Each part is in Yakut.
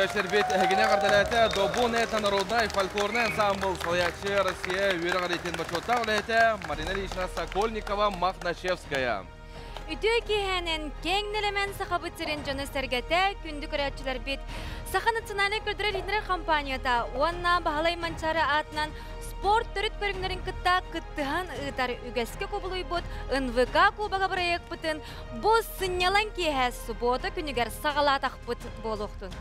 көрөөччүлэрбит эһигини эҕэрдэлээтэ Добун это народнай фольклорнай ансамбл салайааччы Россия үөрэх эрийтин бочуоттаах үлэһитэ Марина Ильична Сокольникова Мохначевская. Үтүө киэһэнэн киэҥ нэлэмэн Сахабыт сирин дьоно-сэргэтэ, күндү көрөөччүлэрбит, Саха национальнай көрдөрөр-иһитиннэрэр компанията уонна Баһылай Манчаары аатынан спорт төрүт көрүҥнэрин кытта кыттыһан ыытар үгэскэ кубулуйбут НВК Кубога бырайыакпытын бу сынньалаҥ киэһэ субуота күнүгэр саҕалаатахпыт буолуохтун.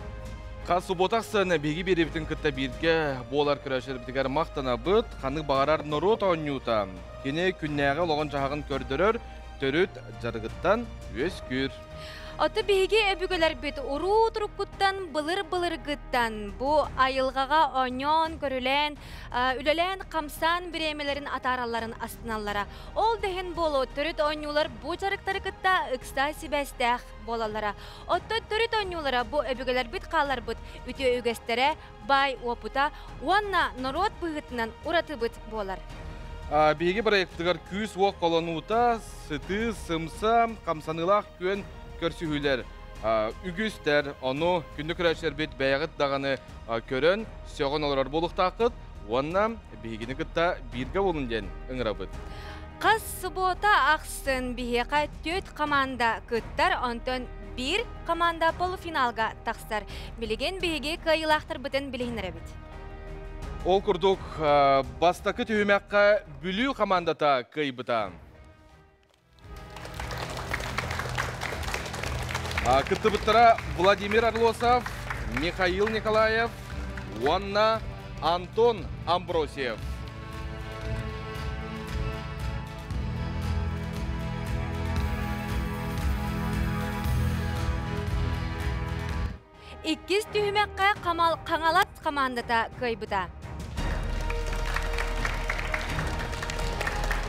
Хас субуота ахсын биһиги биэриибитин кытта бииргэ буолар көрөөччүлэрбитигэр махтанабыт. Ханнык баҕарар норуот оонньуута кини күннээҕи олоҕун-дьаһаҕын көрдөрөр төрүт дьарыгыттан үөскүүр. Ото биһиги өбүгэлэрбит уруу туруккуттан былыр-былыргыттан бу айылҕаҕа оонньоон-көрүлээн, үлэлээн-хамсаан бириэмэлэрин атааралларын астыналлара. Ол да иһин буолуо, төрүт оонньуулар бу дьарыктары кытта ыкса сибээстээх буолаллара. Оттон төрүт оонньуулара бу өбүгэлэрбит хаалларбыт үтүө үгэстэрэ, баай уопута уонна норуот быһыытынан уратыбыт буолар. Биһиги бырайыакпытыгар күүс-уох холонуута, сытыы, сымса, хамсаныылаах күөн көрсүһүүлэр үгүстэр. Ону күндү көрөөччүлэрбит бэйэҕит даҕаны көрөн, сөҕөн олорор буолуохтааххыт уонна биһигини кытта бииргэ буолун диэн ыҥырабыт. Хас субуота ахсын биһиэхэ түөрт команда кыттар, онтон биир команда полуфиналга тахсар. Билигин биһиги кыайыылаахтарбытын билиһиннэрэбит. Ол курдук, бастакы түһүмэххэ Бүлүү командата кыайбыта. Кыттыбыттара Владимир Орлосов, Михаил Николаев уонна Антон Амбросьев. Иккис түһүмэххэ Хаҥалас хамаандата кыайбыта.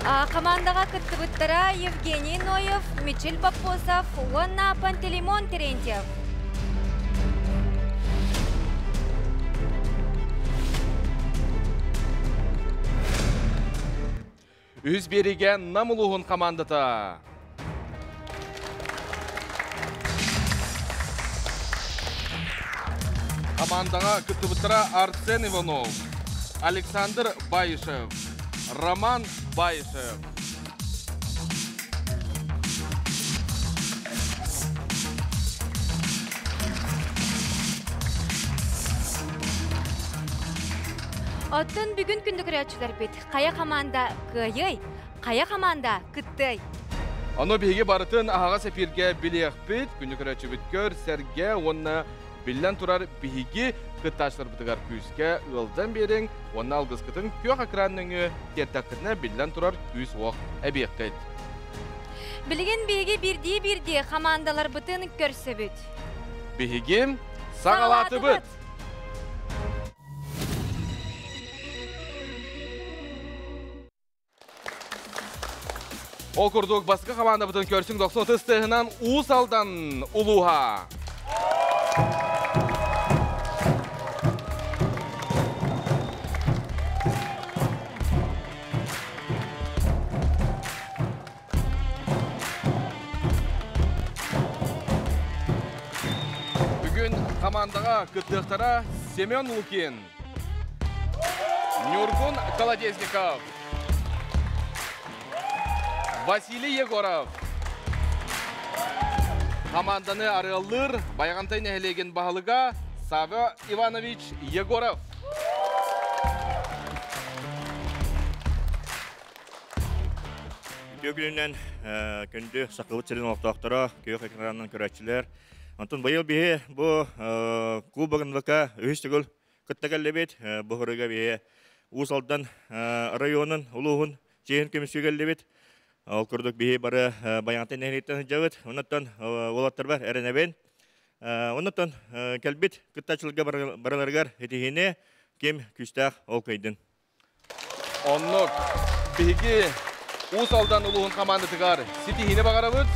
Хамаандаҕа кыттыбыттара Евгений Ноев, Мичил Боппосов уонна Пантелеймон Терентьев. Үһүс биэриигэ Нам улууһун хамаандата. Хамаандаҕа кыттыбыттара Арсен Иванов, Александр Баишев, Роман Баишев. Оттон бүгүн күндү көрөөччүлэрбит хайа хамаанда кыайыай, хайа хамаанда кыттыай? Ону биһиги барытын аһаҕас эфиргэ билиэхпит, күнү көрөөччүбүт көр, сэргэ уонна биллэн турар биһиги кыттааччыларбытыгар күүскэ ыалдьан биэриҥ уонна алгыскытын күөх экран нөҥүө тиэртэххитинэ биллэн турар күүс-уох эбиэххит. Билигин биһиги биирдии-биирдии хамаандаларбытын көрсөбүт. Биһиги саҕалаатыбыт! Ол курдук бастакы хамаандабытын көрсүҥ дохсун ытыс тыаһынан Уус Алдан улууһа. Бүгүн хамаандаҕа кыттыахтара Семен Лукин, Ньургун Колодезников, Василий Егоров. Хамаанданы арыаллыыр Байаҕантай нэһилиэгин баһылыга Сава Иванович Егоров. Үтүө күнүнэн күндү Сахабыт сирин олохтоохторо, күөх экранынан көрөөччүлэр. Онтон быйыл биһи бу Кубок НВК үһүс төгүл кытта кэллибит. Бу хоруйга биһи Уус Алдан районун, улууһун чиэһин көмүскүү кэллибит. Ол курдук биһи бары Байаҕантай нэһилиэктэн сылдьабыт. Оннуттан уолаттарбар эрэнэбин. Оннуттан кэлбит кыттааччыларга барыларыгар итиһиини ким күүстээх ол кыайдын. Оннук. Биһиги Уус Алдан улууһун хамаандатыгар ситиһиини баҕарабыт.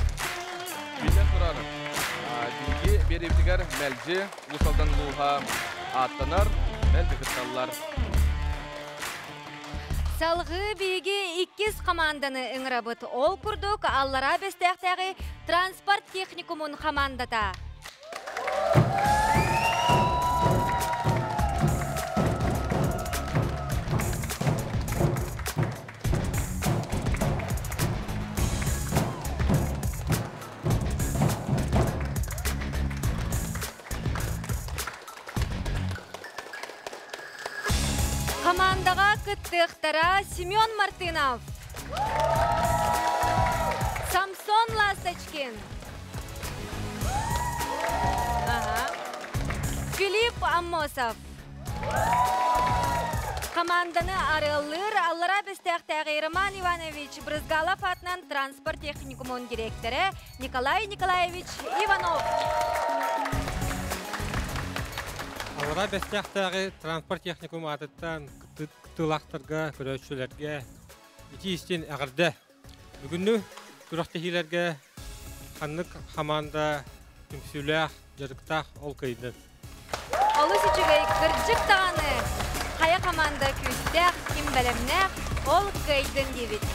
Биллэн турар, биһиги биэриибитигэр мэлдьи Уус Алдан улууһа ааттанар, мэлдьи кытталлар. Салгыы биһиги иккис хамаанданы ыҥырабыт. Ол курдук Аллараа Бэстээхтээҕи транспорт техникумун хамаандата. Хамаандаҕа кыттыахтара Семен Мартынов, Самсон Ласточкин, Филипп Аммосов. Команданы арыаллыыр Аллара Бэстээхтээҕи Роман Иванович Брызгалов аатынан транспорт техникумун директора Николай Николаевич Иванов. Аллара Бэстээхтээҕи транспорт техникум аатыттан кыттыылаахтарга, көрөөччүлэргэ ити истин эҕэрдэ. Бүгүннү күрэхтэһиилэргэ ханнык хамаанда түмсүүлээх, дьарыктаах ол кыайдын. Олус үчүгэй, кырдьык даҕаны, хайа хамаанда күүстээх, ким бэлэмнээх, ол кыайдын диибит.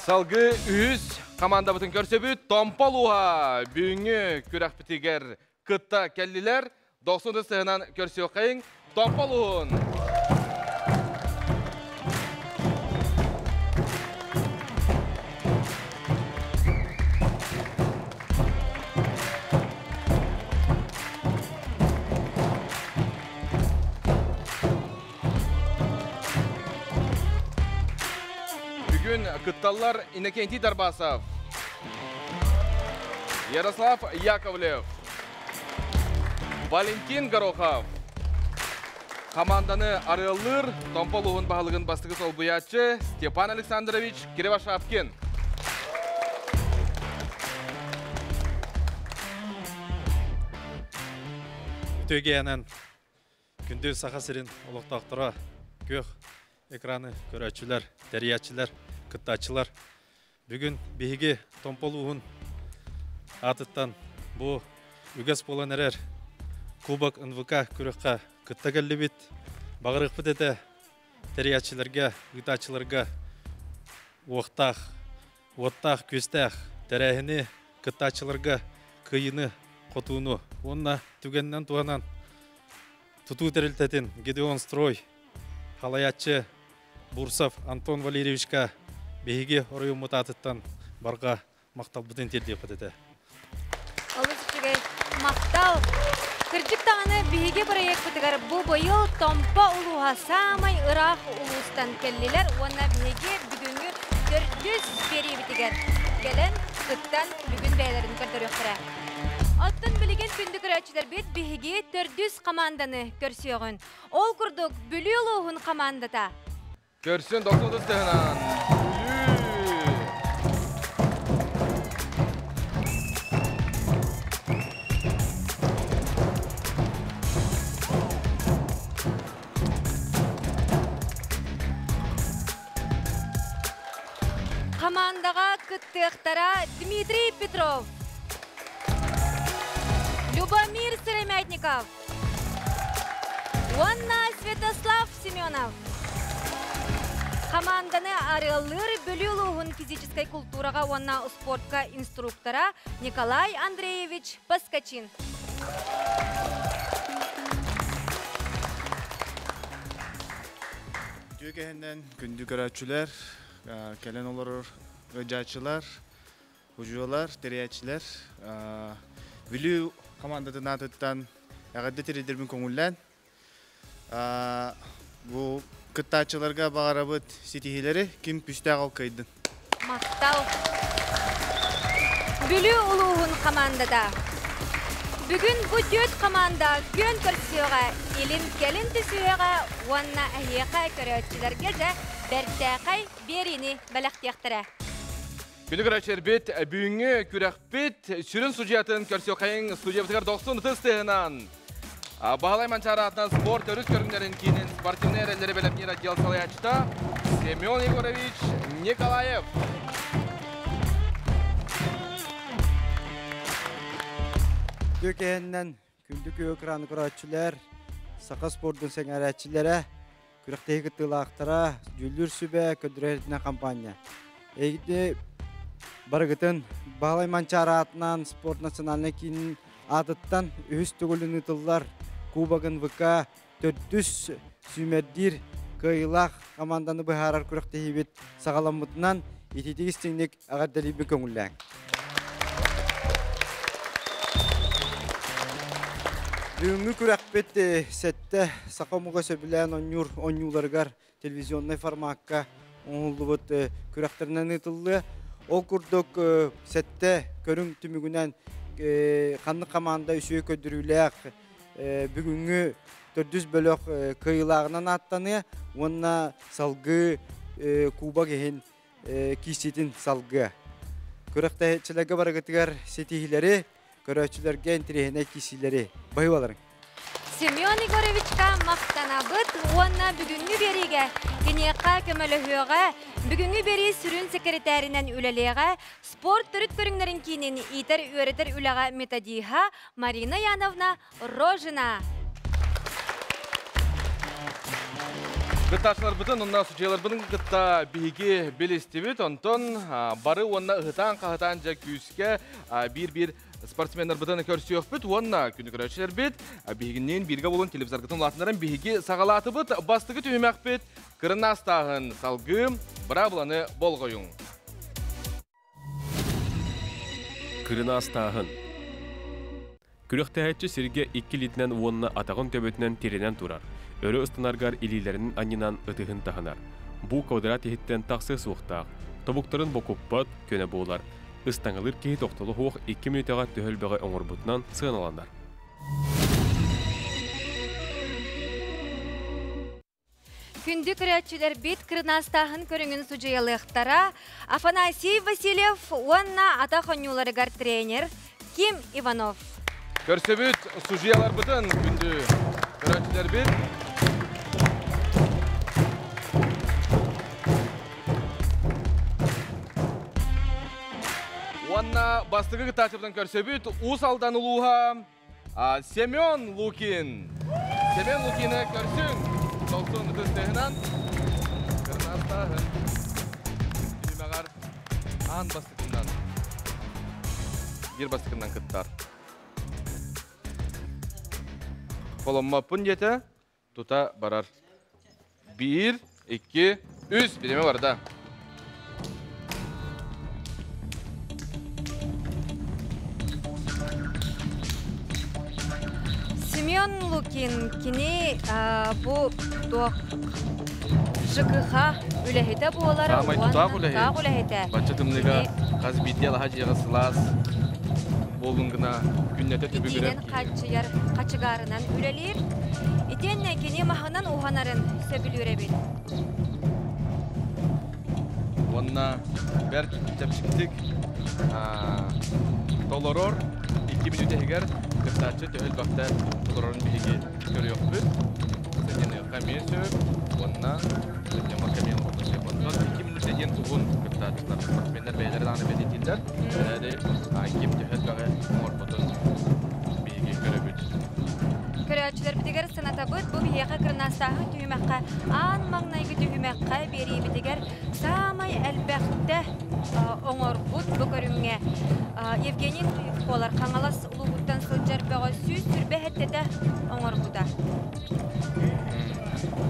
Салгыы үһүс командабытын көрсөбүт. Томпол уһа бүгүҥҥү күрэхпитигэр кытта кэллилэр. Дохсун сыһынан көрсүөххэйиҥ. Томпол уһун! Бүгүн кытталлар Иннокентий Дарбасов, Ярослав Яковлев, Валентин Горохов. Команданы арыаллыыр Томпо улууһун баһылыгын бастакы солбуйааччы Степан Александрович Кривошапкин. Үтүөгэнэн күндү Саха сирин олохтоохторо, күөх экраны көрөөччүлэр, тэрийээччилэр, кыттааччылар. Бүгүн биһиги Томпо улууһун аатыттан бу үгэс буолан эрэр Кубок НВК күрэххэ кытта кэллибит. Баҕарыахпыт этэ тэрийээччилэргэ, ыытааччыларга уохтаах, уоттаах, күөстээх тэрээһини, кыттааччыларга кыайыыны, хотууну уонна түгэнинэн туһанан тутуу тэрилтэтин Гедеон Строй халайааччы Бурсов Антон Валерьевичка биһиги оройуоммут аатыттан барҕа махталбытын тиэрдиэхпит этэ. Олус үчүгэй махтал. Кырдьык даҕаны биһиги бырайыакпытыгар бу быйыл Томпо улууһа саамай ыраах улуустан кэллилэр уонна биһиги бүгүҥҥү төрдүс биэриибитигэр кэлэн кыттан бүгүн бэйэлэрин көрдөрүөхтэрэ. Оттон билигин күндү көрөөччүлэрбит биһиги төрдүс команданы көрсүөҕүн. Ол курдук Бүлүү улууһун командата. Көрсүн 90 тыһынан Бүлүү. Командаҕа кыттыахтара Дмитрий Петров, Любомир Сыромятников уонна Святослав Семенов. Команданы арыаллыыр Бүлүү улууһун физическэй култуураҕа уонна спортка инструктора Николай Андреевич Поскачин. Үтүө кэһинэн күндү көрөөччүлэр, кэлэн олорор ыдьааччылар, удьуолар, тэрийээччилэр Бүлүү командатын аатыттан эҕэрдэ тириэрдэрбин көҥүллээн бу кыттааччыларга баҕарабыт ситиһиилэри, ким күүстээх ол кыайдын. Махтал. Бүлүү улууһун командата. Бүгүн бу түөрт команда күөн көрсүөҕэ, илин-кэлин түсүөҕэ уонна эһиэхэ көрөөччүлэргэ дьэ бэртээхэй биэриини бэлэхтиэхтэрэ. Күнү көрөөччүлэрбит бүгүҥҥү күрэхпит сүрүн судьуйатын көрсүөххэйиҥ студиябытыгар дохсун ытыс тыаһынан Баһылай Манчаары аатынан спорт өрүс көрүҥнэрин киинин спортивнай эрэллэри бэлэмниир отдел салайааччыта Семен Егорович Николаев. Үтүө күндү күөх экраны көрөөччүлэр, саха спордун сэҥээрээччилэрэ, күрэхтэһии кыттыылаахтара, дьүүллүүр сүбэ, көрдөрөр компания. Эйгити барыгытын Баһылай Манчаары аатынан спорт национальнай киинин аатыттан үһүс төгүлүн ыытыллар Кубогын ВК төрдүс сүүмэрдиир кыайыылаах команданы быһаарар күрэхтэһиибит саҕаламмытынан ититик истиҥник эҕэрдэлиирбин көҥүллээҥ. Бүгүҥҥү күрэхпит сэттэ саха омуга сөбүлээн оонньуур оонньууларыгар телевизионнай формакка оҥоһуллубут күрэхтэринэн ыытыллыа. Ол курдук сэттэ көрүҥ түмүгүнэн ханнык хамаанда үчүгэй көрдөрүүлээх бүгүҥҥү төрдүс бөлөх кыайыылааҕынан ааттаныа уонна салгыы кубок иһин киирсиитин салгыа. Күрэхтэһээччилэргэ барыгытыгар ситиһиилэри, көрөөччүлэргэ интэриэһинэй киирсиилэри баһыыбаларыҥ. Семен Егоровичка махтанабыт уонна бүгүҥҥү биэриигэ киниэхэ көмөлөһүөҕэ, бүгүҥҥү биэрии сүрүн сэкирэтээринэн үлэлиэҕэ спорт төрүт көрүҥнэрин киинин иитэр-үөрэтэр үлэҕэ методиһа Марина Яновна Рожина. Кыттааччыларбытын уонна судьуйаларбытын кытта биһиги билистибит. Онтон бары уонна ыһытаан-хаһытаан дьэ күүскэ биир-биир спортсменнарбытын көрсүөхпүт уонна күнү көрөөччүлэрбит биһигинниин бииргэ буолун телевизоргытын улаатыннаран биһиги саҕалаатыбыт. Бастакы түһүмэхпит кырыннаастааһын салгыы быраабыланы болҕойуҥ. Кырынаастааһын. Күрэхтэһээччи сиргэ икки илиитинэн уонна атаҕын төбөтүнэн тирэнэн турар, өрө ыстанаргар илиилэрин анньынан ытыһын таһынар. Бу квадрат иһиттэн тахсыа суохтаах. Тобуктарын бокуппат, көнө буолар. Ыстаҥалыыр киһи тохтоло суох икки мүнүүтэҕэ төһө элбэҕи оҥорбутунан сыаналанар. Күндү көрөөччүлэрбит кырынаастааһын көрүҥүн судьуйалыахтара Афанасий Васильев уонна атах оонньууларыгар тренер Ким Иванов. Көрсөбүт судьуйаларбытын күндү көрөөччүлэрбит. Уонна бастакы кыттааччыбытын көрсөбүт Уус Алдан улууһа Семен Лукин. Семен Лукины көрсүҥ. Долсун ытыс тыһынан. Кырнаастааһын. Түмэҕэр аан бастакынан. Биир бастакынан кыттар. Холоммоппун диэтэ, тута барар. Биир, икки, үс. Бириэмэ барда. Семен Лукин кини бу туох ЖКХ үлэһитэ буолар. Саамай тутаах үлэһит. Тутаах үлэһитэ. Бачча тымныыга хас биирдии алаһа дьиэҕэ сылаас буоллун гына күннэтэ түбүгүрэр. Итиинэн хааччыйар хачыгаарынан үлэлиир. Итиэннэ кини маһынан уһанарын сөбүлүүр эбит. Уонна бэрт чэпчэкитик толорор икки мүнүүтэ иһигэр кыттааччы төһө элбэхтэ толорорун биһиги көрүөхпүт. Сынньаныахха эмиэ сөп уонна сынньаммакка эмиэ олордо сөп. Онтон икки мүнүүтэ диэн уһун кыттааччылар спортсменнар бэйэлэрэ даҕаны бэлиэтииллэр. Эрээри ким төһө элбэҕи оҥорбутун биһиги көрөбүт. Көрөөччүлэрбитигэр санатабыт, бу биһиэхэ кырнаастааһын түһүмэххэ аан маҥнайгы түһүмэххэ биэриибитигэр саамай элбэхтэ оҥорбут бу көрүҥҥэ Евгений буолар Хаҥалас улууһуттан сылдьар бөҕө 120 сэттэтэ оҥорбута.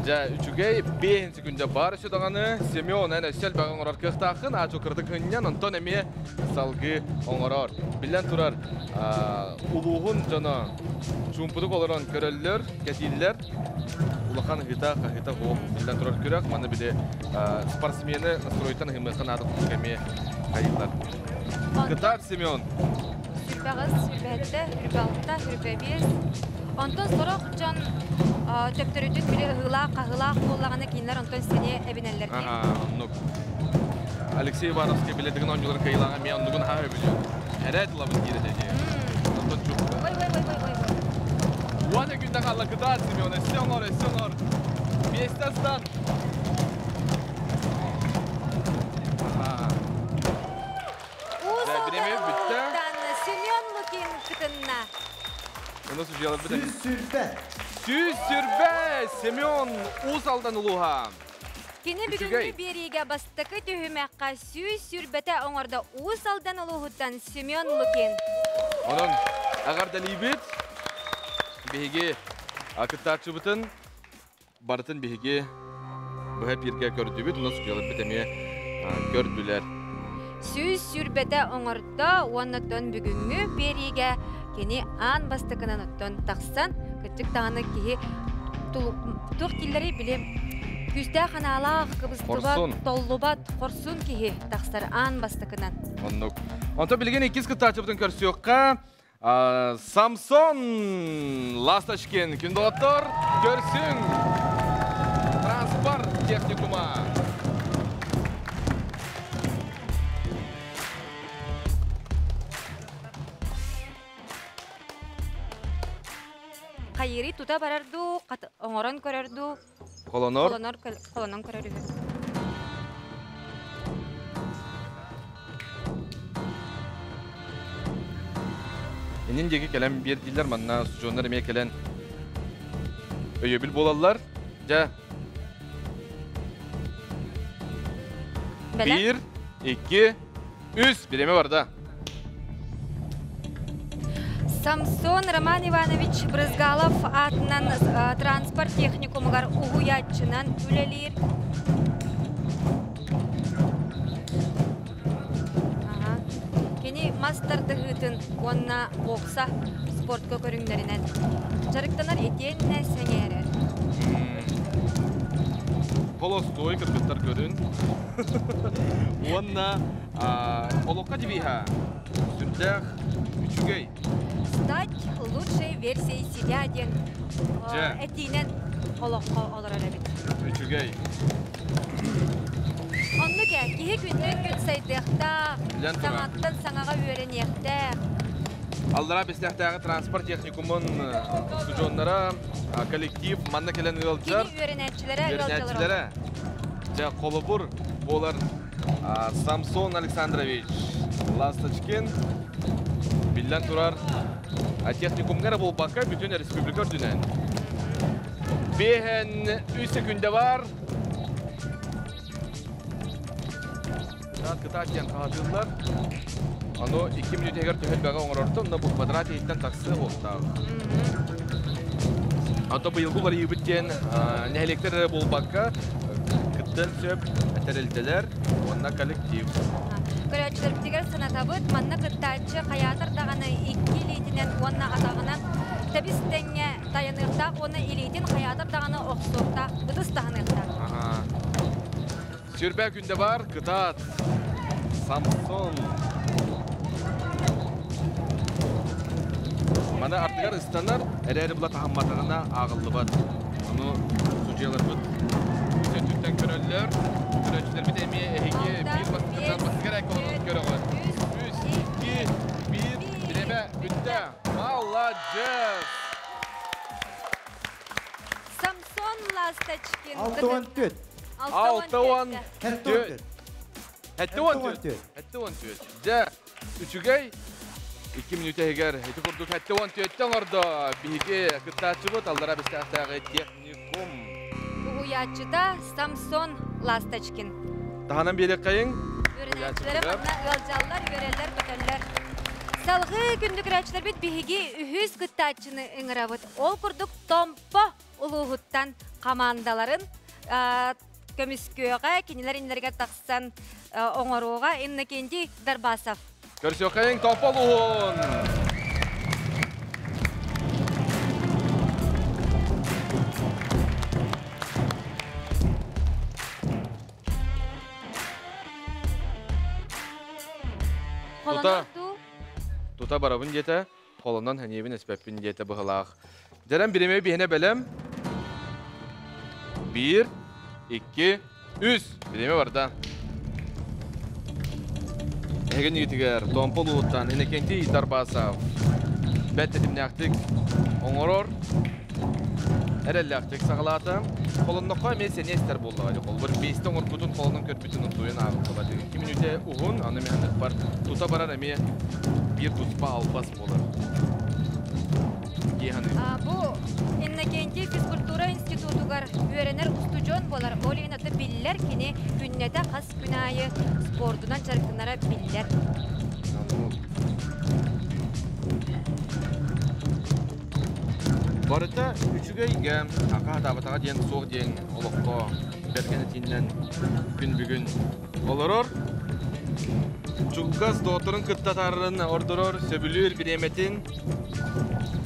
Дьэ, үчүгэй биэһин секүндэ баар өссө даҕаны Семен эн өссө элбэҕи оҥорор кыахтааххын, аачу кыратык һынньан, онтон эмиэ салгыы оҥорор. Биллэн турар, улууһун дьоно чуумпутук олорон көрөллөр, кэтииллэр. Улахан ыһыта, хаһыта суох биллэн турар күрэх. Маны били спортсмены настройтан ыһымыахха наада курдук эмиэ хайыылар. Кытаат, Семен! Сүрбэҕис, сүрбэһэттэ, үрбэ алта, үрбэ биэс. Онтон сорох дьон төптөрүтүн били ыһыылаах, хаһыылаах буоллаҕына кинилэр онтон сэниэ эбинэллэр дии. Оннук. Алексей Ивановский билетигин оонньуулар кыайыылааҕа эмиэ оннугун хаһа өбүлүө. Эрээт ылабын диир этэ дии. Онтон чуп. Ой, ой, ой, ой, ой. Уон күндэ хаалла кытаат, Семен, өссө оҥор, өссө оҥор. Миэстэ ыстан. Уус Бириэмэ бүттэ. Семен Лукин кытынна. Оны судьуйаларбыт. 120. 120 Семен Уус Алдан улууһа. Кини бүгүҥҥү биэриигэ бастакы түһүмэххэ 120 оҥордо Уус Алдан улууһуттан Семен Лукин. Онон эҕэрдэлиибит. Биһиги кыттааччыбытын барытын биһиги быһа эпииргэ көрдүбүт, онон судьуйаларбыт эмиэ көрдүлэр. 120 оҥордо уонна тон бүгүҥҥү биэриигэ Кини аан бастакынан оттон тахсан, кырдьык даҕаны киһи туох дииллэрий били күүстээх анаалаах, кыбыстыбат, толлубат, хорсун киһи тахсар аан бастакынан. Оннук. Онтон билигин иккис кыттааччыбытын көрсүөххэ. Самсон Ласточкин күн доҕоттор, көрсүҥ! Транспорт техникума. Хайыырый тута барар дуу, оҥорон көрөр дуу? Холонор. Холонор, холонон көрөр үһү. Иннин диэки кэлэн биэрдилэр, манна устудьуоннар эмиэ кэлэн өйөбүл буолаллар. Дьэ. Биир, икки, үс. Бириэмэ барда. Самсон Роман Иванович Брызгалов аатынан транспорт техникумугар уһуйааччынан үлэлиир. Кини мас тардыһыытын уонна бокса спортка көрүҥнэринэн дьарыктанар итиэннэ сэҥээрэр. Холостуой кыргыттар көрүн. Уонна олоххо девиһа сүрдээх үчүгэй. Стать лучшей версией себя диэн этиинэн олоххо олорор эбит. Үчүгэй. Оннук ээ, киһи күнтэн күн сайдыахтаах, саҥаттан саҥаҕа үөрэниэхтээх. Аллараа Бэстээхтээҕи транспорт техникумун устудьуоннара, коллектив манна кэлэн ыалдьар. Кини үөрэнээччилэрэ ыалдьаллар. Дьэ, холобур буолар Самсон Александрович Ласточкин биллэн турар техникумҥа эрэ буолбакка бүтүн республика үрдүнэн. Биэһэн үс секүндэ бар. Кытаат кытаат диэн хаһатыыллар. Аны 2 мүнүүтэгэр төһөлбөҕө оҥорортон, но бу квадрат иһиттэн тахсыа буолтаах. Ато быйылгы уларыйыыбыт диэн нэһилиэктэр эрэ буолбакка, кыттан сөп тэрилтэлэр уонна коллектив. Көрөөччүлэрбитигэр санатабыт, манна кыттааччы хайаатар даҕаны икки илиитинэн уонна атаҕынан тэбис тэҥҥэ тайаныахтаах уонна илиитин хайаатар даҕаны охсуохтаах, ытыс таһыныахтаах. Сүрбэ күндэ бар, кытаат, Самсон. Маны ардыгар ыстанар, эрээри була таһымматаҕына ааҕыллыбат. Ону судьуйаларбыт өттүттэн көрөллөр. Көрөөччүлэрбит эмиэ эһиги биир бастакынан бастакы эрэ олорон көрөҕүт. Үс, икки, биир, бириэмэ бүттэ. Маладьыас! Самсон Ласточкин. 64. 64. 74. 74. Дьэ, үчүгэй. 2 мүнүүтэ иһигэр ити курдук 74 оҥордо. Биһиги кыттааччыбыт аллара бистээхтээҕи техникум. Уһуйааччыта Самсон Ласточкин. Таһынан биэриэххэйиҥ. Үөрэнээччилэрэ манна ыалдьаллар, үөрэллэр, көтөллөр. Салгыы күндү көрөөччүлэрбит биһиги үһүс кыттааччыны ыҥырабыт. Ол курдук Томпо улууһуттан хамаандаларын көмүскүөҕэ, кинилэр иннилэригэр тахсан оҥоруоҕа Иннокентий Дарбасов. Көрсүөххэйиҥ Томпо улууһун! Тута, тута барабын диэтэ, холонон хэниэбин эспэппин диэтэ быһылаах. Дьэрэн бириэмэ биһинэ бэлэм. Биир, икки, үс. Бириэмэ барда. Эһигин игитигэр Томпо улууттан Иннокентий Дарбасов бэт тэтимнээхтик оҥорор, эрэллээхтик саҕалаата. Холонноххо эмиэ сэниэ истэр буоллаҕа. Холбор биэстэ оҥорбутун холонон көрбүтүн утуйан ааҕыллыбат. 2 мүнүүтэ уһун, аны миһаннык тута барар эмиэ биир туспа албас буолар. Дии саныыбын. Бу Иннокентий физкультура институтугар үөрэнэр устудьуон буолар. Ол иһин аты биллэр кини күннэтэ хас күн аайы спордунан дьарыктанара биллэр. Барыта үчүгэйгэ, аха диэн суох диэн олоххо бэргэн этиинэн күн бүгүн олорор. Чугас доҕотторун кытта атаарарын ордорор, сөбүлүүр бириэмэтин,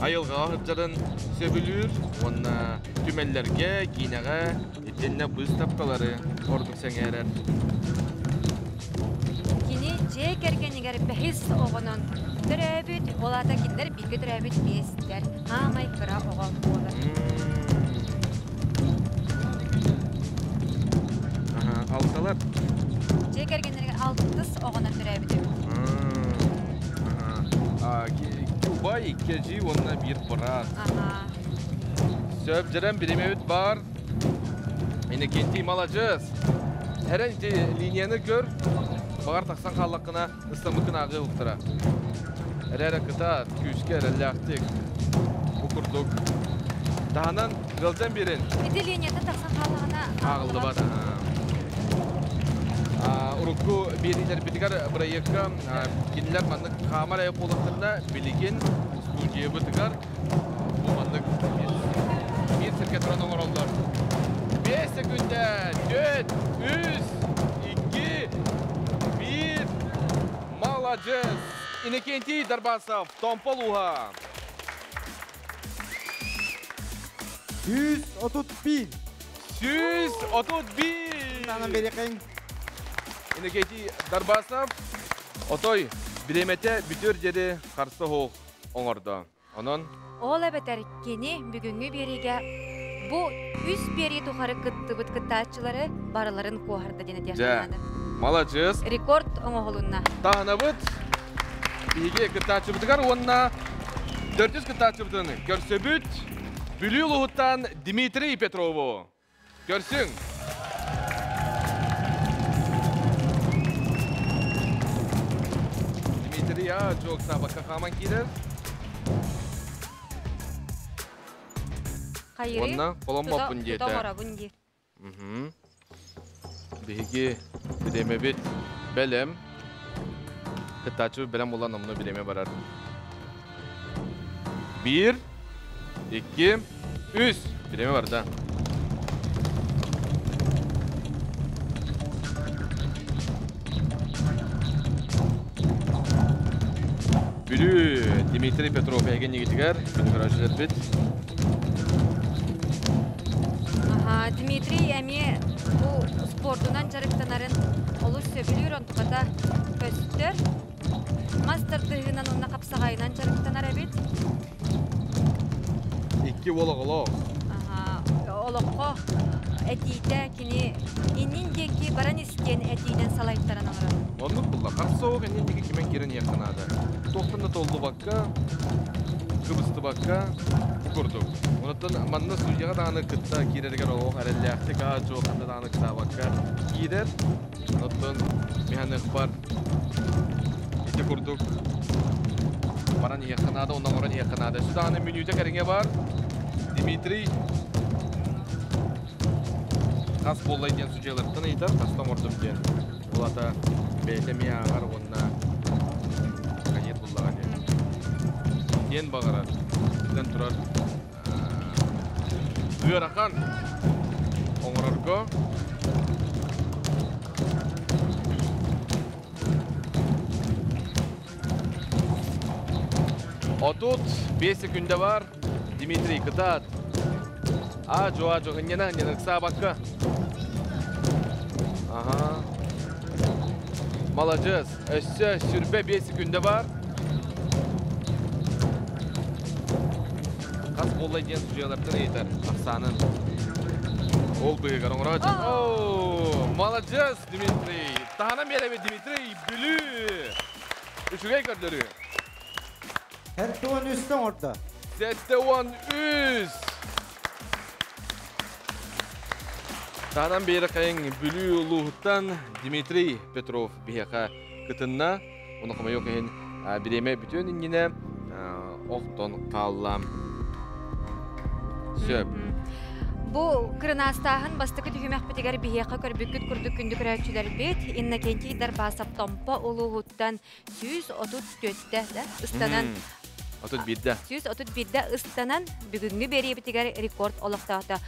айылҕаҕа сылдьарын сөбүлүүр уонна түмэллэргэ, киинэҕэ итиннэ быыстапкалары ордук сэҥээрэр. Кини дьиэ кэргэнигэр бэһис оҕонон төрөөбүт, ол аата кинилэр бииргэ төрөөбүт биэстэр, аамай кыра оҕо буолар. Алталар. Дьиэ кэргэннэригэр алтыс оҕонон төрөөбүт эбит. Убай, икки эдьиий уонна биир быраат. Сөп, дьэрэн биримэбит баар. Иннокентий маладьыас. Эрэн ити линияны көр. Баҕар тахсан хааллаххына ыстаммыккын ааҕыы уктара. Эрэ кытаат, күүскэ эрэллээхтик. Бу курдук. Таһынан ыалдьан биэрин. Ити линияттан тахсан хааллаҕына ааҕыллыбат. Урукку биэриилэрбитигэр бырайыакка кинилэр маннык хаамар айа буоллахтарына билигин студиябытыгар бу маннык биир сиргэ туран оҥороллор. 5 секүндэ, 4, 3, 2, 1. Маладьыас! Иннокентий Дарбасов, Томпол ууһа. 131. 131! Танан берекең. Иннокентий Дарбасов отой бириэмэтэ бүтүөр диэри харса суох оҥордо. Онон Ол эбэтэр кини бүгүҥҥү биэриигэ бу үс биэрии тухары кыттыбыт кыттааччылары барыларын куоһарда диэн этиэххэ Дьэ, наада. маладьыас. Рекорд оҥоһулунна. Таһынабыт биһиги кыттааччыбытыгар уонна төрдүс кыттааччыбытын көрсөбүт Бүлүү улууһуттан Дмитрий Петрову. Көрсүҥ! Дмитрий А. Жок саабакка хааман киирэр. Хайыры Уонна холоммоппун диэтэ. Тута оҥоробун диир. Биһиги бириэмэбит бэлэм. Кыттааччы бэлэм буолан онно бириэмэ барар. Биир, икки, үс. Бириэмэ барда. Бүлүү Дмитрий Петров эйгэннигитигэр күнү көрөөччүлэрбит. Аха, Дмитрий эмиэ бу спордунан дьарыктанарын олус сөбүлүүр, онтуката көстөр. Мас тардыһыынан уонна хапсаҕайынан дьарыктанар эбит. Икки уол оҕолоох. Аха, олоххо этиитэ кини иннин диэки баран ис диэн этиинэн салайтаран олорор. Оннук булла. Харса суох иннин диэки кимэн киирэн иһиэххэ наада. Туохтан да толлубакка, кыбыстыбакка бу курдук. Онуттан манна судьяҕа даҕаны кытта киирэригэр олох эрэллээхтик аа-дьуо ханна даҕаны ыксаабакка киирэр. Оттон механыхпар ити курдук баран иһиэххэ наада, онно оҥорон иһиэххэ наада. Өссө даҕаны мүнүүтэ кэриҥэ бар. Дмитрий хас буоллай диэн судьуйаларыттан ыйытар, хаста оҥордум диэн. Ол аата бэйэтэ эмиэ ааҕар уонна конец буллаҕа диэн. Диэн баҕарар. Биллэн турар, ыарахан оҥорорго 35 секүндэ бар. Дмитрий кытаат. А-жо, а-жо, хынньана, хынньана, ыксаабакка. Ага. Маладьыас. Өссө сүрбэ 5 секүндэ бар. Хас буоллай диэн судьуйалартан ыйытар ахсаанын. Ол быыһыгар оҥороочу. О, маладьыас, Дмитрий. Таһынан биэрэбит Дмитрий Бүлүү. Үчүгэй көрдөрүү. 73 оҥордо. 73! Таһынан биэрэ хайыҥ Бүлүү улууһуттан Дмитрий Петров биһиэхэ кытынна. Ону хомойуох иһин бириэмэ бүтүөн иннинэ охтон хаалла. Сөп. Бу кырынаастааһын бастакы түһүмэхпитигэр биһиэхэ көрбүккүт курдук күндү көрөөччүлэрбит Иннокентий Дарбасов Томпо улууһуттан 134-тэ да ыстанан 31-дэ. 131-дэ ыстанан бүгүҥҥү биэриэбитигэр рекорд олохтоото.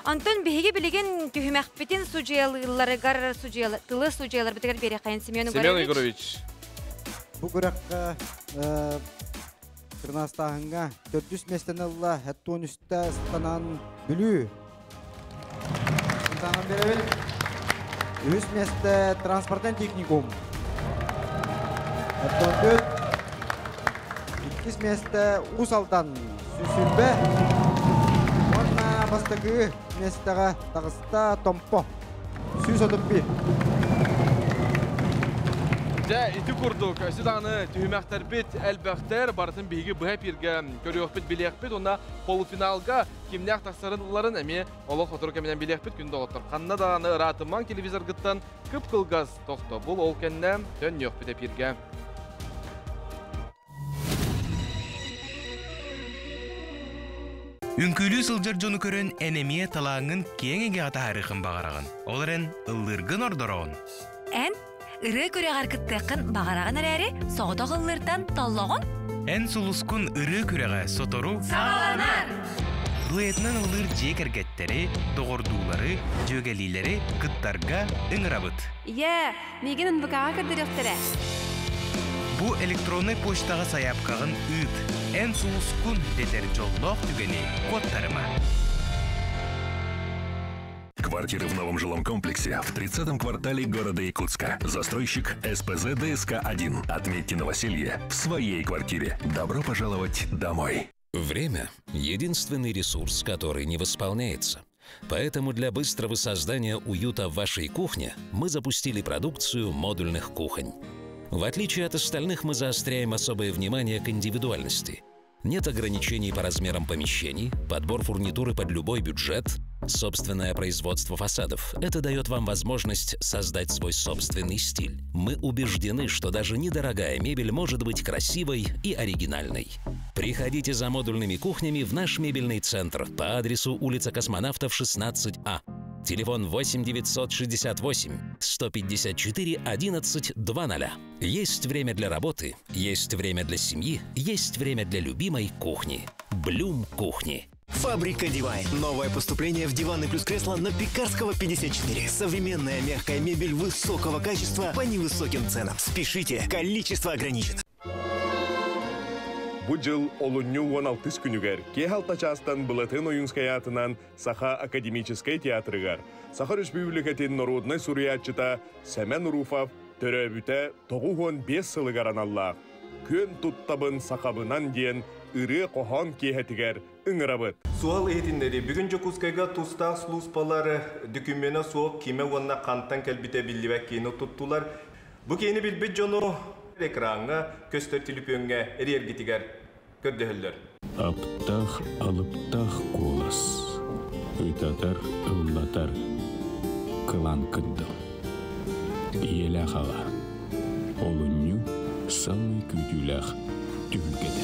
Онтон биһиги билигин түһүмэхпитин судьуйалыылларыгар судьуйала тылы судьуйаларбытыгар биэриэххэйин Семен Семен Егорович. Бу күрэххэ кырнаастааһыҥҥа төрдүс миэстэни ылла 73-тэ ыстанан Бүлүү. Сынтаанан биэрэбит. Үһүс миэстэ транспортный техникум. 74. Иккис миэстэ Уус Алдан Сүсүрбэ. Уонна бастакы миэстэҕэ таҕыста Томпо. 131. Дьэ, ити курдук, өссө даҕаны түһүмэхтэрбит элбэхтэр, барытын биһиги быһа эпииргэ көрүөхпүт, билиэхпит уонна полуфиналга кимнээх тахсарын ыларын эмиэ олох сотору кэминэн билиэхпит күн доҕоттор. Ханна даҕаны ыраатымаҥ телевизоргыттан кып-кылгас тохтобул, ол кэннэ төннүөхпүт эпииргэ. Үҥкүүлүү сылдьар дьону көрөн эн эмиэ талааҥҥын киэҥ эйгэҕэ таһаарыаххын баҕараҕын. Ол эрэн ыллыыргын ордороҕун. Эн ырыа күрэҕэр кыттыаххын баҕараҕын эрээри, соҕотох ыллыыртан толлоҕун? Эн сулускун ырыа күрэҕэ сотору саҕаланар! Дуэтынан ыллыыр дьиэ кэргэттэри, доҕордуулары, дьүөгэлиилэри кыттарга ыҥырабыт. Ийээ, Миигин НВК-ҕа көрдөрүөхтэрэ. Бу электроннай почтаҕа сайаапкаҕын ыыт. Эн сулускун дэтэр дьоллоох түгэни куоттарыма. Квартиры в новом жилом комплексе в 30-м квартале города Якутска. Застройщик СПЗ ДСК-1. Отметьте новоселье в своей квартире. Добро пожаловать домой. Время – единственный ресурс, который не восполняется. Поэтому для быстрого создания уюта в вашей кухне мы запустили продукцию модульных кухонь. В отличие от остальных, мы заостряем особое внимание к индивидуальности. Нет ограничений по размерам помещений, подбор фурнитуры под любой бюджет, собственное производство фасадов. Это дает вам возможность создать свой собственный стиль. Мы убеждены, что даже недорогая мебель может быть красивой и оригинальной. Приходите за модульными кухнями в наш мебельный центр по адресу улица Космонавтов, 16А. Телефон 8 968 154 11 00. Есть время для работы, есть время для семьи, есть время для любимой кухни. Блюм кухни. Фабрика Дивайн. Новое поступление в диваны плюс кресло на Пекарского 54. Современная мягкая мебель высокого качества по невысоким ценам. Спешите, количество ограничено. Бу дьыл олунньу 16 күнүгэр киэһэ алта чаастан Былатын Ойуунскай аатынан Саха академическай театрыгар Саха Өрөспүүбүлүкэтин норуодунай суруйааччыта Сэмэн Руфов төрөөбүтэ 95 сылыгар аналлаах «Күөн туттабын сахабынан» диэн ырыа-хоһоон киэһэтигэр ыҥырабыт. Суһал иһитиннэрии бүгүн Дьокуускайга тустаах сулууспалар дөкүмүөнэ суох кимэ уонна хантан кэлбитэ биллибэт киини туттулар. Бу киини билбит дьону экраҥҥа көстөр түлүпүөҥҥэ эрийэргитигэр көрдөһөллөр. Аптаах алыптаах куолас, ытатар, ыллатар кылаан кындыл. Ийэлээх аҕа, олунньу самый күүтүүлээх түһүлгэтэ.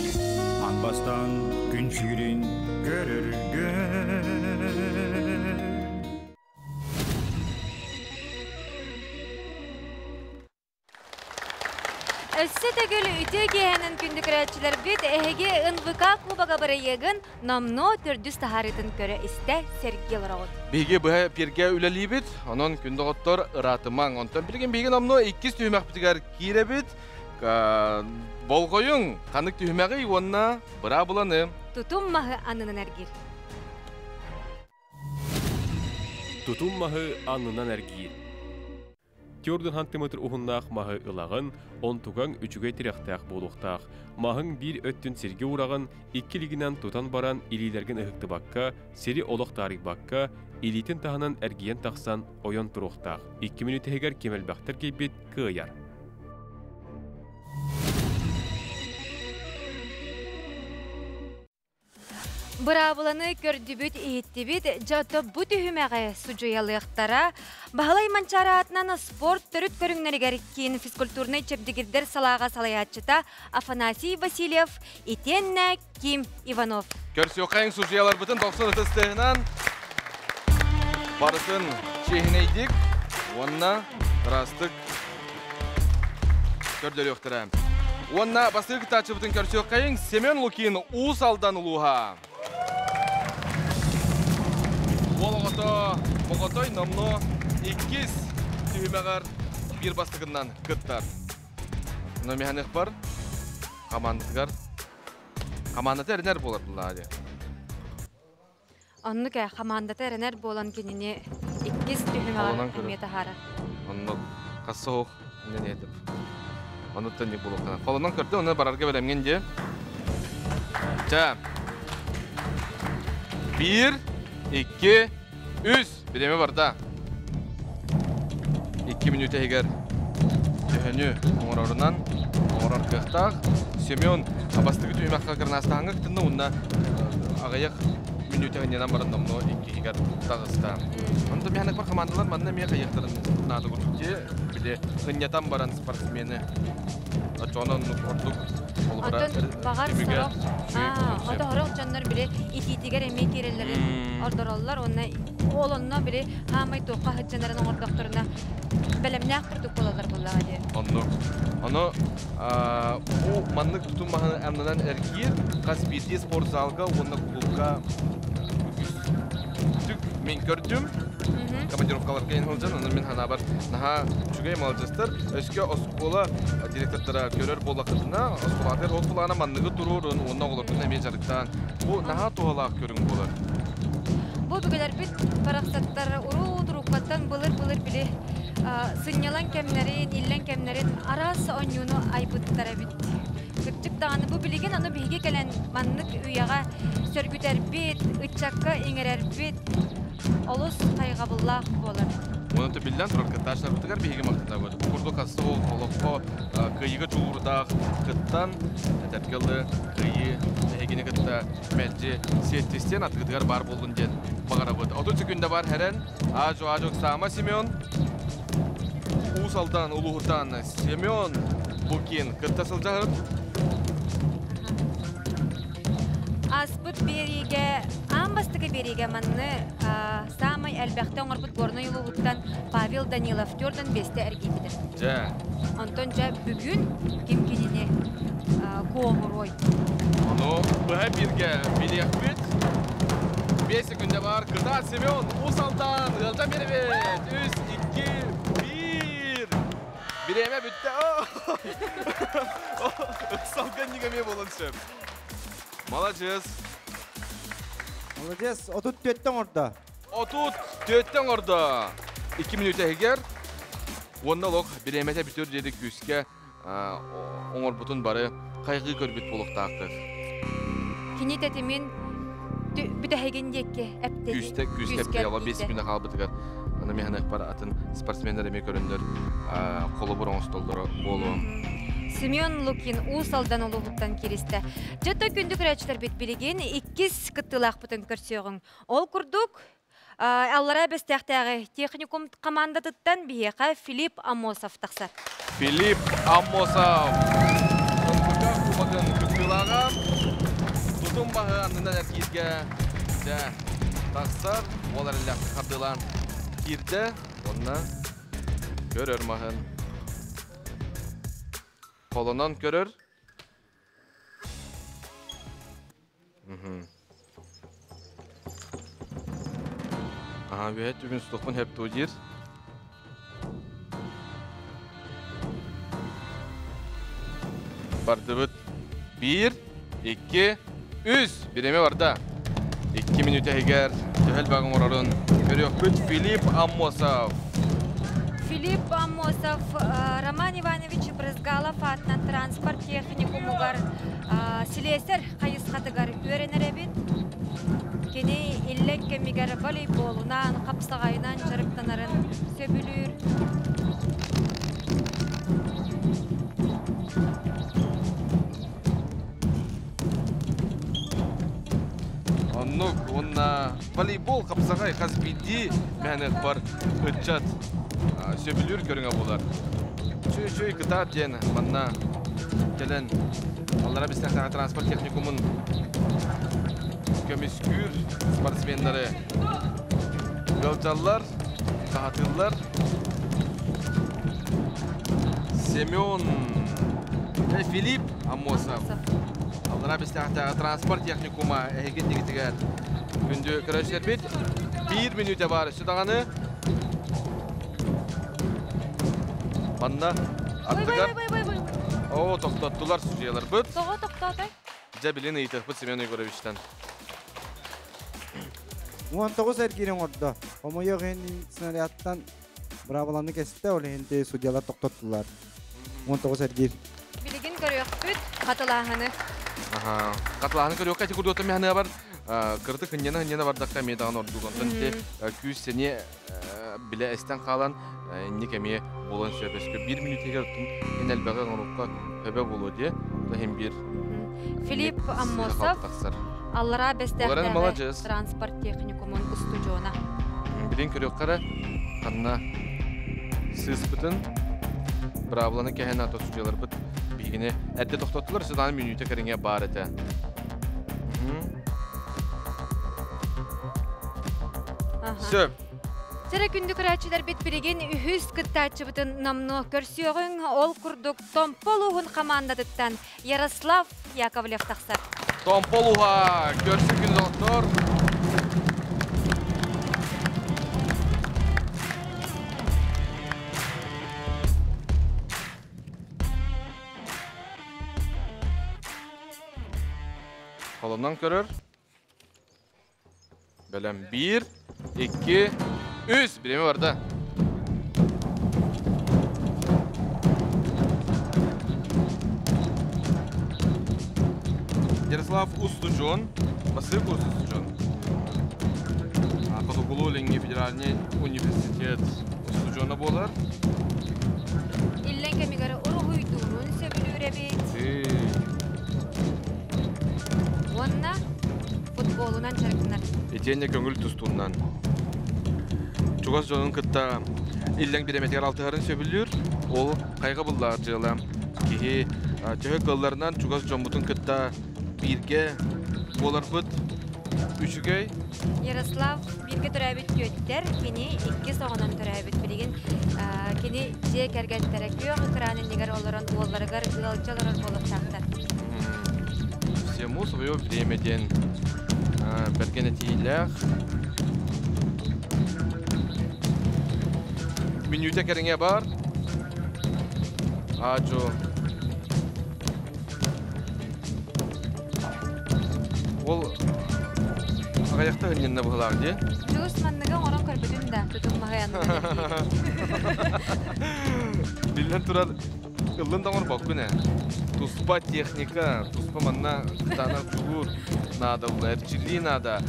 Аан бастаан күн сирин көрөргө Өссө төгүл үтүө киэһэнэн күндү көрөөччүлэрбит эһиги НВК Кубога бырайыагын номнуо төрдүс таһаарыытын көрө-истэ сэргии олороҕут. Биһиги быһа эпииргэ үлэлиибит, онон күн доҕоттор ыраатымаҥ. Онтон билигин биһиги номнуо иккис түһүмэхпитигэр киирэбит. Болҕойуҥ, ханнык түһүмэҕий уонна быраабыланы. Тутум маһы аннынан эргир. Тутум маһы аннынан эргиир. Төрдүн сантиметр уһуннаах маһы ылаҕын, онтугаҥ үчүгэй тирэхтээх буолуохтаах. Маһыҥ биир өттүн сиргэ уураҕын, икки илиигинэн тутан баран илиилэргин ыһыктыбакка, сири олох таарыйбакка, илиитин таһынан эргийэн тахсан ойон туруохтаах. Икки мүнүүтэ иһигэр ким элбэхтэр киирбит кыайар. Быраабыланы көрдүбүт, иһиттибит, дьэ бу түһүмэҕи судьуйалыахтара. Баһылай Манчаары аатынан спорт төрүт көрүҥнэригэр киин физкультурнай чэбдигирдэр салааҕа салайааччыта Афанасий Васильев итиэннэ Ким Иванов. Көрсүөххэйиҥ судьуйаларбытын 90 ытыс тыаһынан барытын чиэһинэйдик уонна ыраастык көрдөрүөхтэрэ. Уонна бастакы кыттааччыбытын көрсүөххэйиҥ Семен Лукин Уус Алдан улууһа. Уол оҕото Моҕотой номнуо иккис түһүмэҕэр биир бастакыннан кыттар. Но механик бар командатыгар командата эрэнэр буолар буллаа дии. Оннук ээ, хамаандата эрэнэр буолан кинини иккис түһүмэҕэр эмиэ таһаарар. Оннук хас соһуох иннин этим. Онуттан ник булуохтана. Холонон көрдө, оны барарга бэлэмҥин дии. Ча. Биир, икки, үс. Бириэмэ барда. 2 мүнүүтэ иһигэр төһөнү оҥорорунан оҥорор кыахтаах. Семен бастакы түһүмэххэ кырнаастааҥҥа кытынна уонна аҕыйах мүнүүтэ ынньанан баран номнуо иккиһигэр таҕыста. Онто миһанакпар командалар манна эмиэ хайыахтарын наада курдук дии. Били ынньатан баран спортсмены оччоҕуна оннук ордук Оттон баҕар сорох ото сорох дьоннор били итиитигэр эмиэ киирэллэрин ордороллор уонна ол онно били хаамай туохха сылдьанарын оҥордохторуна бэлэмнээх курдук буолаллар буоллаҕа дии. Оннук. Ону бу маннык тутум маһын аннынан эргиир хас биирдии спортзалга уонна клубка үгүстүк мин көрдүм. Командировкаларга ин сылдьан, онон мин санаабар наһаа үчүгэй маладьыстар. Өскө оскуола директордара көрөр буоллаххытына, оскуолаҕытыгар ол былаана манныгы туруорун уонна оҕолоргун эмиэ дьарыктаан, бу наһаа туһалаах көрүҥ буолар. Бу өбүгэлэрбит барахсаттар уруу-туруккаттан былыр-былыр били сынньалаҥ кэмнэрин, иллэҥ кэмнэрин араас оонньууну айбыттар эбит. Кырдьык даҕаны бу билигин аны биһиги кэлэн маннык үйэҕэ сөргүтэрбит, ыччакка иҥэрэрбит олус хайҕабыллаах буолар. Онон биллэн турар кыттааччыларбытыгар биһиги махтанабыт. Бу курдук астыбыл олоххо кыайыыга дьулуурдаах кыттан, этэргэ дылы кыайыы эһигини кытта мэлдьи сиэттистиэн атыгытыгар баар буоллун диэн баҕарабыт. 30 секунда бар хэрэн, Аажу Аажу Саама Семен, Уус Алдан улууһуттан Семен Букин кытта сылдьаһыт. Ааспыт биэриигэ, аан бастакы биэриигэ манны саамай элбэхтэ оҥорбут Горнай улууһуттан Павел Данилов төрдөн биэстэ эргийбитэ. Дьэ. Онтон дьэ бүгүн ким кинини куоһуруой? Ону быһа бииргэ билиэхпит. 5 секунда бар. Кытаат Семен Уус Алдан ыалдьан биэрэбит. Үс, икки, биир. Бириэмэ бүттэ. Ыксалга эмиэ буолан сөп. Молодец. Молодец. 34-тен оҥордо. 34-тен оҥордо. 2 мүнүүтэ иһигэр уонна олох бириэмэтэ бүтүөр диэри күүскэ оҥорбутун бары хайҕыы көрбүт буолуохтаахтар. Кини тэтимин бүтэһигин диэки эптэди. Күүстэ күүскэ эптэди. Ола 5 күнэ хаалбытыгар аны миһаныкпар атын спортсменнар эмиэ көрөннөр холобур оҥостоллоро буолуо. Семен Лукин Уус Алдан улууһуттан кииристэ. Дьэ күндү көрөөччүлэрбит билигин иккис кыттыылаахпытын көрсүөҕүҥ. Ол курдук Аллараа Бэстээхтээҕи техникум командатыттан биһиэхэ Филипп Аммосов тахсар. Филипп Аммосов НПК кубогын кыттыылааҕа тутум баһы аннынан эргииргэ дьэ тахсар. Уол эрэллээх хардыылаан киирдэ. Онно көрөр маһын холонон көрөр. Аха, үөһэ түбүн сутукпун хэп диир. Бардыбыт. Биир, икки, үс. Бириэмэ барда. 2 мүнүүтэ иһигэр төһө элбэх оҥорорун көрүөхпүт Филипп Аммосов. Филипп Аммосов Роман Иванович Брызгалов аатынан транспорт техникумугар силиэсэр хайысхатыгар үөрэнэр эбит. Кини иллэҥ кэмигэр волейболунан, хапсаҕайынан дьарыктанарын сөбүлүүр. Оннук уонна волейбол хапсаҕай хас биирдии мээнэхпар ыччат сөбүлүүр көрүҥэ буолар. Үчүгэй кытаат диэн манна кэлэн аллара бистээхтээҕи транспорт техникумун көмүскүүр спортсменнары ыалдьаллар, хаһатыыллар. Семен Филипп Аммосов Аллара бистээхтээҕи транспорт техникума эһиги иннигитигэр күндү көрөөччүлэрбит биир мүнүүтэ баар өссө даҕаны манна аттыгар О, тохтоттулар судьуйаларбыт. Тоҕо тохтоотой? Дьэ, билин ыйытыахпыт Семен Егоровичтан. 19 эргиирин оҥордо. Хомойуох иһин снарядтан быраабыланы кэстэ, ол иһин судьялар тохтоттулар. 19 эргиир. Билигин көрүөхпүт хатылааһыны. Аха. Хатылааһыны көрүөххэ ити курдук механыа бар. Кырты хынньана хынньана бардахха эмиэ даҕаны ордук. Онтон ити күүс сэниэ билэ эстэн хаалан инник эмиэ буолан сөп. Өскө биир мүнүүтүгэр эн элбэҕи оҥорукка хөбө буолуо диэ. Иһин биир Филипп Аммосов Аллараа Бэстээхтээҕи транспорт техникумун устудьуона. Билин көрүөххэ эрэ ханна сыыспытын быраабыланы кэһэн ата судьуйаларбыт биһигини эрдэ тохтоттулар, сыдаан мүнүүтэ кэриҥэ баар этэ. Сөп. Сэрэ күндү көрөөччүлэрбит билигин үһүс кыттааччыбытын номнуо көрсүөҕүҥ. Ол курдук Томпо улууһун хамаандатыттан Ярослав Яковлев тахсар. Томпо улууһа көрсү күн доҕоттор. Холонон көрөр. Бэлэм. Биир, икки, үс. Бириэмэ барда. Ярослав Устужон, Басыр Устужон. Хотугулуу Илиҥҥи федеральный университет устудьуона буолар. Иллэҥ кэмигэр уруһуйдуурун сөбүлүүр эбит. Уонна футболунан дьарыктанар. Итиэннэ көҥүл тустуунан. Чугас дьонун кытта иллэҥ бириэмэтигэр алтыһарын сөбүлүүр. Ол хайҕабыллаах дьыала. Киһи төһө кыалларынан чугас дьоммутун кытта бииргэ буоларбыт үчүгэй. Ярослав бииргэ төрөөбүт түөттэр, кини иккис оҕонон төрөөбүт. Билигин кини дьиэ кэргэттэрэ күөх экран иннигэр олорон уолларыгар ыалдьа олорор буолуохтаахтар. Всему свое время диэн бэргэн этиилээх. Мүнүүтэ кэриҥэ бар. Аажу. Ол аҕыйахта ынньынна быһылаах дии. Дьулус манныгы оҥорон көрбүтүм да, тутум маһы анныгар Биллэн турар, ыллын да оҥорбоккун ээ. Туспа техника, туспа манна кытаанах дьулуур наада, эрчиллии наада.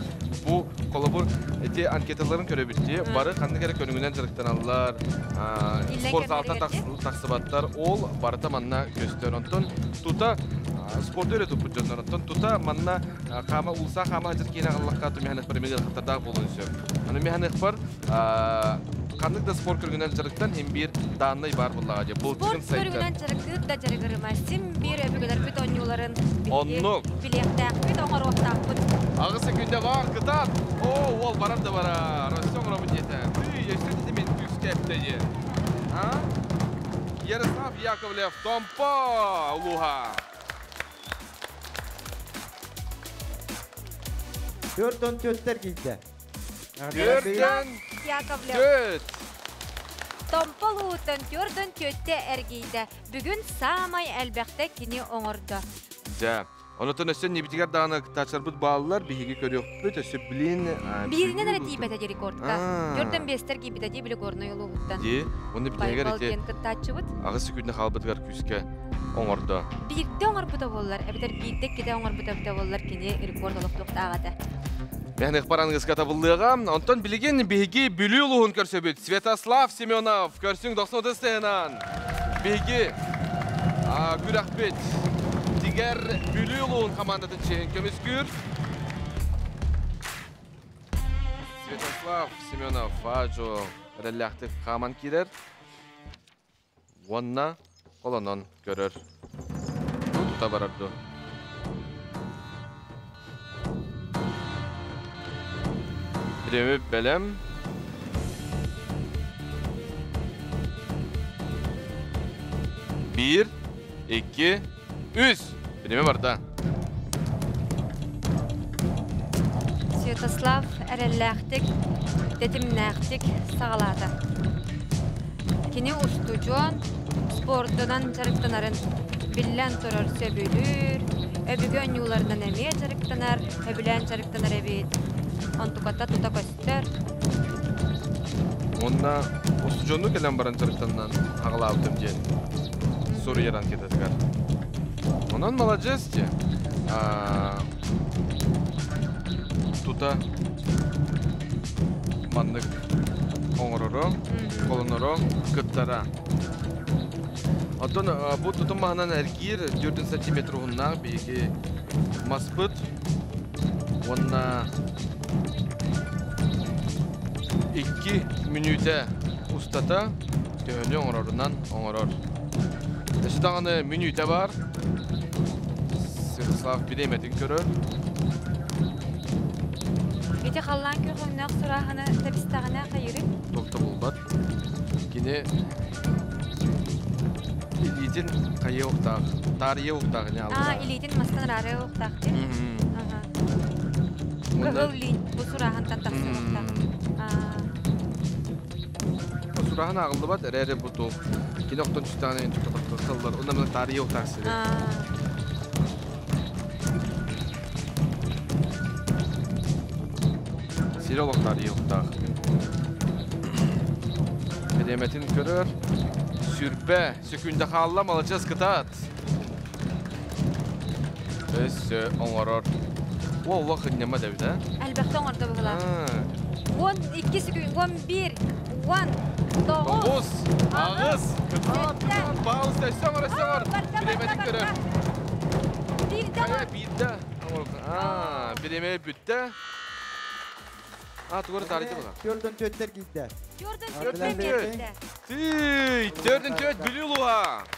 Бу холобур ити анкеталарын көрөбүт дии, бары ханнык эрэ көрүҥүнэн дьарыктаналлар, спортзалтан тахсыбаттар, ол барыта манна көстөр. Онтон тута спорду эрэ туппут дьоннор, онтон тута манна хаама улса хаама сылдьар киһини аҕаллахха түмэһэн эмиэ ыарахаттардаах буолуон сөп. Аны механыхпар ханнык да спорт көрүҥүнэн дьарыктан хим биир дааннай баар буоллаҕа дии. Спорт көрүҥүнэн дьарыктыыр да дьарыгырыма. Сим биир өбүгэлэрбит оонньууларын Оннук. билиэхтээхпит, оҥоруохтаахпыт. Аҕыс секүндэ бар, кытаат! О, уол барар да барар. Өссө оҥоробун диэтэ. Үй, өссө дии мен күүскэ эптэ дии. А? Ярослав Яковлев, Томпо улууһа. Төртөн төттер кийдэ. Төртөн Яковлев. Төт. Томпо улууһуттан төрдөн төттө эргийдэ. Бүгүн саамай элбэхтэ кини оҥордо. Дьэ, онотон өссө небитигэр даҕаны кыттааччыларбыт бааллар, биһиги көрүөхпүт, өссө блин... Бииринэн эрэ тиийбэтэ ди рекордка. Төрдөн биэстэр киирбитэ дии били Горнай улууһуттан. Ди, уонна битигэр ити диэн кыттааччыбыт. Аҕыс секүндэ хаалбытыгар күүскэ оҥордо. Биирдэ оҥорбута буоллар, эбэтэр биирдэ иккитэ оҥорбута эбитэ буоллар, кини рекорд олохтуохтаах этэ. Мэхнехпар аныгыска табыллыаҕа. Онтон билигин биһиги Бүлүү улууһун көрсөбүт. Святослав Семенов көрсүҥ 90 тыһынан. Биһиги күрэхпит тигэр Бүлүү улууһун командатын чиһин көмүскүүр. Святослав Семенов Фаджо эрэллээхтик хааман киирэр. Уонна холонон көрөр. Тута барар дуо? Бириэмэ бэлэм. Биир, икки, үс. Бириэмэ барда. Святослав эрэллээхтик, тэтимнээхтик саҕалаата. Кини устудьуон спордунан дьарыктанарын Биллэн турар сөбүлүүр, өбүгэ оонньууларынан эмиэ дьарыктанар, сөбүлээн дьарыктанар эбит. Онтуката тута көстөр. Уонна устудьуоннуу кэлэн баран дьарыктанан аҕалаабытым диэн суруйар анкетатыгар. Онон маладьыас дии. Тута маннык оҥороро, холоноро, кыттара. Оттон бу тутум маһынан эргиир 4 сантиметр уһуннаах биһиги маспыт уонна 2 мүнүүтэ устата төһөнү оҥорорунан оҥорор. Өссө даҕаны мүнүүтэ бар. Святослав бириэмэтин көрөр. Ити халлаан күөх өҥнөөх сурааһыны тэбистэҕинэ хайырый? Тохтобулбат. Кини илиитин хайа уктаах, таарыйа уктаах ини Аа, илиитин мастан араары уктаах дии. Кыһыл лиин бу сурааһынтан тахсар уктаах. Сурааһын ааҕыллыбат эрээри бу туох кини охтон түстэҕинэ тохтоллор. Онно мына таарыйа уктаах сири. Сири олох таарыйа уктаах. Бириэмэтин көрөр. Сүрбэ сөкүүндэ хаалла, маладьыас кытаат. Өссө оҥорор. О, олох ынньама дэбит, а? Элбэхтэ оҥордо быһылаах. 12 секунд, 11, 10, 9, 9, 8, кытаат, кытаат, пауза, өссө оҥор, өссө оҥор. Бириэмэтин көрөр. Биирдэ Хайа, биирдэ оҥор. Аа, бириэмэ бүттэ. А, тугар таарыйды була. Төрдөн төттер киирдэ. Төрдөн Төрдөн төт. Түй, төрдөн төт Бүлүү улууһа.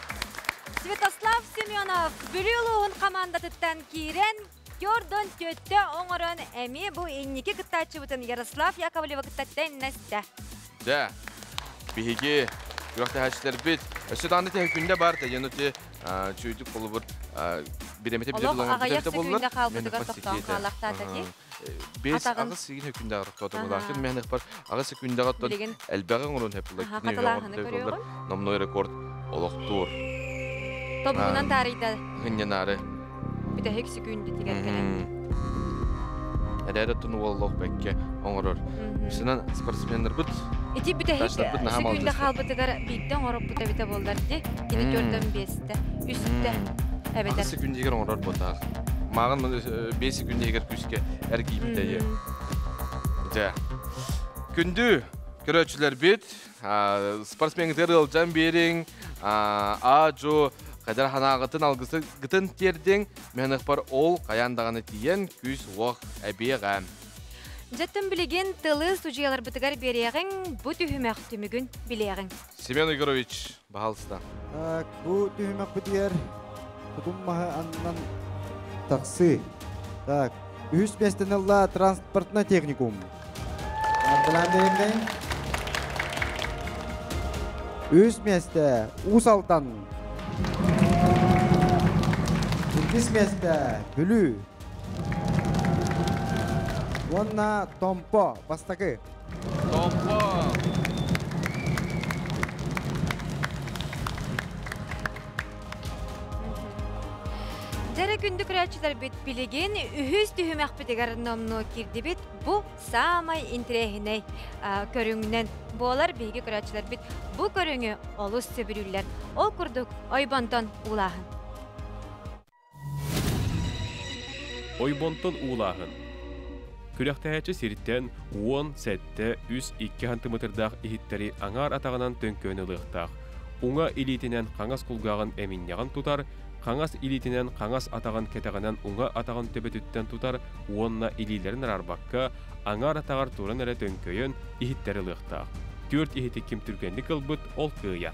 Святослав Семенов Бүлүү улууһун командатыттан киирэн, төрдөн төттө оҥорон эмиэ бу инники кыттааччыбытын Ярослав Яковлева кытта тэҥнэстэ. Дьэ, биһиги күрэхтэһээччилэрбит өссө даҕаны тэһэ күндэ бар тэйэн чүйдүк холобур биремете билер Олох аҕыйах секүндэ хаалбытыгар тохтоон хаалахтаата дии. Бес аҕыс сигин күндэ тохтоото булаахын мэһнэхпар аҕыс секүндэҕэ оттон элбэҕи оҥорон хэппылар хатылааһыны көрүөҕүн номной рекорд олохтуур. Тобугунан таарыйда. Хынньанаары. Бүтэһик секүндэтигэр кэлэн. Эрээр оттон уоллоох бэкке оҥорор. Сынан спортсменнарбыт Ити бүтэһик секүндэ хаалбытыгар биирдэ оҥороппут эбитэ буоллар дии. Кини төрдөн биэстэ, үстэ эбэтэр. Секүндигэр оҥорор буотаах. Мааҕын 5 секүндигэр күүскэ эргийбитэ. Дьэ. Күндү көрөөччүлэрбит, спортсменгытыгар ыалдьан биэриҥ, аа-дьу хайдар ханаағытын алгысыгытын тиэрдиҥ, мэһэныхпар ол хайаан даҕаны тиийэн күүс-уох эбиэҕэ. Дьэттэн билигин тылы судьуйаларбытыгар биэриэҕиҥ, бу түһүмэх түмүгүн билиэҕиҥ. Семен Егорович, баһалыста. Так, бу түһүмэхпитигэр тутум маһы аннынан тахсыы. Так, үһүс миэстэни ылла транспортный техникум. Үс миэстэ Уус Алдан. Иккис миэстэ Бүлүү. Уонна Томпо бастакы. Томпо. Дьэрэ күндү көрөөччүлэрбит билигин үһүс түһүмэхпитигэр номнуо киирдибит. Бу саамай интэриэһинэй көрүҥүнэн буолар биһиги көрөөччүлэрбит бу көрүҥү олус сөбүлүүллэр. Ол курдук ойбонтон уулааһын. Ойбонтон уулааһын. Күрэхтэһээччи сиртэн 10, 7, 3, 2 сантиметрдаах иһиттэри аҥаар атаҕынан төҥкөөн ылыахтаах. Уҥа илиитинэн хаҥас кулгааҕын эминньэҕин тутар, хаҥас илиитинэн хаҥас атаҕын кэтэҕинэн уҥа атаҕын төбөтүттэн тутар уонна илиилэрин араарбакка, аҥаар атаҕар туран эрэ төҥкөйөн иһиттэри ылыахтаах. Түөрт иһити ким түргэнник ылбыт, ол кыайар.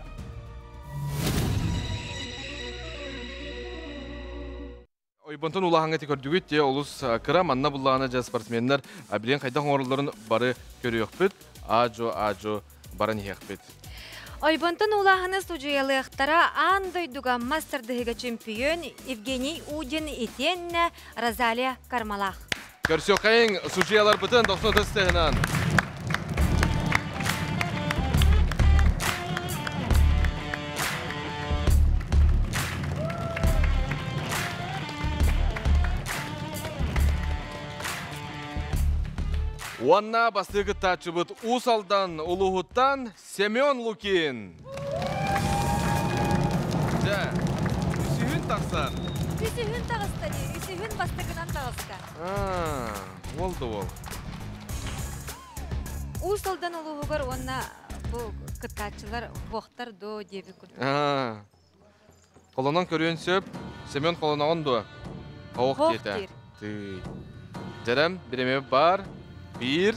Ойбонтон улаһаҥҥа ити көрдүгүт те олус кыра манна буллаҕына дьэ спортсменнар билигин хайдах оҥороллорун бары көрүөхпүт, аа-дьуо аа-дьуо баран иһиэхпит. Ойбонтон улааһыны судьуйалыахтара аан дойдуга мас тардыһыыга чемпион Евгений Удин итиэннэ Розалия Кармалаах. Көрсүөххэйиҥ судьуйаларбытын дохсун ытыс тыаһынан. Уонна бастыы кыттааччыбыт Уус Алдан улууһуттан Семен Лукин. Дьэ, үсүһүн тахсар. Үсүһүн таҕыста дии, үсүһүн бастакынан таҕыста. Уол да уол. Уус Алдан улууһугар уонна бу кыттааччылар буохтар дуо диэбит курдук. Холонон көрүөн сөп. Семен холоноҕун дуо? Оох диэтэ. Тыый. Дьэрэм, бириэмэ бар. Биир.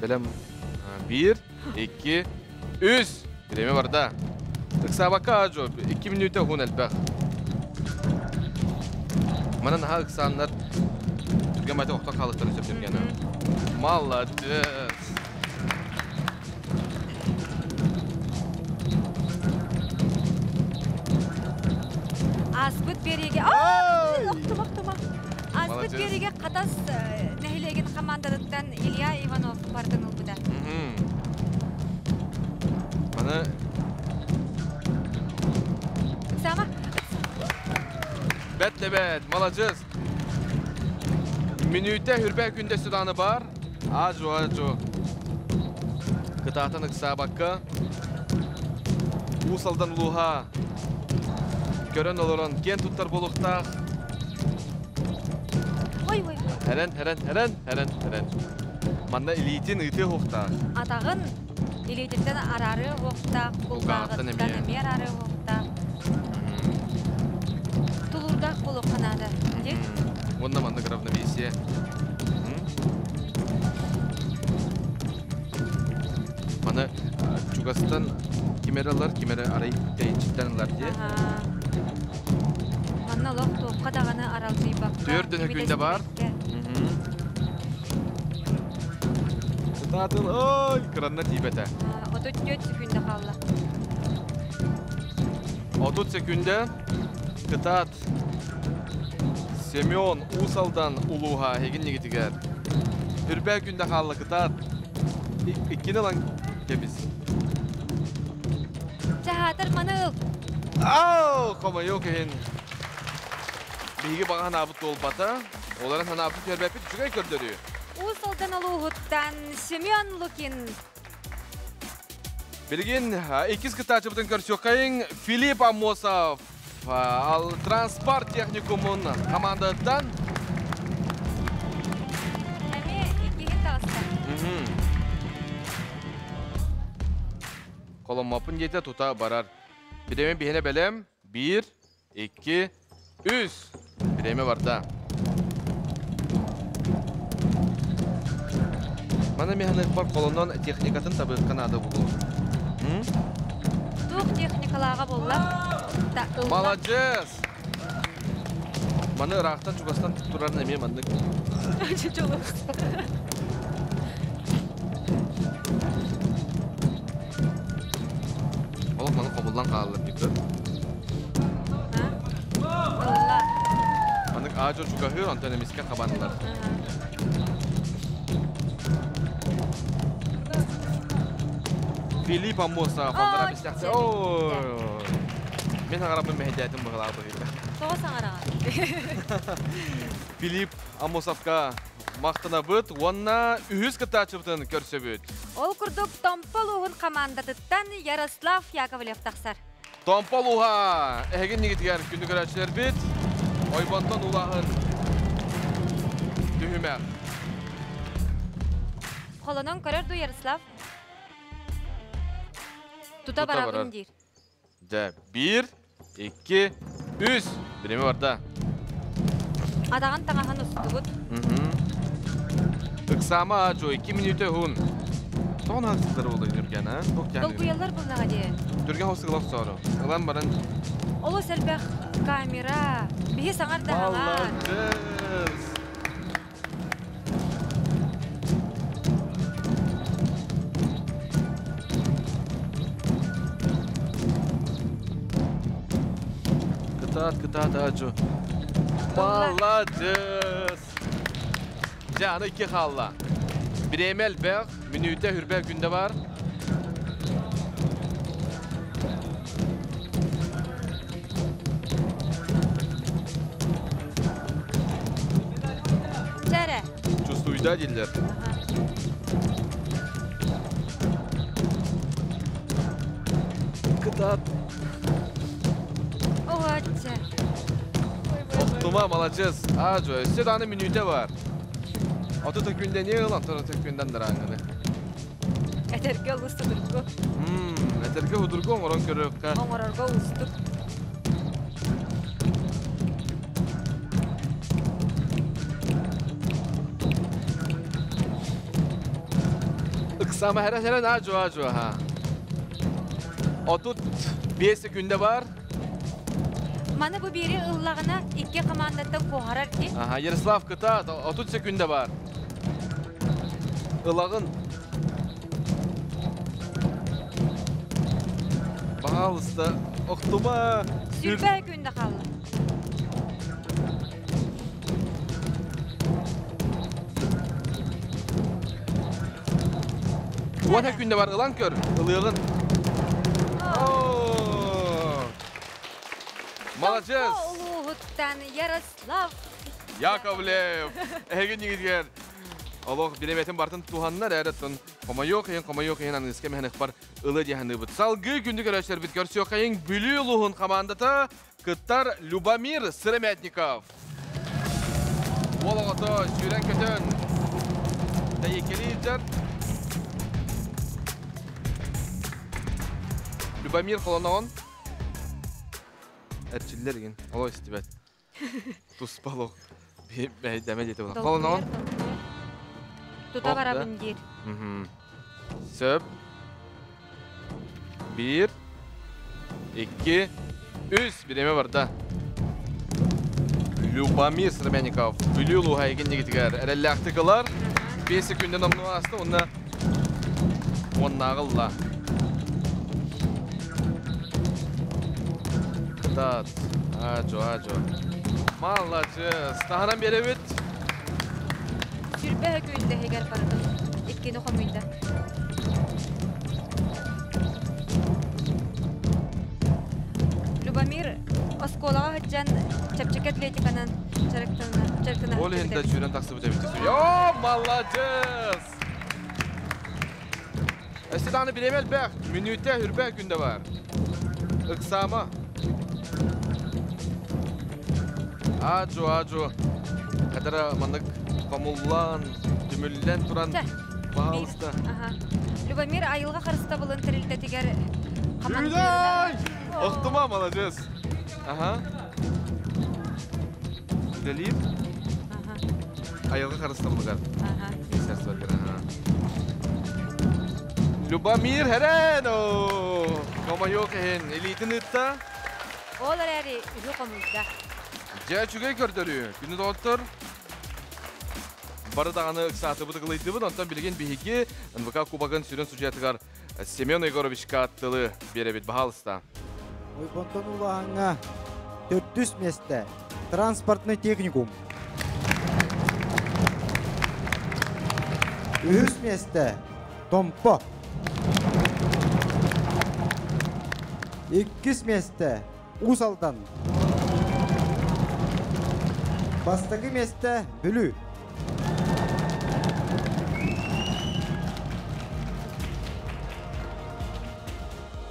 Бэлэм. Биир, икки, үс. Бириэмэ барда. Ыксаабакка аажу, 2 мүнүүтэ уһун элбэх. Манан наһаа ыксааннар түргэн байтах охтон хаалыктарын сөп түргэнэ. Молодец! Ааспыт биэриигэ охтум охтум Ааспыт биэриигэ Хатас нэһилиэгин хамаандатыттан Илья Иванов бардын ылбыта. Маны Сама. Бэт да бэт, маладьыас. Мүнүүтэ хүрбэ күндэ судааны бар. Аажу, аажу. Кытаатан ыксаабакка Уус Алдан улууһа көрөн олорон киэн туттар буолуохтаах. Ой, ой, ой. Хэрэн, хэрэн, хэрэн, хэрэн, хэрэн. Манна илиитин ыытыа уохтаах. Атаҕын илиититтэн араарыа уохтаах, кулгааҕыттан эмиэ араарыа уохтаах. Тулуурдаах буолуохха наада. Дии? Уонна маннык равновесие. Маны чугастан ким эрэ ылар, ким эрэ арай тэйиччиттэн ылар дии. Манна олох туохха даҕаны аралдьыйбакка. Түөрт күндэ бар. Кытаатын, ой, кыранна тиийбэтэ. 34 секүндэ хаалла. 30 секүндэ. Кытаат. Семен Уус Алдан улууһа эһигин нигитигэр. Үрбээ күндэ хаалла кытаат. Иккини ылан кэбис. Чаһаатар маны ыл. Ау, хомойуох иһин. Биһиги баҕа санаабыт туолбата. Олорон санаабытын түһэрбэппит үчүгэй көрдөрүү. Уус Алдан улууһуттан Семен Лукин. Билигин иккис кыттааччыбытын көрсүөххэйиҥ Филипп Аммосов ал транспорт техникумун командаттан. Эмиэ иккиһин таҕыста. Холоммоппун диэтэ тута барар. Бириэмэ биһинэ бэлэм. Биир, икки, үс. Бириэмэ барда. Маны механикпар колоннон техникатын табыахха наада буолуо. Туох техникалааҕа буолла? Маладьыас! Маны ыраахтан чугастан турарын эмиэ маннык. Чучулус. Олох маны хомуллан хааллар диккөр. Ылла. Маннык аажо чугаһыыр, онтон эмискэ хабанылар. Филипп Аммосов аллара бистяхты. Мен саҥарабын мэһэйдээтим быһылаах быһыыта. Тоҕо саҥараҕын? Филипп Аммосовка махтанабыт уонна үһүс кыттааччыбытын көрсөбүт. Ол курдук Томпо улууһун хамаандатыттан Ярослав Яковлев тахсар. Томпо улууһа эһигин нигитигэр күндү көрөөччүлэрбит Ойбонтон улааһын түһүмэх. Холонон көрөр дуу Ярослав? Тута барабын диир. Дьэ, биир, икки, үс. Бириэмэ барда. Атаҕын таҥаһын устубут. Ыксаама Жо, 2 мүнүүтэ уһун. Тоҕо наһаа буолла Нүргэн, а? Долгуйаллар буллаҕа дии. Түргэн хос охсоору. Ылан баран. Олус элбэх камера. Биһи саҥар даһаҕа. Молодец! Кытаат, кытаат, Аджу. Молодец! Дьэ, аны икки хаалла. Бириэмэ элбэх, мүнүүтэ хүрбэ күндэ бар. Чэрэ. Чувствуйда. Күүстэ диллер. Кытат. Оҕачча. Охтума, маладьыас. Аажо, өссө даҕаны мүнүүтэ бар. Отут күндэ не ылан, отут күндэн дараанганы. Этэргэ олус судургу. Этэргэ судургу оҥорон көрүөххэ. Оҥорорго уустук. Ыксама хэрэ хэрэ на жуа жуа ха. 35 секунда бар. Маны бу бири ыллаҕына икки командаттан куоһарар ди. Аха, Ярослав кыта 30 секунда бар. Ылаҕын. Пожалуйста, охтума. Сүрбэ күндэ хаалла. Уон күндэ бар ылан көр, ылыаҕын. Молодец! Улууһуттан Ярослав Яковлев! Эһиги нигизгер олох биреметин бартын туһаннар әреттон хомойуох иһин хомойуох иһин аныска мэһэнэхпар ылы диэханыбыт. Салгыы күндү көрөчтөрбүт көрсүөххэйиҥ Бүлүү улууһун командата кыттар Любомир Сыромятников. Уол оҕото сүүрэн көтөн тэйиккэлии илдьэр. Любомир холоноҕун эрчиллэр игин оло истибэт. Туспа олох бэйдэмэ диэтэ була. Холоноҕун Тута барабын диир. Сөп. Биир, икки, үс. Бириэмэ барда. Любомир Сыромянников Бүлүү улууһа эгин эрэллээхтик ылар. 5 секунден номнуо ааста, уонна уоннааҕы ылла. Кытаат. Аажо, аажо. Маладьыас. Таһынан биэрэбит. Сүрбэ күндэһигэр барытын иккини хомуйда. Любомир оскуолаҕа сылдьан чэпчэки атлетиканан дьарыктана Ол иһин да сүүрэн тахсыбыт эбит. О, молодец! Өссө даҕаны бириэмэ элбэх, мүнүүтэ үрбэ күндэ бар. Ыксаама. Аажу, аажу. Кадара маннык хомуллан, түмүллэн туран, пожалуйста. Любомир айылҕа харыстабылын тэрилтэтигэр командирынан. Охтума, молодец. Ага. Үлэлиир. Айылҕа харыстабылыгар. Министерствотыгар. Любомир Херено! Хомойуох иһин илиитин ыытта. Ол эрээри үһү хомуйда. Дьэ, үчүгэй көрдөрүү. Күнү доҕоттор, бары даҕаны ыксаатыбыт ыгылыйдыбыт. Онтон билигин биһиги НВК Кубогын сүрүн судьуйатыгар Семен Егоровичка тылы биэрэбит. Баһаалыста. Ойбонтон улааһыҥҥа төрдүс миэстэ транспортный техникум. Үһүс миэстэ Томпо. Иккис миэстэ Уус Алдан. Бастакы миэстэ Бүлүү.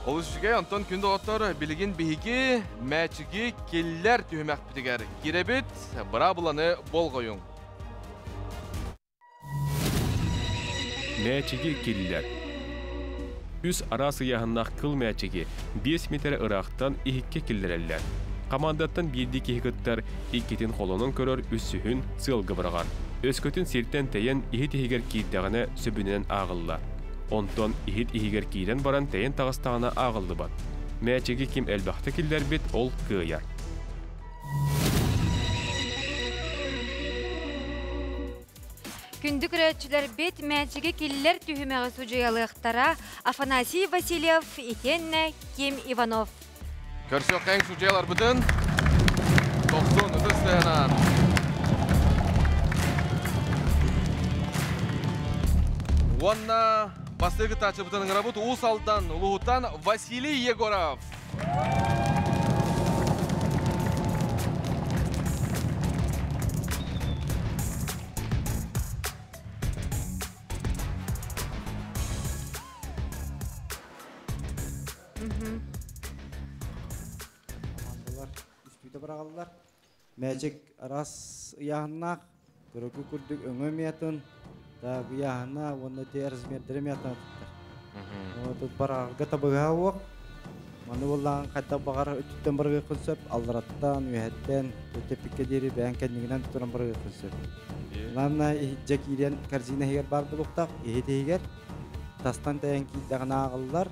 Олус үчүгэй, онтон күн доҕоттор, билигин биһиги мээчиги киллэр түһүмэхпитигэр киирэбит, быраабыланы болҕойуҥ. Мээчиги киллэр. Үс араас ыйааһыннаах кыл мээчиги 5 миэтэрэ ыраахтан иһиккэ киллэрэллэр. Хамаандаттан биирдии киһи кыттар, иккитин холонон көрөр, үсүһүн сыалга быраҕар. Өскөтүн сиртэн тэйэн иһит иһигэр киирдэҕинэ сөбүнэн ааҕыллар. Онтон иһит иһигэр киирэн баран тэйэн таҕыстаҕына ааҕыллыбат. Мээчиги ким элбэхтэ киллэрбит, ол кыайар. Күндү көрөөччүлэрбит мээчиги киллэр түһүмэҕи судьуйалыахтара Афанасий Васильев итиэннэ Ким Иванов. Көрсүөххэйиҥ судьуйаларбытын тохсун ытыс тыаһынан. Уонна бастакы кыттааччыбытын ыҥырабыт Уус Алдан улууһуттан Василий Егоров. биирдэ быраҕаллар. Мээчик араас ыйааһыннаах, көрөгү курдук өҥө миятын, да ыйааһына уонна те размердері миятын атыттар. Тут барарга табыга уох. Маны боллаан хайдах баҕар өттүттэн барыгыаххын сөп, аллараттан, үөһэттэн, төттөппиккэ диэри бэйэҥ кэннигинэн туран барыгыаххын сөп. Главное, иһирдьэ киирэн корзина иһигэр баар буолуохтаах, иһит иһигэр тастан тэйэн киирдэҕинэ ааҕыллар,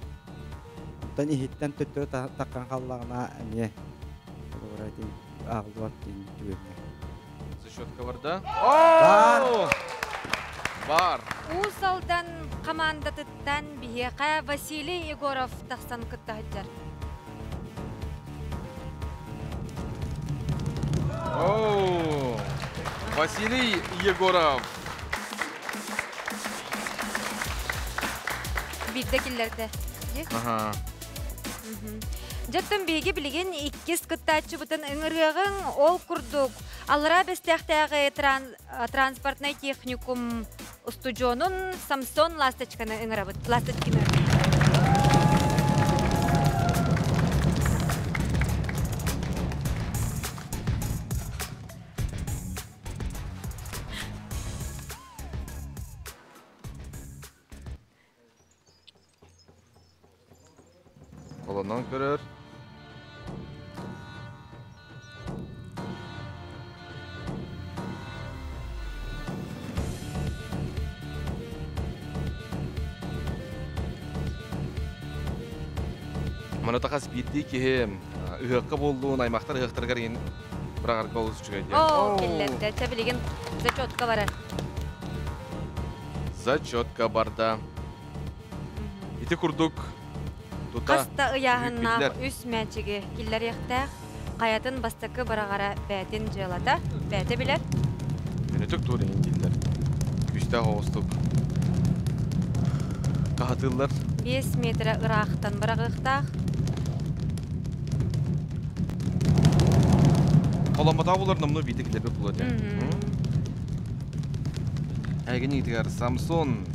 оттон иһиттэн төттөрү таххан хааллаҕына эмиэ холобура ити ааҕыллыбат диэн түгэҥҥэ. Зачетка барда. Бар! Бар! Уус Алдан хамаандатыттан биһиэхэ Василий Егоров тахсан кытта сылдьар. О, Василий Егоров. Биирдэ киллэрдэ. Аха. Дьэттэн биһиги билигин иккис кыттааччыбытын ыҥырыаҕыҥ. Ол курдук, Аллараа Бэстээхтээҕи транспортнай техникум устудьуонун Самсон Ласточканы ыҥырабыт. Ласточкины. Холонон көрөр. Манна хас биирдии киһи ыһыахха буоллун, аймахтар ыһыахтарыгар иин быраҕарга олус үчүгэй диэн. Оо, киллэрдэ. Чэ, билигин зачетка барар. Зачетка барда. Ити курдук тута Хаста ыйааһыннаах үс мээчиги киллэриэхтээх. Хайатын бастакы быраҕара бээтин дьыалата, бээтэ билэр. Өнөтүк тур иһин дииллэр. Күүстээх оҕустук хаһатыыллар. 5 метрэ ыраахтан быраҕыахтаах. Холоммотоо булар номнуо биитэ килэрбит буолуо этэ. Эйгин Самсон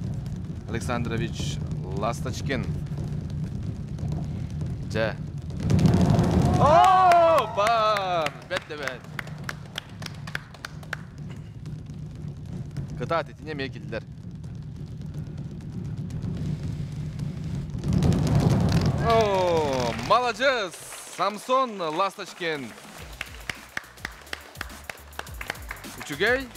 Александрович Ласточкин. Дьэ. О, бар! Бэт да бэт. Кытаат, итини эмиэ киллэр. О, маладьыас! Самсон Ласточкин. Үчүгэй.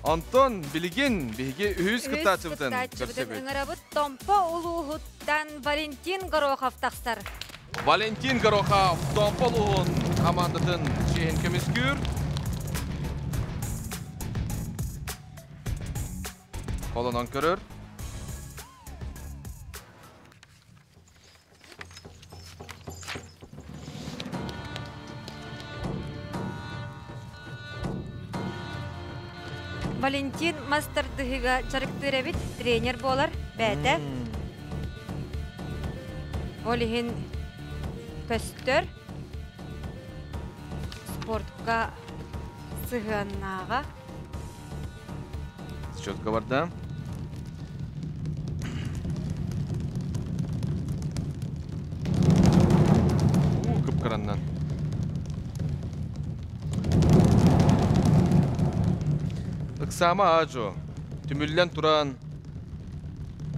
Онтон билигин биһиги үһүс кыттааччыбытын көрсөбүт. Ыҥырабыт Томпо улууһуттан Валентин Горохов тахсар. Валентин Горохов Томпо улууһун командатын чиэһин көмүскүүр. Холонон көрөр. Валентин мас тардыһыыга дьарыктыыр эбит, тренер буолар, бэйэтэ. Ол иһин көстөр спортка сыһыаннааҕа. Четко барда. Уу, кып-кыраннан. Ыксаама аажо. Түмүллэн туран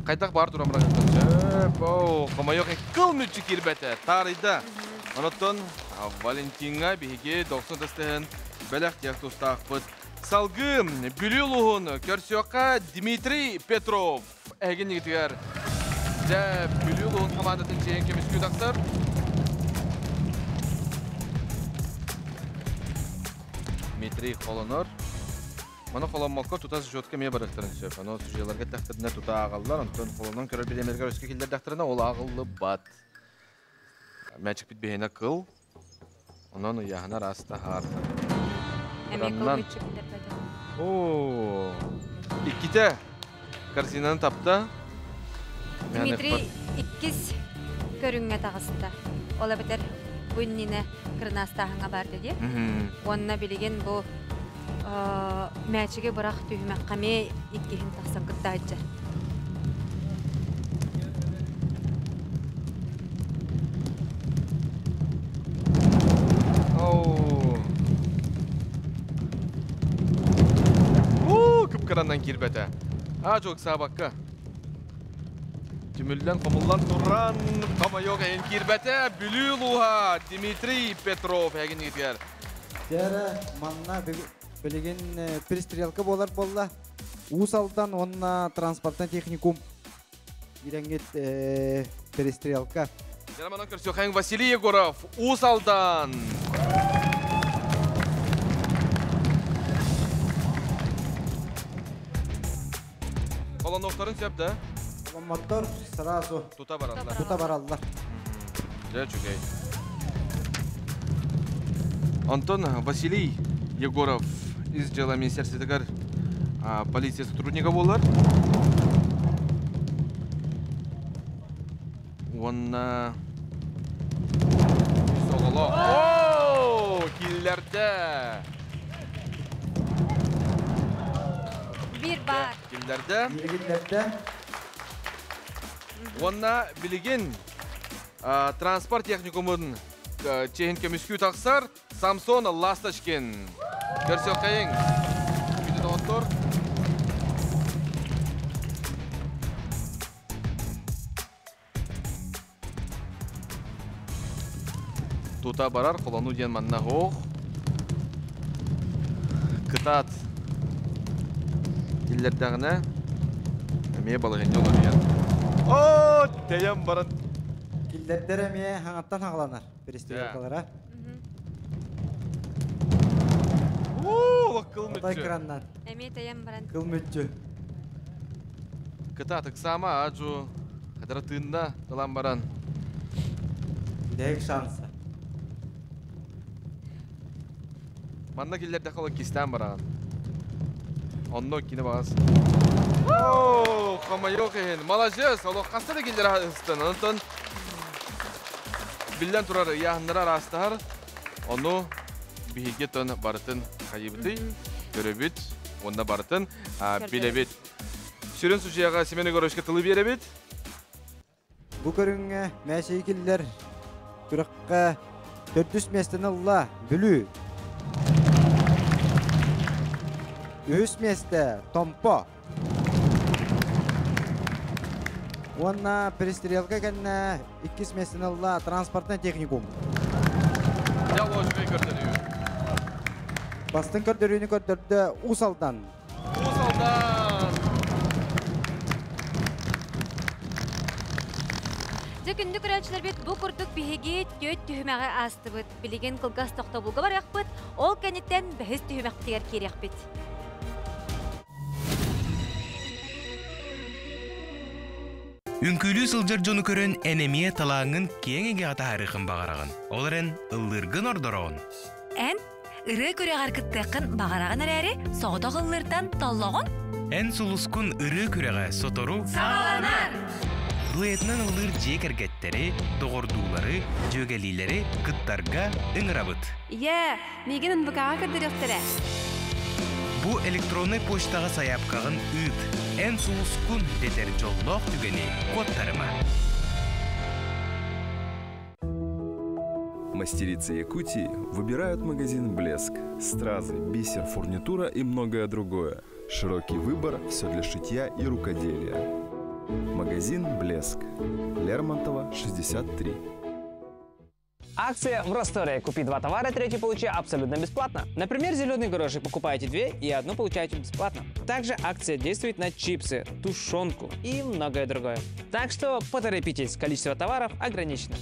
хайдах баар туран бырагыттан сөп. Оу, хомойуох кыл мүччү киирбэтэ. Таарыйда. Онотон Валентиҥҥа биһиги 90 тастыһын бэлэх диэх тустаахпыт. Салгыы Бүлүү улууһун көрсүөххэ Дмитрий Петров эһигиннигитигэр дьэ Бүлүү улууһун хамаандатын чиэһин көмүскүү тахсар. Дмитрий холонор. Маны холоммокко тута сюжетка эмиэ барыахтарын сөп. Аны судьуйаларга эттэхтэринэ тута ааҕаллар, онтон холонон көрөр бириэмэлэргэ өскө киллэрдэхтэринэ ол ааҕыллыбат. Мээчикпит биһиэнэ кыл, Онон ыйааһына араас таһаар. Эмиэ кыл мүччү киллэрбэтэ. Оо, иккитэ корзинаны тапта. Дмитрий иккис көрүҥҥэ таҕыста. Ол эбэтэр бу иннинэ кырынаастааһыҥҥа баар дии. Уонна билигин бу мээчиги бырах түһүмэххэ эмиэ иккиһин тахсан кытта сылдьар. кыраннан киирбэтэ. Аа жок саабакка. Түмүллэн хомуллан туран хомойуох эйин киирбэтэ. Бүлүү улууһа Дмитрий Петров эгинигитигэр. Дьэ манна билигин перестрелка буолар буолла. Уус Алдан уонна транспортный техникум ирэҥҥит перестрелка. Дьэ манан көрсүөххэйиҥ Василий Егоров, Уус Алдан. Холонуохтарын сөп да? Холоммоттор сразу тута бараллар. Тута бараллар. Дьэ, үчүгэй. Онтон Василий Егоров ис дьыала министерствотыгар полиция сотруднига буолар. Уонна оҕолоох. Оо, киллэрдэ! Биир баар. Киллэрдэ. Киллэрдэ. Уонна билигин транспорт техникумун чиэһин көмүскүү тахсар Самсон Ласточкин. Көрсүөххэйиҥ. Күндү доҕоттор. Тута барар холону диэн манна оһох. Кытаат киллэрдэҕинэ эмиэ балаһыанньа уларыйар. Оо, тэйэн баран. Киллэрдэр эмиэ хаҥаттан хаҕаланар перестрелкалара. Оо, кыл мүччү. Кыраннан. Эмиэ тэйэн баран. Кыл мүччү. Кытаат ыксаама ажу хадара тыынна ылан баран. Бүтэһик шанса. Манна киллэрдэххэ ол кистээн бараҕын. Онно кини баҕас. Оо, хомойуох иһин. Маладьыас, олох хаста да киллэрэ ыстан. Онтон биллэн турар ыйааһыннара араастаһар. Ону биһиги тон барытын хайыбытый, көрөбүт, уонна барытын билэбит. Сүрүн судьуйаҕа Семен Егоровичка тылы биэрэбит. Бу көрүҥҥэ мээчиги киллэр күрэххэ төрдүс миэстэни ылла Бүлүү. Үһүс миэстэ Томпо. Уонна перестрелка кэннэ иккис миэстэни ылла транспортный техникум. Дьэ, үчүгэй көрдөрүү. Бастыҥ көрдөрүүнү көрдөрдө Уус Алдан. Уус Алдан! Дьэ күндү көрөөччүлэрбит бу курдук биһиги түөрт түһүмэҕи аастыбыт. Билигин кылгас тохтобулга барыахпыт, ол кэнниттэн бэһис түһүмэхпитигэр киириэхпит. Үҥкүүлүү сылдьар дьону көрөн эн эмиэ талааҥҥын киэҥ эйгэҕэ таһаарыаххын баҕараҕын. Ол эрэн ыллыыргын ордороҕун. Эн ырыа күрэҕэр кыттыаххын баҕараҕын эрээри, соҕотох ыллыыртан толлоҕун? Эн сулускун ырыа күрэҕэ сотору саҕаланар! Дуэтынан ыллыыр дьиэ кэргэттэри, доҕордуулары, дьүөгэлиилэри кыттарга ыҥырабыт. Ийээ, миигин НВК-ҕа көрдөрүөхтэрэ. Бу электроннай почтаҕа сайаапкаҕын ыыт. Эн сулускун дэтэр дьоллоох түгэни куоттарыма. Мастерицы Якутии выбирают магазин «Блеск». Стразы, бисер, фурнитура и многое другое. Широкий выбор, все для шитья и рукоделия. Магазин «Блеск». Лермонтова, 63. Акция в Росторе. Купи два товара, третий получи абсолютно бесплатно. Например, зеленый горошек покупаете две и одну получаете бесплатно. Также акция действует на чипсы, тушенку и многое другое. Так что поторопитесь, количество товаров ограничено.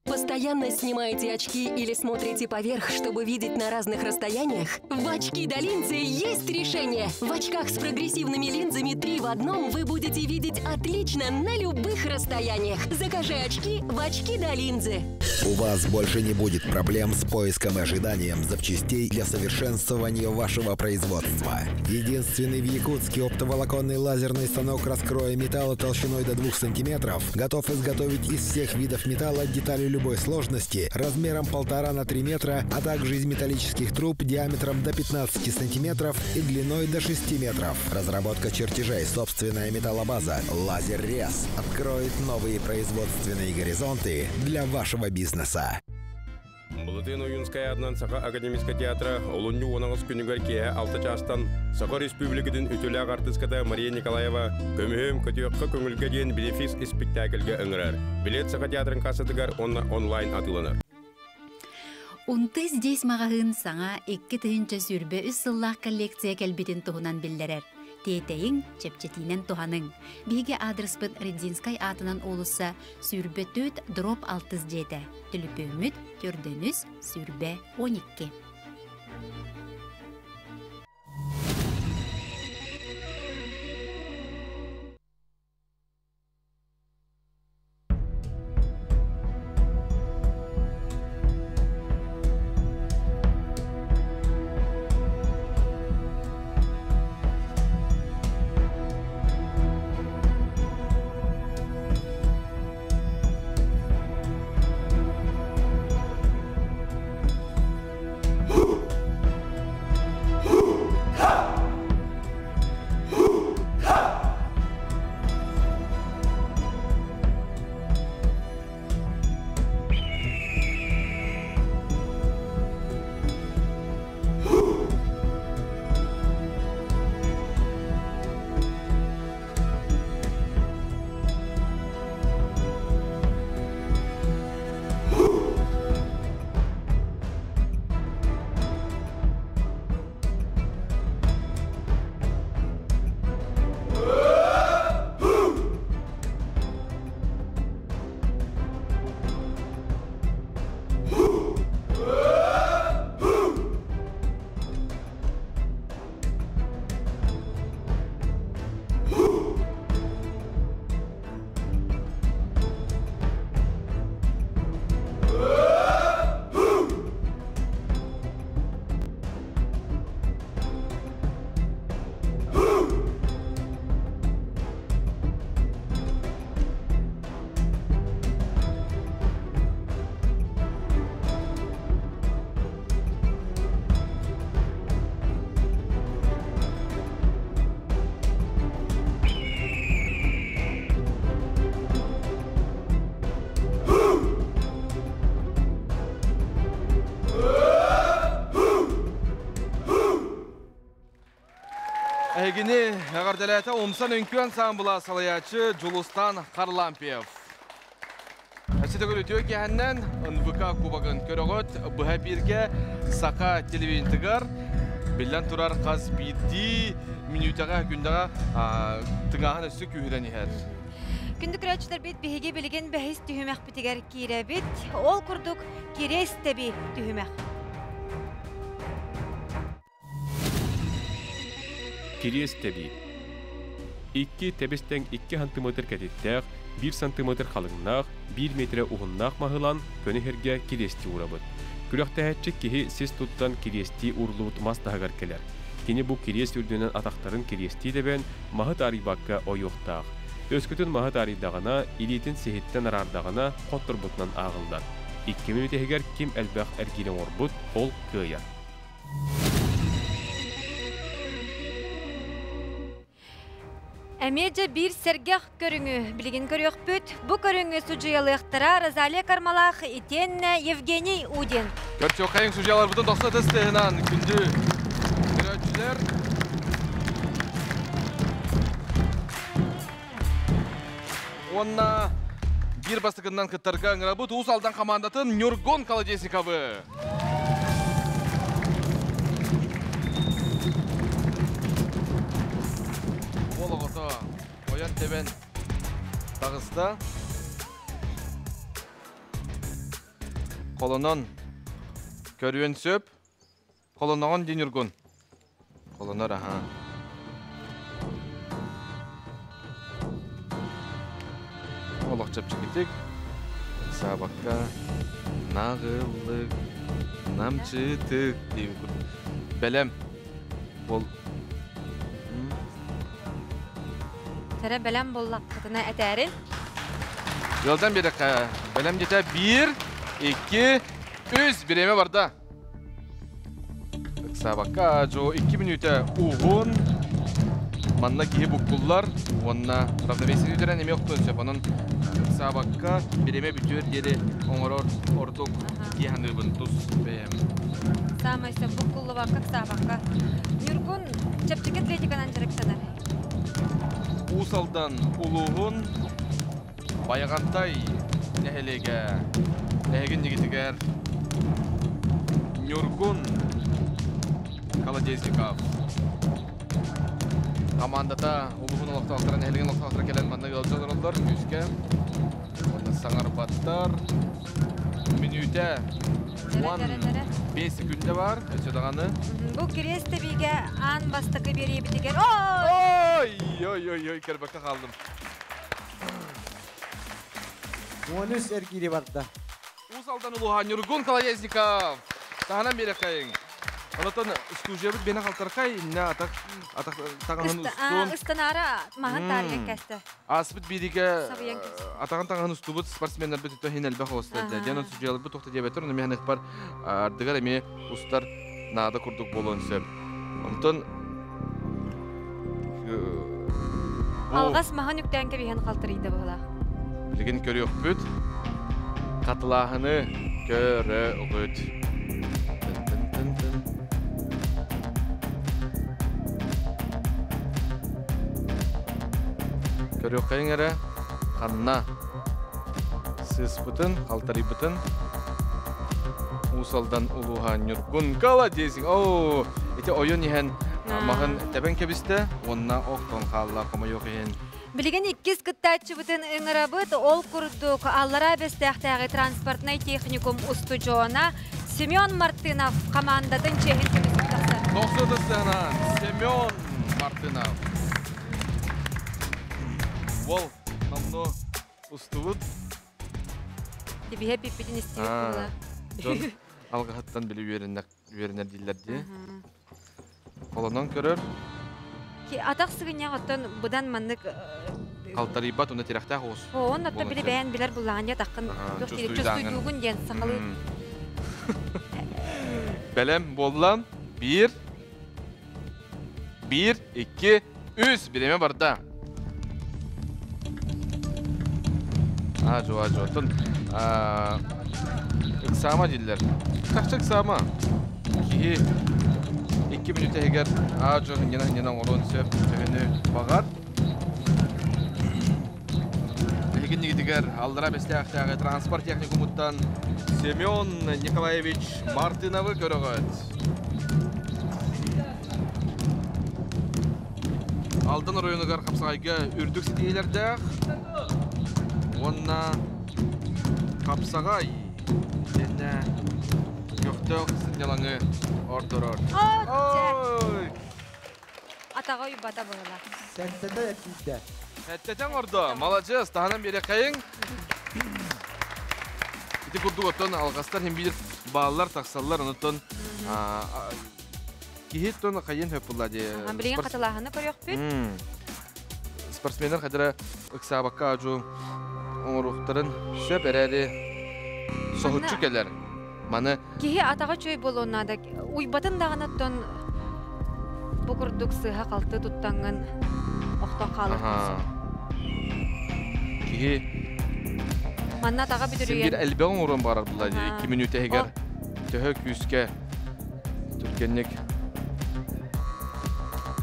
Постоянно снимаете очки или смотрите поверх, чтобы видеть на разных расстояниях? В очки до линзы есть решение! В очках с прогрессивными линзами 3 в одном вы будете видеть отлично на любых расстояниях. Закажи очки в очки до линзы. У вас больше не будет проблем с поиском и ожиданием запчастей для совершенствования вашего производства. Единственный в Якутске оптоволоконный лазерный станок раскроя металла толщиной до 2 сантиметров готов изготовить из всех видов металла детали любой сложности размером 1,5 на 3 метра, а также из металлических труб диаметром до 15 сантиметров и длиной до 6 метров. Разработка чертежей, собственная металлобаза, лазер-рез откроет новые производственные горизонты для вашего бизнеса. Былатыан Ойуунускай аатынан Саха академическай театра олунньу 18 күнүгэр киэһэ 6 чаастан Саха Республикатын үтүөлээх артыыската Мария Николаева «Көмүһүм көтүөххэ көҥүлгэ» диэн бенефис испиктээкилгэ ыҥырар. Билет Саха театрын кассатыгар уонна онлайн атыыланар. Унты здесь маҕаһыын саҥа 2023 сыллаах коллекция кэлбитин туһунан биллэрэр. Тиэтэйиҥ, чэпчэтиинэн туһаныҥ. Биһиги аадырыспыт Редзинскай аатынан уулусса 24 дроп 6 дьиэтэ. Төлөпүөммүт төрдөнүс 20 12. Эһигини эҕэрдэлээтэ Умсан үҥкүү ансаамбыла салайааччы Дьулустан Харлампьев. Өссө төгүл үтүө киэһэннэн НВК Кубогын көрөҕүт. Быһа эпииргэ Саха телевидениетыгар биллэн турар хас биирдии мүнүүтэҕэ күндэҕэ тыҥааһын өссө күүһүрэн иһэр. Күндү көрөөччүлэрбит биһиги билигин бэһис түһүмэхпитигэр киирэбит. Ол курдук Кириэс тэби түһүмэх. Кириэс тэбии. Икки тэбис-тэҥ 2 сантыметр кэтиттээх, 1 сантыметр халыҥнаах, 1 миэтэрэ уһуннаах маһылаан көнө иһэргэ кириэстии уурабыт. Күрэхтэһээччи киһи сис туттан кириэстии ууруллубут мас таһыгар кэлэр. Кини бу кириэс үрдүнэн атахтарын кириэстии тэбэн, маһы таарыйбакка ойуохтаах. Өскөтүн маһы таарыйдаҕына, илиитин сиһиттэн араардаҕына, хотторбутунан ааҕыллар. Икки мүнүүтэ иһигэр ким элбэх эргиири оҥорбут, ол кыайар. Эмиэ дьэ биир сэргэх көрүҥү билигин көрүөхпүт. Бу көрүҥү судьуйалыахтара Розалия Кармалаах итиэннэ Евгений Удин. Көрсүөххэйиҥ судьуйаларбытын тохсо ытыс тыаһынан күндү көрөөччүлэр. Уонна биир бастакыннан кыттарга ыҥырабыт Уус Алдан хамаандатын Ньургун Колодезниковы. Уол оҕото ойон тэбэн таҕыста. Холонон көрүөн сөп. Холоноҕун дии Ньургун. Холонор аһаа. Олох чэпчэкитик, ыксаабакка, наҕыллык, намчытык диэн курдук. Бэлэм. Бол. Сэрэ бэлэм буоллаххытына этээрин. Ыалдан биэрэххэ. Бэлэм дьэтэ биир, икки, үс. Бириэмэ барда. Ыксаабакка, Джо 2 мүнүүтэ уһун. Манна киһи буккуллар уонна равновесие үтэрэн эмиэ охтуон сөп. Онон ыксаабакка бириэмэ бүтүөр диэри оҥорор ордук дии саныыбын тус бэйэм. Саамай сөп буккуллубакка, ыксаабакка. Ньургун чэпчэки атлетиканан дьарыктанар. Уус Алдан улууһун Байаҕантай нэһилиэгэ эһигин ньигитигэр Ньургун Колодезников командата улууһун олохтоохторо нэһилиэгин олохтоохторо кэлэн манна ыалдьа олороллор күүскэ уонна саҥарбаттар мүнүүтэ 15 секүндэ бар өссө даҕаны Бу кириэс тэбиигэ аан бастакы биэриэбитигэр ой ой ой ой көрбөккө хааллым. 13 эргиири барда. Уус Алдан улууһа Ньургун Колодезников. Таһынан биэрэххэйиҥ. Онотон студиябыт бene халтархай инне атах атах таҥаһын устун. Ыстанаара маһын таарыйан кэстэ. Ааспыт бииригэ атаҕын таҥаһын устубут спортсменнарбыт үтө иһин элбэх оҕустар. Диэн судьуйаларбыт тухта диэбэттэр, ону миһэн ыхпар ардыгар эмиэ устар наада курдук буолуон сөп. Онтон Алҕас маһын үктээн кэбиһэн халтарыйда быһылаах. Билигин көрүөхпүт. Хатылааһыны көрөҕүт. Көрүөххэйиҥ эрэ ханна сыыспытын, халтарыйбытын Уус Алдан улууһа Ньургун Колодезник. Оо, ити ойон иһэн маһын тэбэн кэбистэ уонна охтон хаалла хомойуох иһин. Билигин иккис кыттааччыбытын ыҥырабыт. Ол курдук Аллараа Бэстээхтээҕи транспортнай техникум устудьуона Семен Мартынов хамаандатын чиэһин көмүскүү тахсар. Тохсута сыанан Семен Мартынов. Уол номнуо устубут. Тибиһэ пиппитин истибит буолла. Дьон алгаһыттан били үөрэнэр дииллэр дии. Холонон көрөр. Атах сыгынньах оттон быдан маннык Халтарыйбат уна тирэхтээх оҕус. Оон отто били бэйэн билэр буллаҕын дьэ атаххын чувствуйдуугун диэн сахалыы. Бэлэм буолла. Биир, биир, икки, үс. Бириэмэ барда. Ажу, ажу. Оттон ыксаама дииллэр. Чахчы ыксаама. Киһи 2 мүнүүтэ иһигэр аа-дьуо хынньана-хынньана оҥоруон сөп, төһөнү баҕар. Биһиги иннигитигэр Аллара Бэстээхтээҕи транспорт техникумуттан Семен Николаевич Мартыновы көрөҕүт. Алдан оройуонугар хапсаҕайга үрдүк ситиһиилэрдээх уонна хапсаҕай итиэннэ көхтөөх сынньалаҥы ордорор. Ой! Атаҕа уйбата буолла. Сэттэтэ эргийдэ. Сэттэтэ оҥордо. Маладьыас, таһынан биэрэхэйиҥ. Ити курдук оттон алҕастар иһин биир бааллар тахсаллар, онуттан Киһи тон хайын хөп булла дии. Билигин хатылааһыны көрүөхпүт. Спортсменнар хадара ыксаабакка ажу оҥоруохтарын сөп эрээри соһуччу кэлэр. Маны Киһи атаҕа чөй буолуон наада. Уйбатын даҕаны оттон бу курдук сыыһа-халты туттаҥҥын охтон хаалыаххын сөп. Киһи Манна атаҕа бүтүрүйэн. Син элбэх оҥоруон баҕарар буолла дии. 2 мүнүүтэ иһигэр төһө күүскэ Түргэнник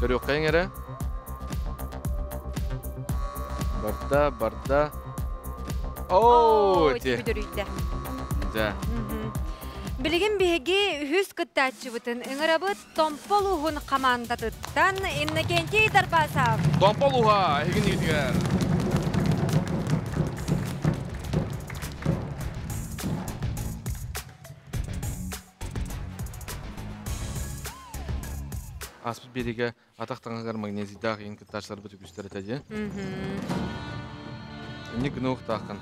көрүөххэйиҥ эрэ. Барда, барда. Оо, ити. Бүдүрүйдэ. Дьэ. Билигин биһиги үһүс кыттааччыбытын ыҥырабыт Томпо улууһун хамаандатыттан Иннокентий Дарбасов. Томпо улууһа, эһигин игитигэр. Ааспыт биэриигэ атах таҥаһыгар магнезийдаах иин кыттааччыларбыт үгүстэр этэ дии. Инник гынуохтааххын.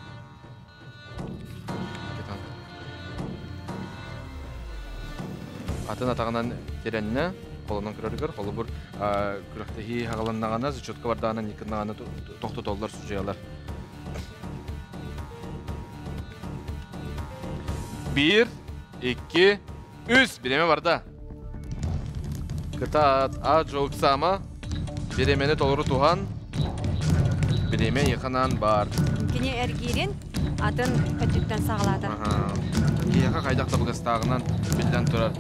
Атын атаҕынан тирэннэ, холонон көрөрүгэр, холобур, күрэхтэһии хаҕаланнаҕына, зачетка бардаҕына, никыннаҕына тохтотоллор судьуйалар. Биир, икки, үс. Бириэмэ барда. Кытаат, а Джоуксама. Бириэмэни толору туһан, бириэмэ эйиэхэ баар. Кини эргиирин атын өттүттэн саҕалаата. Киһиэхэ хайдах табыгастааҕынан биллэн турар.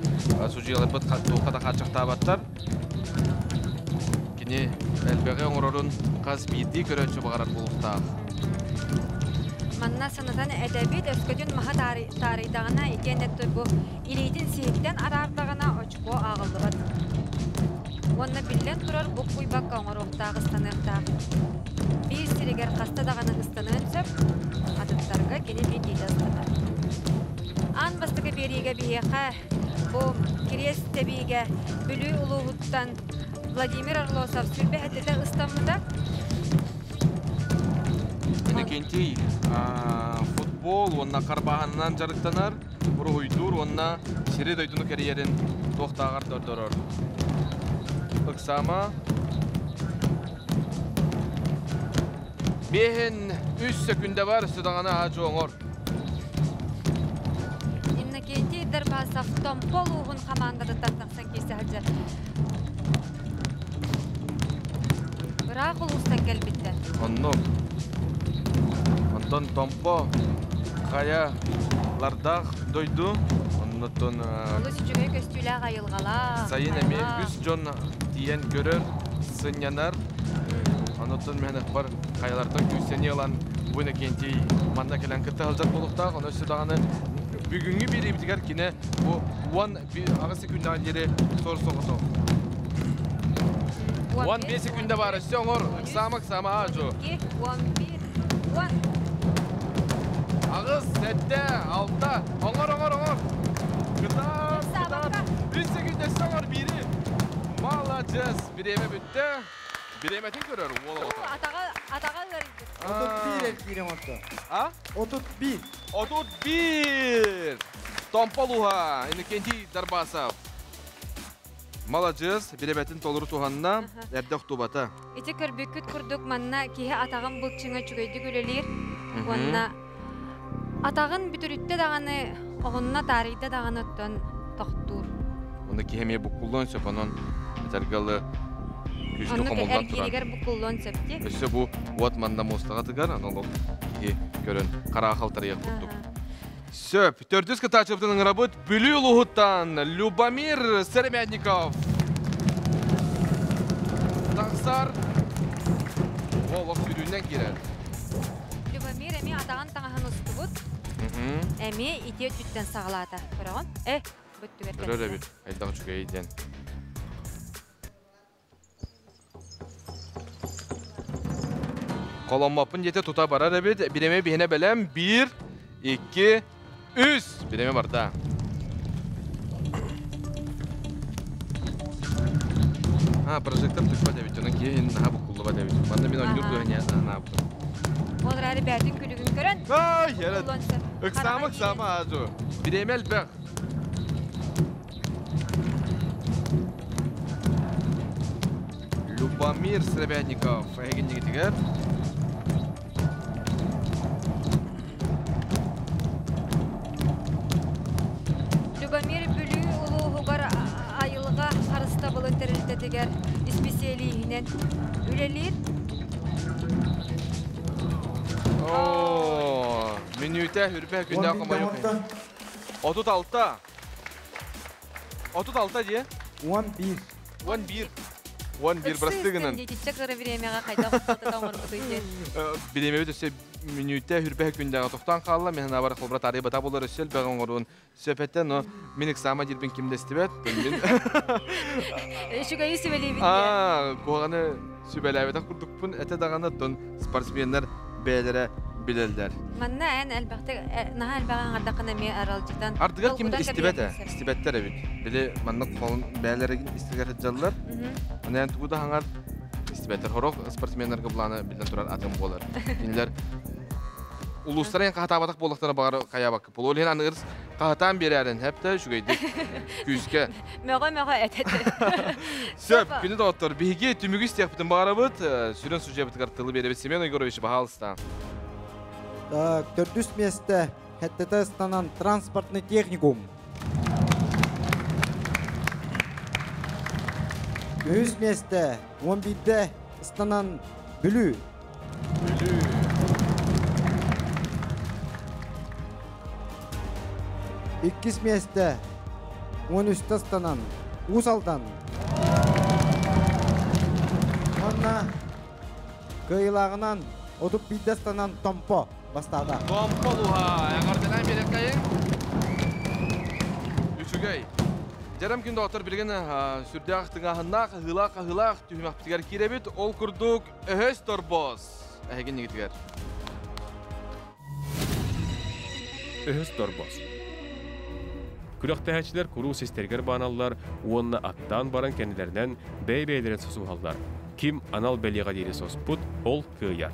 Судьуйаларбыт туохха да хааччахтаабаттар. Кини элбэҕи оҥорорун хас биирдии көрөөччү баҕарар буолуохтаах. Манна санатан этэбит, өскөтүн маһа таарыйдаҕына, итиэннэ бу илиитин сиһиттэн араардаҕына очко ааҕыллыбат. Уонна биллэн турар буккуйбакка оҥоруохтаах ыстаныахтаах. Биир сиригэр хаста даҕаны ыстаныан сөп, атыттарга кини биирдиитэ ыстанар. Аан бастакы биэриигэ биһиэхэ бу Кириэс тэбиигэ Бүлүү улууһуттан Владимир Орлосов сүрбэһэтитэ ыстаммыта. Иннокентий футбол уонна харбааһынынан дьарыктанар, уруһуйдуур уонна сири дойдуну кэрийэрин туохтааҕар дордорор. Ыксаама Биэһин үс сөкүндэ бар, судаҕаны аадьу оҥор. Иннокентий Дарбасов Томпо улууһун хамаандатыттан тахсан киирсэ сылдьар. Ыраах улуустан кэлбиттэр. Оннук. Онтон Томпо хайа лардаах дойду. Оннуттан Олус үчүгэй көстүүлээх айылҕалаах. Сайын эмиэ үс дьон тиийэн көрөр, сынньанар. Онуттан мэнэхпар хайалартан күүстэни ылан бу Иннокентий манна кэлэн кытта сылдьар буолуохтаах. Ону өссө даҕаны бүгүҥҥү биэриибитигэр кини бу 18 секундаҕа диэри сор соҕотох. 15 секунда бар өссө оҥор. Ыксаама, ыксаама аажу. 2, 11, 10. Аҕыс, сэттэ, алта, оҥор, оҥор, оҥор. Кытаат, кытаат. 3 секунда өссө оҥор биири. Маладьыас, бириэмэ бүттэ. Бириэмэтин көрөр уол оҕото. Атаҕа, атаҕа ыарыйбыт. 31 эргиирэ оҥордо. А? 31. 31! Томпо улууһа, Иннокентий Дарбасов. Маладьыас, бириэмэтин толору туһанна, эрдэ охтубата. Ити көрбүккүт курдук манна киһи атаҕын былчыҥа үчүгэйдик үлэлиир. Уонна атаҕын бүтүрүттэ даҕаны, оҕунна таарыйда даҕаны оттон тохтуур. Онно киһи эмиэ буккуллуон сөп, онон этэргэ күүскэ хомуллан туран. Эргииригэр буккуллуон сөп дии. Өссө бу уот манна муостаҕа тыгар, аны олох киһи көрөн хараҕа халтарыйар курдук. Сөп. Төрдүс кытааччыбытын ыҥырабыт Бүлүү улууһуттан Любомир Сыромятников. Тахсар. Олох сүүрүүнэн киирэр. Любомир эмиэ атаҕын таҥаһын устубут. Эмиэ ити өттүттэн саҕалаата. Көрөҕүн? Э, бүттүгэр Көрөр эбит. Айдах үчүгэй диэн. Холоммоппун диэтэ тута барар эбит. Бирэме биһинэ бэлэм. Биир, икки, үс. Бирэме барда. А, прожектор түспэт эбит. Онон киһи наһаа буккуллубат эбит. Манна мин ойнуур дуһаня анаабытым. Ол эрээри бээтин күлүгүн көрөн. Ай, ярат. Ыксаама, ыксаама, азу. Бирэме элбэх. Любомир Сребятников эһигиннигитигэр. Любомир Бүлүү улууһугар айылҕа харыстабылын тэрилтэтигэр исписэлииһинэн үлэлиир. Оо, мүнүүтэ үрбэ күннээх хомойуох. 36. 36 дии? 11. 11. 11 просты гынан. Диэтиччэ кыра бириэмэҕэ хайдах устата оҥорбутуй диэн. Бириэмэбит өссө мүнүүтэ хүрбэһэ күндэҕэ тохтоон хаалла. Мен санаабар холбура таарыйа бата болар өссө элбэҕи оҥоруон сөп этэ, но мин ыксаама диирбин ким да истибэт. Мин Үчүгэйи сүбэлиибин. Аа, куһаҕаны сүбэлээбэтэх курдукпун этэ даҕаны, оттон спортсменнар бэйэлэрэ билэллэр. Манна эн элбэхтик наһаа элбэҕи аҥардаххына эмиэ аралдьытан Ардыгар ким да истибэт ээ, истибэттэр эбит. Били маннык холун бэйэлэрин истигэр сылдьаллар. Аны эн тугу да хаҥар истибэттэр. Сорох спортсменнарга былаана биллэн турар атын буолар. Кинилэр улуустара эн хаһатаабатах буоллахтара баҕар хайаабакка. Ол иһин аныгыр хаһатаан биэрээрин хэптэ үчүгэйдик күүскэ. Мөҕө-мөҕө этэ. Сөп, күнү доҕоттор, биһиги түмүгү истиэхпитин баҕарабыт. Сүрүн судьуйабытыгар тылы биэрэбит Семен Егорович, баһаалыста. Так, төрдүс миэстэ Хэттэтэ ыстанан транспортный техникум. Үһүс миэстэ 11-де ыстанан Бүлүү. Бүлүү. Иккис миэстэ 13-те ыстанан Уус Алдан. Уонна кыайыылааҕынан 31-де ыстанан Томпо бастаата. Томпо луһа, эҕэрдэлээн биэрэккэйиҥ. Үчүгэй. Дьэрэм күн доҕоттор билигин сүрдээх тыҥааһыннаах, ыһыылаах-хаһыылаах түһүмэхпитигэр киирэбит. Ол курдук өһөс торбос эһигин нигитигэр. Өһөс торбос. Күрэхтэһээччилэр куруу систэригэр бааналлар уонна аттаан баран кэннилэринэн бэйэ-бэйэлэрин сосуһаллар. Ким анал бэлиэҕэ диэри соспут, ол кыайар.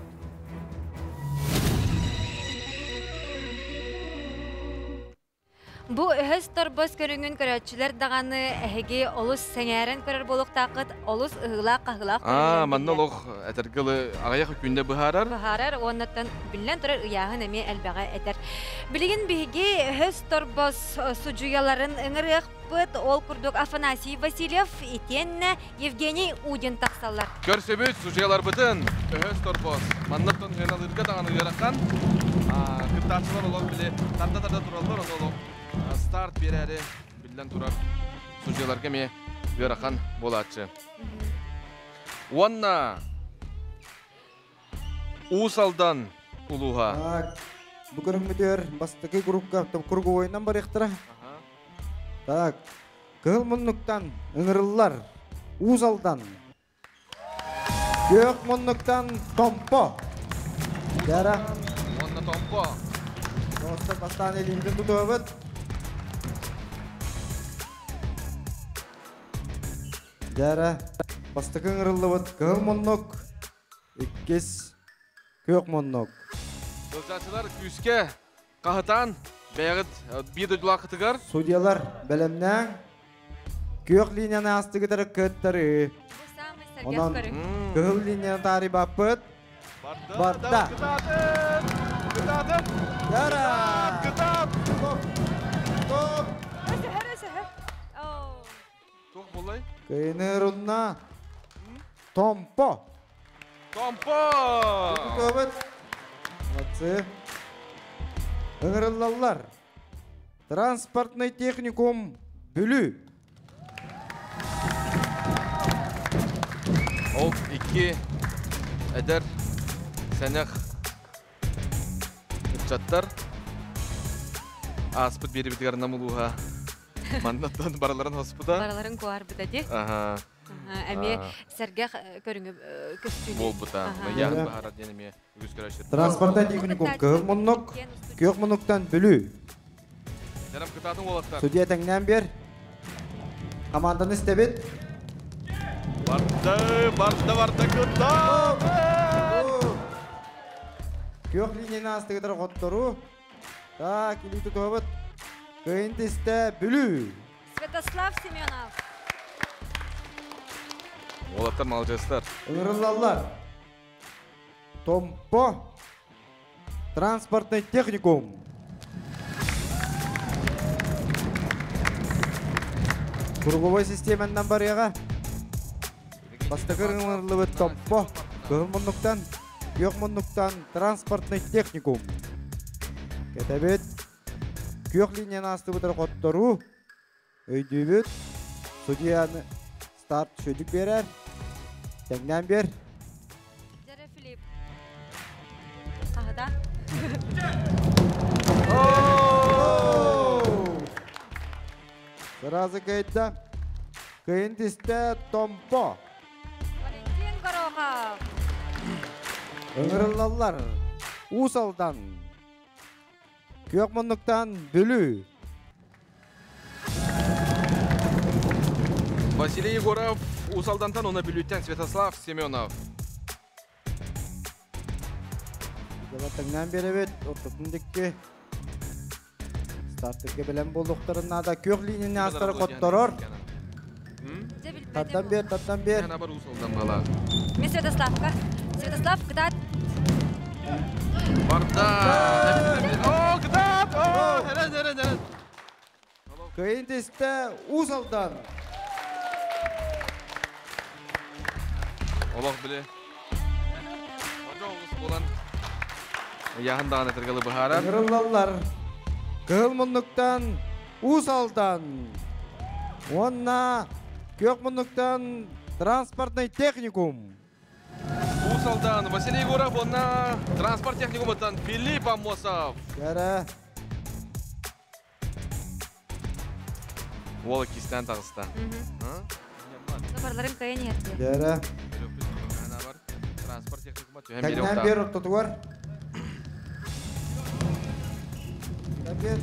Бу өһөс торбос көрүҥүн көрөөччүлэр даҕаны эһиги олус сэҥээрэн көрөр буолуохтааххыт, олус ыһыылаах-хаһыылаах Аа, манна олох этэргэ дылы аҕыйах күндэ быһаарар. Быһаарар уоннаттан биллэн турар ыйааһын эмиэ элбэҕи этэр. Билигин биһиги өһөс торбос судьуйаларын ыҥырыахпыт. Ол курдук Афанасий Васильев итиэннэ Евгений Удин тахсаллар. Көрсүбүт судьуйаларбытын өһөс торбос манныттан ыаналыырга даҕаны ыарахан. Кыттааччылар олох били тарда-тарда тураллар, ону олох старт биэрээри биллэн турар судьуйаларга эмиэ ыарахан буолааччы. Уонна Уус Алдан улууһа. Бу көрүҥмүтүгэр бастакы группа круговойунан барыахтара. Так, Кыһыл муннуктан ыҥырыллар Уус Алдан. Күөх муннуктан Томпо. Дара. Уонна Томпо. Доҕоттор бастаан илиибитин тутуһабыт. Дара. Бастакы ыҥырыллыбыт кыһыл муннук, иккис күөх муннук. Сылдьааччылар күүскэ Хаһытаан, бэйэҕит биир дойдулааххытыгар. Судьялар бэлэмнээҥ. Күөх линияны аастыгытары кыттары. Онон кыһыл линияны таарыйбаппыт. Барда. Кытаатын! Кытаатын! Дара! Кытаат! Стоп! Стоп! Өсөһөр, өсөһөр. Туох буоллай? Кыйынырунна. Томпо. Томпо! Тутуобут. Молодцы. Ыҥырыллаллар. Транспортный техникум Бүлүү. Ол икки эдэр сэнэх ыччаттар ааспыт биэрибитигэр Нам улууһа маннаттан барыларын хоспута. Барыларын куарбыта ди. Аха. Эмиэ сэргэх көрүҥү көстүүнү. Буолбута. Яһын баһара диэн эмиэ үгүс көрөөччү. Транспортный техникум кыһыл муннук, күөх муннуктан Бүлүү. Дәрәм кытаатын уолаттар. Судья тэҥнээн биэр. Команданы истэбит. Барда, барда, барда, кытаатын! Күөх линияны астыгытар хоттору. Так, илии тутуһабыт. Кыйын тистэ Бүлүү. Святослав Семенов. Уолаттар маладьыастар. Ыҥырыллаллар. Томпо транспортный техникум. Круговой системаннан барыаҕа. Бастакы ыҥырыллыбыт Томпо кыһыл муннуктан, күөх муннуктан транспортный техникум. Кэтэбит. Күөх линияны аастыбытар хотторуу. Өйдүүбүт. Судьяны старт сүдүк биэрэр. Тэҥнээн биэр. Дьэрэ Филипп. Хаһыта. Сразу кыйда. Кыйын тистэ Томпо. Валентин Горохов. Ыҥырыллаллар. Уус Алдан. Күөх муннуктан Бүлүү. Василий Егоров, Уус Алдантан, уонна Бүлүүттэн Святослав Семенов. Таҥнаан биэрэбит, ортотун дикки. Стартырга бэлэм буолуохтарын наада. Күөх линияны астары хотторор. Тардан бер, тардан бер. Мен Святославка. Святослав, кытаат. Барда! О, кытаат! О, эрен, эрен, эрен. Кыйын тистэ Уус Алдан. Олох били. Ожо болан. Яһын даҕаны тыргалы быһаарар. Ыҥырыллаллар. Кыһыл муннуктан Уус Алдан уонна күөх муннуктан транспортный техникум. Уус Алдан Василий Егоров уонна транспорт техникумуттан Филипп Аммосов. Кэрэ. Уол иккистээн таҕыста. Барыларын кыайан иһэрдиэ. Кэрэ. Транспорт техникума түһэн биэриэ Тэҥнээн биэр ортотугар. Тэҥнээн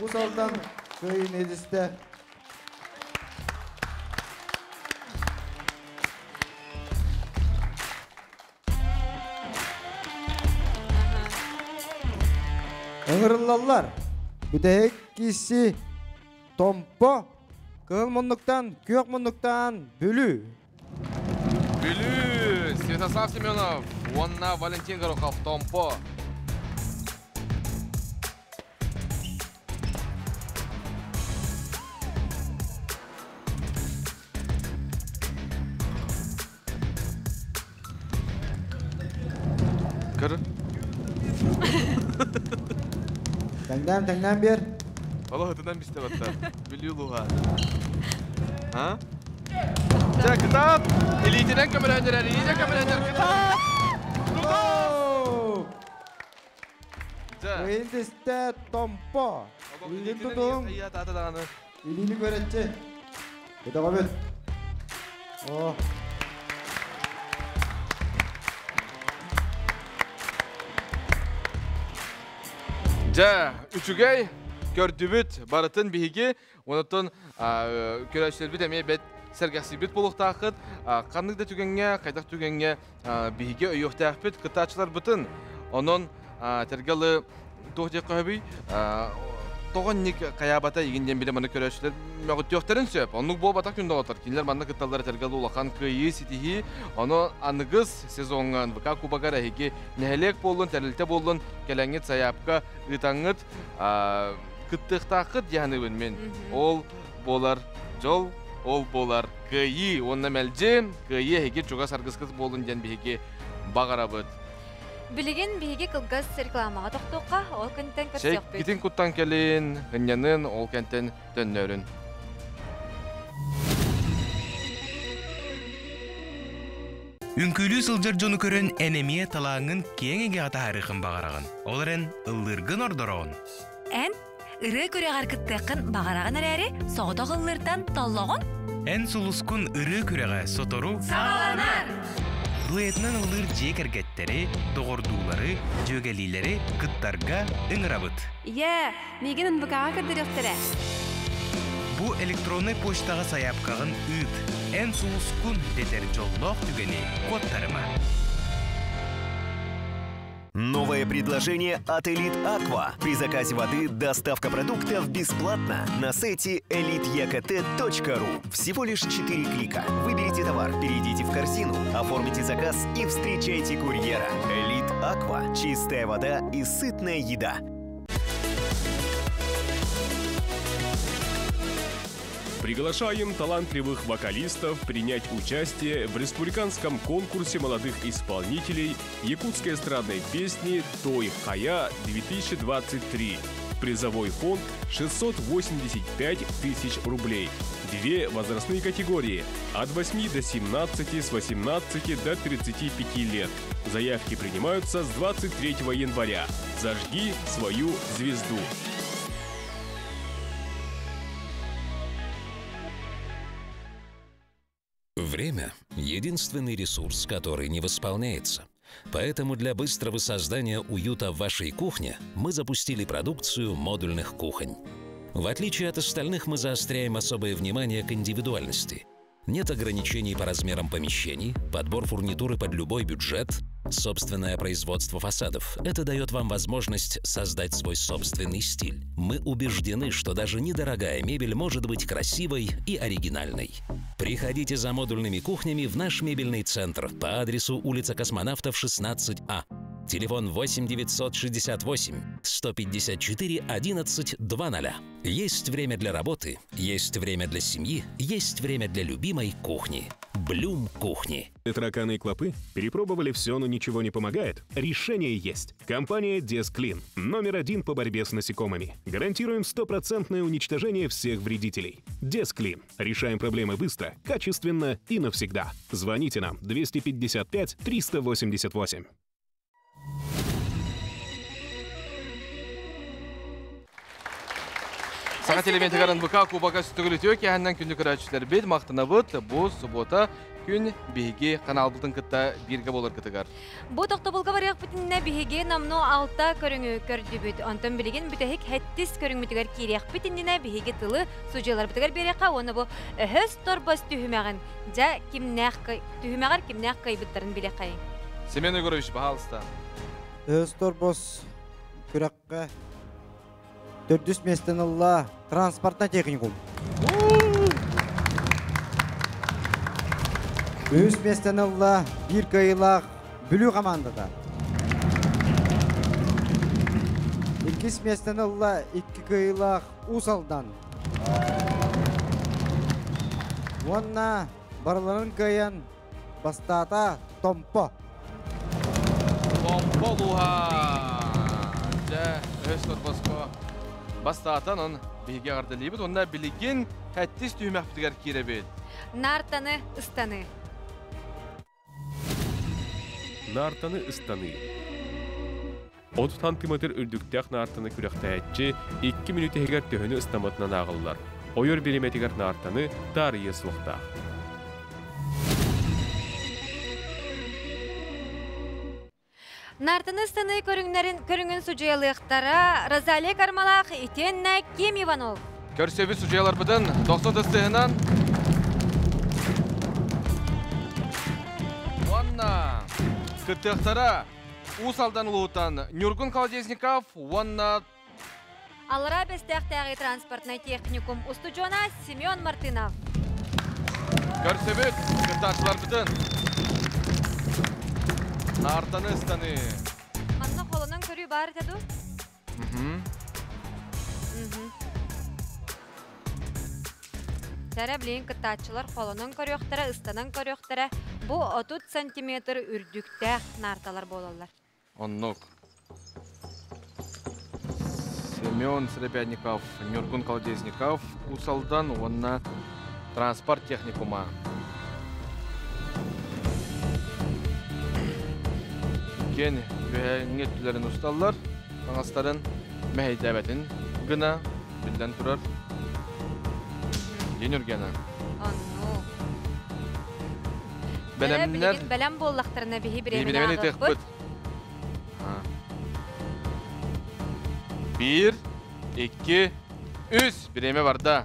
Уус Алдан кыайын эдистэ. Ыҥырыллаллар. Бүтэһик киси Томпо, кыһыл муннуктан, күөх муннуктан Бүлүү. Бүлүү, Святослав Семенов уонна Валентин Горохов, Томпо. Көр. Тэҥнээн, тэҥнээн биэр. Олох ытынан бистэ батта. Бүлүү улууһа. А? Дьэ, кытаат! Илиитинэн көмөлөөннөрөр, илиитинэн көмөлөөннөр, кытаат! Дьэ. Ыйын Томпо. Илиин тутуҥ. Илиини көрөччү. Көтөҕөбүт. О. Дьэ, үчүгэй көрдүбүт барытын биһиги, онотон көрөөччүлэрбит эмиэ бэт сэргэхсийбит буолуохтааххыт. Ханнык да түгэҥҥэ, хайдах түгэҥҥэ биһиги өйүөхтээхпит кыттааччыларбытын. Онон тэргалы туох диэххэ сөбүй? Тоҕо инник хайаабата игин диэн билэ маны көрөөччүлэр мөҕүттүөхтэрин сөп. Оннук буолбатах күн доҕоттор. Кинилэр манна кытталлара тэргэл улахан кыайыы ситиһии. Ону аныгыс сезоҥҥа НВК Кубогар эһиги нэһилиэк буоллун, тэрилтэ буоллун кэлэҥҥит сайаапка ыытаҥҥыт кыттыахтааххыт диэханыбын мин. Ол буолар дьол, ол буолар кыайыы уонна мэлдьи кыайыы эһиги чугас аргыскыт буоллун диэн биһиги баҕарабыт. Билигин биһиги кылгас рекламаҕа тохтуохха, ол кэнтэн көрсүөхпүт. Китин куттан кэлин, ынньанын, ол кэнтэн төннөрүн. Үҥкүүлүү сылдьар дьону көрөн эн эмиэ талааҥҥын киэҥ эйгэҕэ таһаарыаххын баҕараҕын. Ол эрэн ыллыыргын ордороҕун. Эн ырыа күрэҕэр кыттыаххын баҕараҕын эрээри, соҕотох ыллыыртан толлоҕун? Эн сулускун ырыа күрэҕэ сотору саҕаланар! Дуэтынан ыллыыр дьиэ кэргэттэри, доҕордуулары, дьүөгэлиилэри кыттарга ыҥырабыт. Ийээ, миигин НВК-ҕа көрдөрүөхтэрэ. Бу электроннай почтаҕа сайаапкаҕын ыыт. Эн сулускун дэтэр дьоллоох түгэни куоттарыма. Новое предложение от Elite Aqua. При заказе воды доставка продуктов бесплатно на сайте elitekt.ru. Всего лишь 4 клика. Выберите товар, перейдите в корзину, оформите заказ и встречайте курьера. Elite Aqua. Чистая вода и сытная еда. Приглашаем талантливых вокалистов принять участие в республиканском конкурсе молодых исполнителей якутской эстрадной песни «Той Хая-2023». Призовой фонд 685 тысяч рублей. Две возрастные категории – от 8 до 17, с 18 до 35 лет. Заявки принимаются с 23 января. Зажги свою звезду. Время – единственный ресурс, который не восполняется. Поэтому для быстрого создания уюта в вашей кухне мы запустили продукцию модульных кухонь. В отличие от остальных, мы заостряем особое внимание к индивидуальности. Нет ограничений по размерам помещений, подбор фурнитуры под любой бюджет, собственное производство фасадов. Это дает вам возможность создать свой собственный стиль. Мы убеждены, что даже недорогая мебель может быть красивой и оригинальной. Приходите за модульными кухнями в наш мебельный центр по адресу улица Космонавтов, 16А. Телефон 8 968 154 11 00. Есть время для работы, есть время для семьи, есть время для любимой кухни. Блюм кухни. Тараканы и клопы? Перепробовали все, но ничего не помогает? Решение есть. Компания Десклин. Номер один по борьбе с насекомыми. Гарантируем стопроцентное уничтожение всех вредителей. Десклин. Решаем проблемы быстро, качественно и навсегда. Звоните нам 255 388. Саха телевидениетигэр НВК Кубога сүтүгүлүтүө киэһэннэн күндү көрөөччүлэрбит махтанабыт бу суббота күн биһиги каналбытын кытта бииргэ буоларгытыгар. Бу тохтобулга барыахпытынна биһиги номнуо алта көрүҥү көрдүбүт. Онтон билигин бүтэһик хэттис көрүҥмүтүгэр киириэхпит иннинэ биһиги тылы судьуйаларбытыгар биэриэххэ уонна бу өһөс торбос түһүмэҕин дьэ кимнээх түһүмэҕэр кимнээх кыайбыттарын билиэххэйиҥ. Семен Егорович, пожалуйста. Өһөс торбос күрэххэ Төрдүс миэстэни ылла транспортный техникум. Үһүс миэстэни ылла биир кыайыылаах Бүлүү командата. Иккис миэстэни ылла икки кыайыылаах Уус Алдан. Уонна барыларын кыайан бастаата Томпо. Томпо улууһа дьэ өс торбоско бастаатан он биһиги эҕэрдэлиибит уонна билигин хэттис түһүмэхпитигэр киирэбит. Наартаны ыстаныы. Наартаны ыстаныы. 30 сантиметр үрдүктээх наартаны күрэхтэһээччи икки мүнүүтэ иһигэр төһөнү ыстаммытынан ааҕыллар. Ойор бириэмэтигэр наартаны таарыйыа суохтаах. Наартаны ыстаныы көрүҥнэрин көрүҥүн судьуйалыахтара Розалия Кармалаах итиэннэ Ким Иванов. Көрсөбүт судьуйаларбытын дохсун тыстыһынан уонна кыттыахтара Уус Алдан улууһуттан Ньургун Колодезников уонна Аллараа Бэстээхтээҕи транспортнай техникум устудьуона Семен Мартынов. Көрсөбүт кыттааччыларбытын Наартаны ыстаныы. Манна холонон көрүү баар этэ дуу? Сэрэ билигин кыттааччылар холонон көрүөхтэрэ, ыстанан көрүөхтэрэ. Бу 30 сантиметр үрдүктээх наарталар буолаллар. Оннук. Семен Сребянников, Ньургун Колодезников, Уус Алдан уонна транспорт техникума. Иккиэн үөһээҥҥи өттүлэрин усталлар, таҥастарын мэһэйдээбэтин гына биллэн турар. Дин Үргена. Оннук. Бэлэмнэр бэлэм буоллахтарына биһи бириэмэни ытыахпыт. Биир, икки, үс. Бириэмэ барда.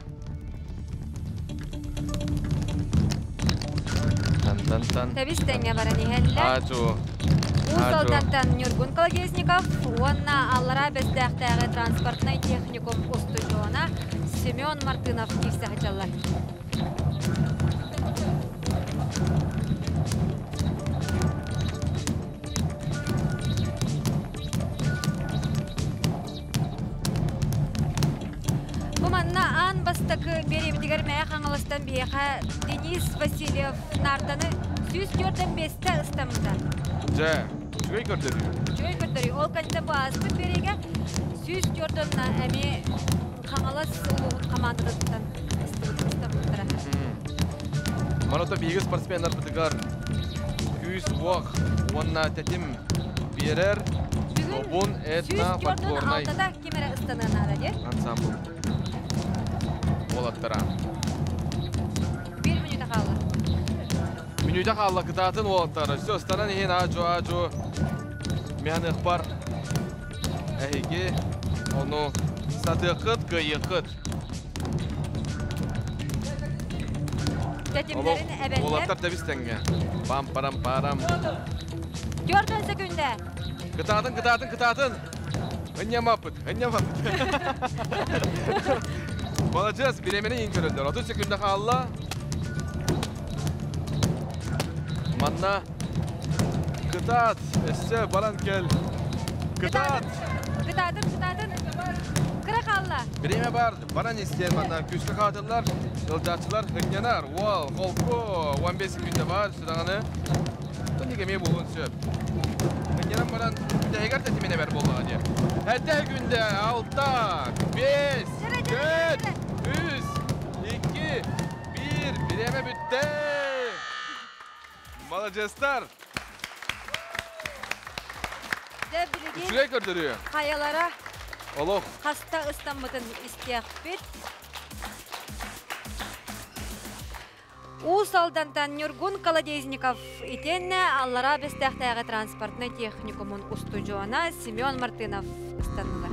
Тан-тан-тан. Тэбис тэҥҥэ баран иһэллэр. Аачу. Уус Алдантан Ньургун Колодезников уонна Аллараа Бэстээхтээҕи транспортнай техникум устудьуона Семен Мартынов киирсэ сылдьаллар. Бу манна аан бастакы биэриэбитигэр Мэйэ Хаҥаластан биһиэхэ Денис Васильев наартаны 145-тэ ыстаммыта. Дьэ, үчүгэй көрдөрүү. Үчүгэй көрдөрүү. Ол кэнниттэн бу ааспыт биэриигэ 104 эмиэ Хаҥалас улууһун хамаандатыттан ыстаммыттара. Манна биһиги спортсменнарбытыгар күүс-уох уонна тэтим биэрэр Добун этно-фольклорнай ким эрэ ыстаныан наада диэн. Ансамбл уолаттара. Биир мүнүүтэ хаалла. Мүнүүтэ хаалла кытаатын уолаттара. Все, ыстанан иһин аажу-аажу миһаныахпар эһиги ону сатыаххыт, кыайыаххыт. Тэтимнэрин эбэллэр. Уолаттар тэбис тэҥҥэ. Пам-парам-парам. 4 секүндэ. Кытаатын, кытаатын, кытаатын. Ынньамаппыт, ынньамаппыт. Маладьыас, бириэмэни иин көрөллөр. 30 секүндэ хаалла. Манна Кытаат, өссө баран кэл. Кытаат! Кытаатын, кытаатын. Кыра хаалла. Бириэмэ бар, баран истиэн манна күүскэ хаатыллар, ылдьааччылар хынньанар. Уол, холку, 15 секунда бар, сүрэҕини. Тонник эмиэ буолуон сөп. Хынньанан баран, бүтэһигэр тэтимин эбэр буоллаҕа дии. Этэ күндэ, алта, бес, төрт, үс, икки, биир, бириэмэ бүттэ! Маладьыастар! Дьэ, билигин Үчүгэй көрдөрүү. хайалара Олох. хаста ыстаммытын истиэхпит. Уус Алдантан Ньургун Колодезников итиэннэ Аллараа Бэстээхтээҕи транспортнай техникумун устудьуона Семен Мартынов ыстаннылар.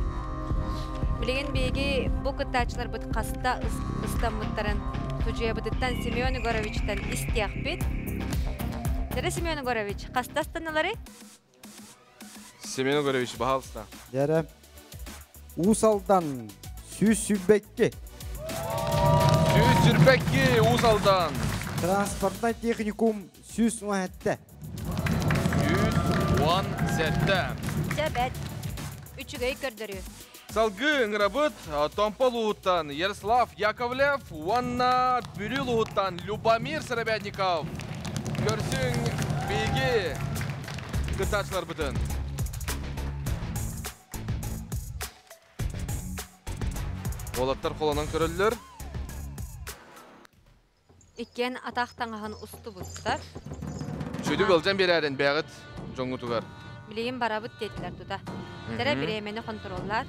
Билигин биһиги бу кыттааччыларбыт хаста ыстаммыттарын судьуйабытыттан Семен Егоровичтан истиэхпит. Дара Семен Егорович, хаста ыстанналары? Семен Егорович, пожалуйста. Дәрі. Уус Алдан 122. 122 Уус Алдан. Транспортнай техникум 117. 117. Дьэ бэт. Үчүгэй көрдөрүү. Салгыы ыҥырабыт Томпо улууһуттан Ярослав Яковлев уонна Бүлүү улууһуттан Любомир Сыробятников. Көрсүҥ биһиги кыттааччыларбытын. Уолаттар холонон көрөллөр. Иккиэн атах таҥаһын устубуттар. Сүдү ыалдьан биэрээрин бэйэҕит дьоҥҥутугар. Билигин барабыт диэтилэр тута. Тэрэ бириэмэни хонтуруоллаар.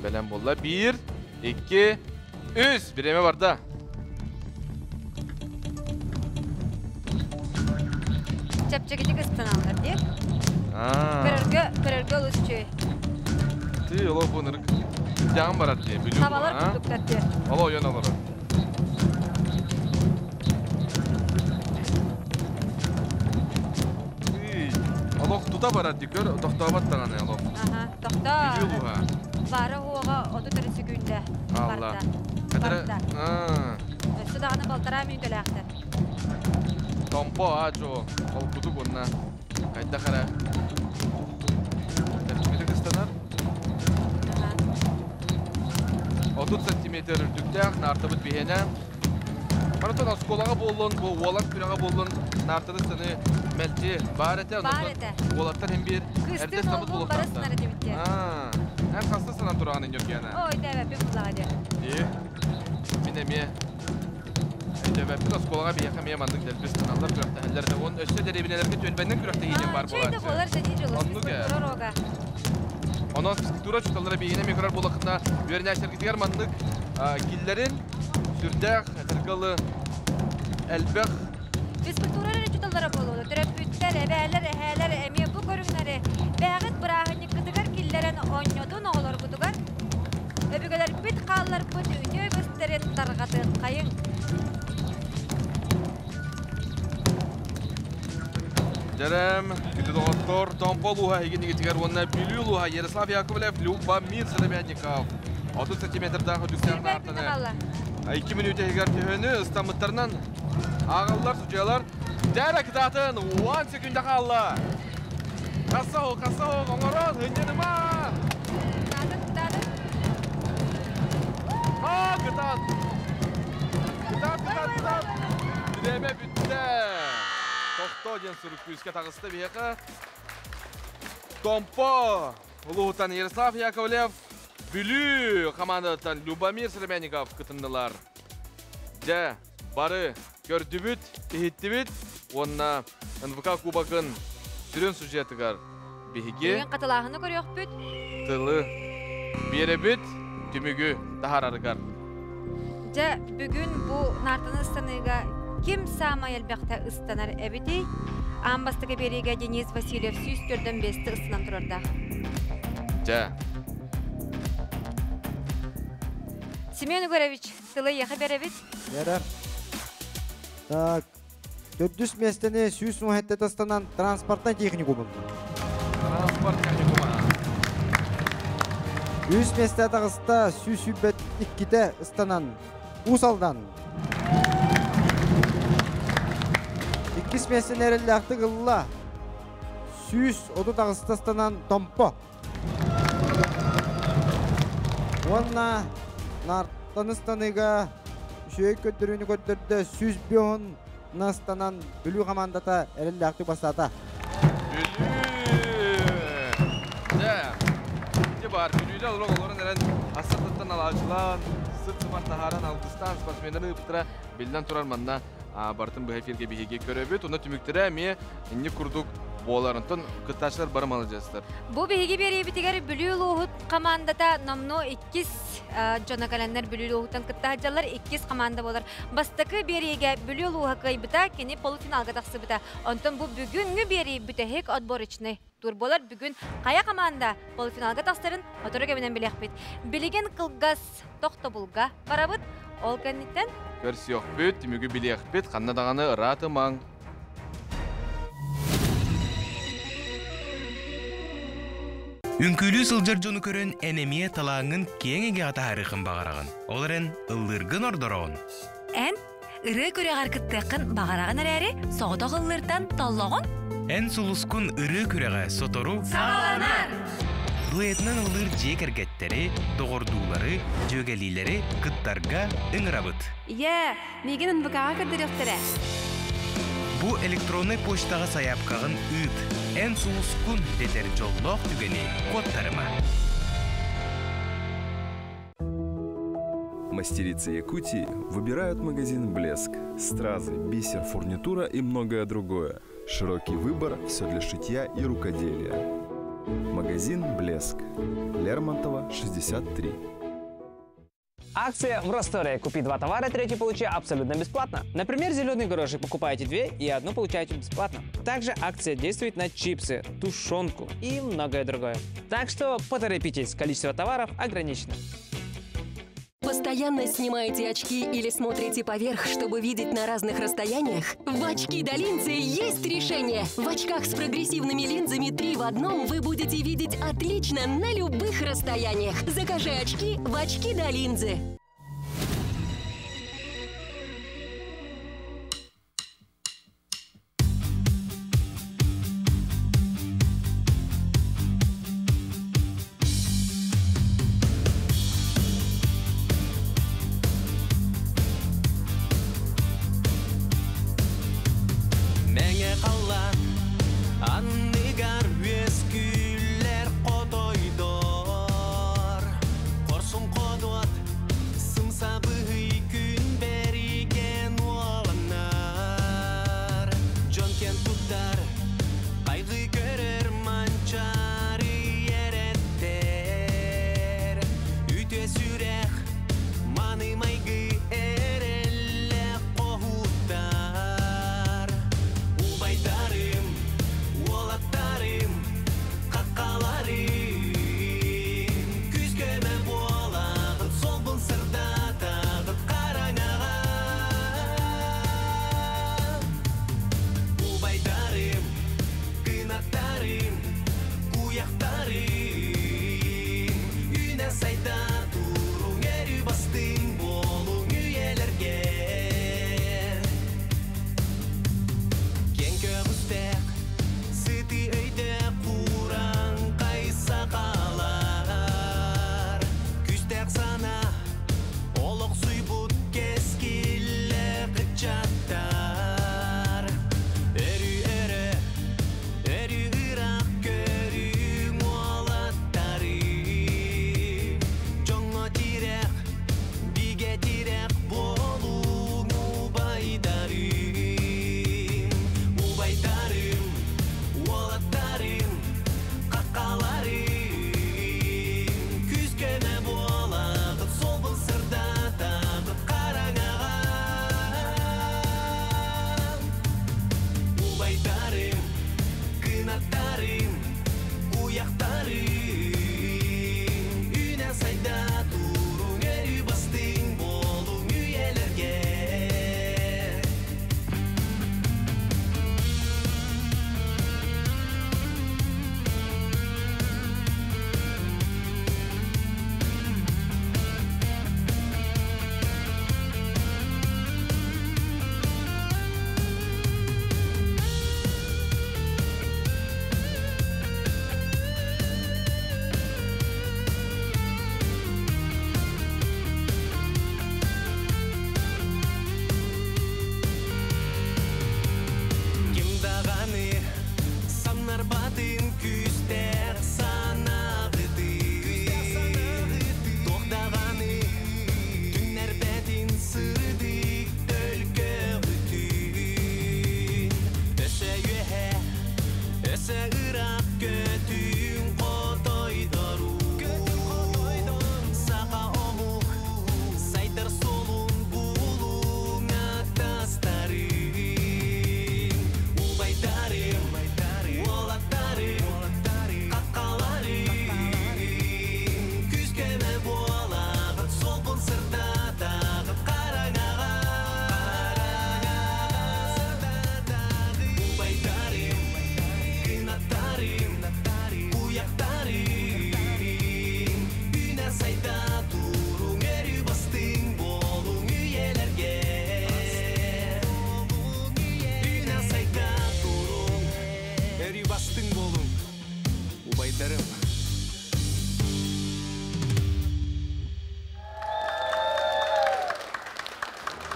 Бэлэм буолла. Биир, икки, үс. Бириэмэ барда. Чэпчэкитик ыстаналлар дии. Көрөргө, көрөргө олус үчүгэй. Ты олох бу ынырык дьаҕым барар дии. Бүлүү Табалар курдуктар дии. Оло ойон олорор. Олох тута барар дии көр, тохтообот даҕаны олох. Аха, тохтоо. Бүлүү улууһа. Баара уоҕа 30 секүндэ Алла. барда. Барда. Өссө даҕаны балтараа мүнүүтэлээхтэр. Томпо аа-дьуо холкутук уонна хайдах эрэ чэпчэкитик ыстанар. 30 сантиметр үрдүктээх наартабыт биһиэнэ. Онтон оскуолаҕа буоллун, бу уолан күрэҕэ буоллун, наартаны сыны мэлдьи баар этэ. Баар этэ. Уолаттар иһин биир эрдэ Кыыстыын ыстаммыт уоллуун бары буолуохтаахтар. сынар этибит диэн. Эн хаста санан тураҕын Ньургиана? Ой, дэбэппин буллаҕа диэн. Дии. Мин эмиэ өйдөөбөппүн оскуолаҕа биһиэхэ эмиэ маннык дэлби ыстаналлар, күрэхтэһэллэр да. Уон өссө дэриэбинэлэргэ түөлбэннэн күрэхтэһии баар Чэй да буолааччы. буолар сэтии дьолу Оннук ээ. физкультура уруога. Онон физкультура учууталлара биһигини эмиэ көрөр буоллаххытына, үөрэнээччилэргитигэр маннык киллэрин сүрдээх этэргэ элбэх Физкультура эрэ учууталлара буолуо. Төрөппүттэр, эбээлэр, эһээлэр эмиэ бу көрүҥнэри бэйэҕит бырааһынньыккытыгар киллэрэн оонньотун оҕолоргутугар өбүгэлэрбит хаалларбыт үтүө үгэстэрин тарҕатыаххайыҥ. Дьэрэм, күндү доҕоттор, Томпо улууһа эһигинигитигэр уонна Бүлүү улууһа Ярослав Яковлев, Любомир Сыромятников 30 сантиметрдаах үтүктээх наартаны 2 мүнүүтэ иһигэр төһөнү ыстаммыттарынан ааҕаллар судьуйалар. Дьэрэ кытаатын 10 секунда хаалла. Хасаһу, хасаһу, оҥорон, хынньаныма! Кытаатын, кытаатын. А, кытаат! Кытаат, кытаат, кытаат! Бириэмэ бүттэ! Тохтоо диэн сурук күүскэ таҕыста биһиэхэ. Томпо улууһуттан Ярослав Яковлев, Бүлүү хамаандатыттан Любомир Сыромятников кытыннылар. Дьэ, бары көрдүбүт, иһиттибит уонна НВК Кубогын сүрүн сюжетыгар биһиги Бүгүн хатылааһыны көрүөхпүт. тылы биэрэбит түмүгү таһаарарыгар. Дьэ, бүгүн бу наартаны ыстаныыга ким саамай элбэхтэ ыстанар эбитий? Аан бастакы биэриигэ Денис Васильев 104 ыстанан турардаах. Дьэ. Семен Егорович, тылы эйиэхэ биэрэбит. Бэрэ. Так, төрдүс миэстэни 117 ыстанан транспортнай техникумун. Транспорт техникума. Үс миэстэ таҕыста 122-те ыстанан Уус Алдан. Иккис миэстэни эрэллээхтик ылла. 138 ыстанан Томпо. Уонна наартан ыстаныыга үчүгэй көрдөрүүнү көрдөрдө 105 ыстанан Бүлүү хамаандата эрэллээхтик бастаата. Дьэ, ити баар Бүлүүлэр олох олорон эрэн ассаттан алаачылаан, сыт-сымар таһааран алгыстаан спортсменнары ыыппыттара биллэн турар манна барытын быһа эфиргэ биһиги көрөбүт. Онно түмүктэрэ эмиэ инник курдук буолар. Онтон кыттааччылар бары маладьыастар. Бу биһиги биэриибитигэр Бүлүү улууһут хамаандата номнуо иккис дьоно кэлэннэр Бүлүү улууһуттан кытта сылдьаллар. Иккис хамаанда буолар. Бастакы биэриигэ Бүлүү улууһа кыайбыта, кини полуфиналга тахсыбыта. Онтон бу бүгүҥҥү биэрии бүтэһик отборочный тур буолар. Бүгүн хайа хамаанда полуфиналга тахсарын сотору кэминэн билиэхпит. Билигин кылгас тохтобулга барабыт. Ол кэнниттэн Көрсүөхпүт, түмүгү билиэхпит, ханна даҕаны ыраатымаҥ. Үҥкүүлүү сылдьар дьону көрөн эн эмиэ талааҥҥын киэҥ эйгэҕэ таһаарыаххын баҕараҕын. Ол эрэн ыллыыргын ордороҕун. Эн ырыа күрэҕэр кыттыаххын баҕараҕын эрээри, соҕотох ыллыыртан толлоҕун? Эн сулускун ырыа күрэҕэ сотору Саҕаланар! Дуэтынан ыллыыр дьиэ кэргэттэри, доҕордуулары, дьүөгэлиилэри кыттарга ыҥырабыт. Ийээ, миигин НВК-ҕа көрдөрүөхтэрэ. Бу электроннай почтаҕа сайаапкаҕын ыыт. Эн сулускун дэтэр дьоллоох түгэни куоттарыма. Мастерицы Якутии выбирают магазин «Блеск». Стразы, бисер, фурнитура и многое другое. Широкий выбор, все для шитья и рукоделия. Магазин «Блеск». Лермонтова, 63. Акция в Росторе. Купи два товара, третий получи абсолютно бесплатно. Например, зеленый горошек покупаете две и одну получаете бесплатно. Также акция действует на чипсы, тушенку и многое другое. Так что поторопитесь, количество товаров ограничено. Постоянно снимаете очки или смотрите поверх, чтобы видеть на разных расстояниях? В очки до линзы есть решение! В очках с прогрессивными линзами 3 в одном вы будете видеть отлично на любых расстояниях. Закажи очки в очки до линзы. Мэҥэ халлаан анныгар үөскүүллэр хотойдор Хорсун ходуот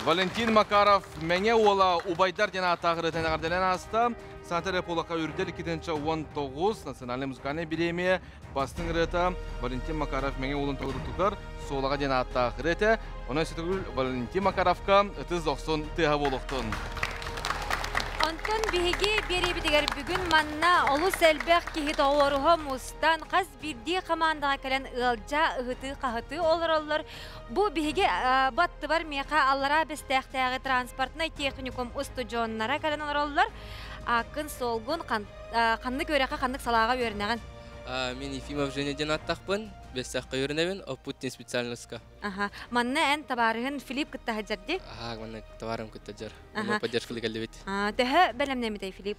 Валентин Макаров Мэҥэ уола убайдар диэн ааттаах ырыатын эҕэрдэлээн ааста. Саатар Эполака үрдэл 2019 национальнай музыкальнай бириэмийэ бастыҥ ырыата Валентин Макаров Мэҥэ уолун толорутугар Суолаҕа диэн ааттаах ырыа этэ. Онон сөтөгүл Валентин Макаровка ытыс дохсун тыаһа буолуохтун. Онтон биһиги биэриибитигэр бүгүн манна олус элбэх киһи тоҕуоруһа мустан хас биирдии хамаандаҕа кэлэн ыалдьа, ыһытыы-хаһытыы олороллор. Бу биһиги баттыбар миэхэ Аллараа Бэстээхтээҕи транспортнай техникум устудьуоннара кэлэн олороллор. Ааккын, суолгун, ханнык үөрэххэ, ханнык салааҕа үөрэнэҕин? Мин Ефимов Женя диэн ааттаахпын. Бэстэххэ үөрэнэбин, Оппут диэн специальноска. Аха. Манна эн табаарыһын Филипп кытта сылдьар дии? Аха, манна табаарым кытта сылдьар. Онно поддержкалы кэллибит. Төһө бэлэмнэммитэй Филипп?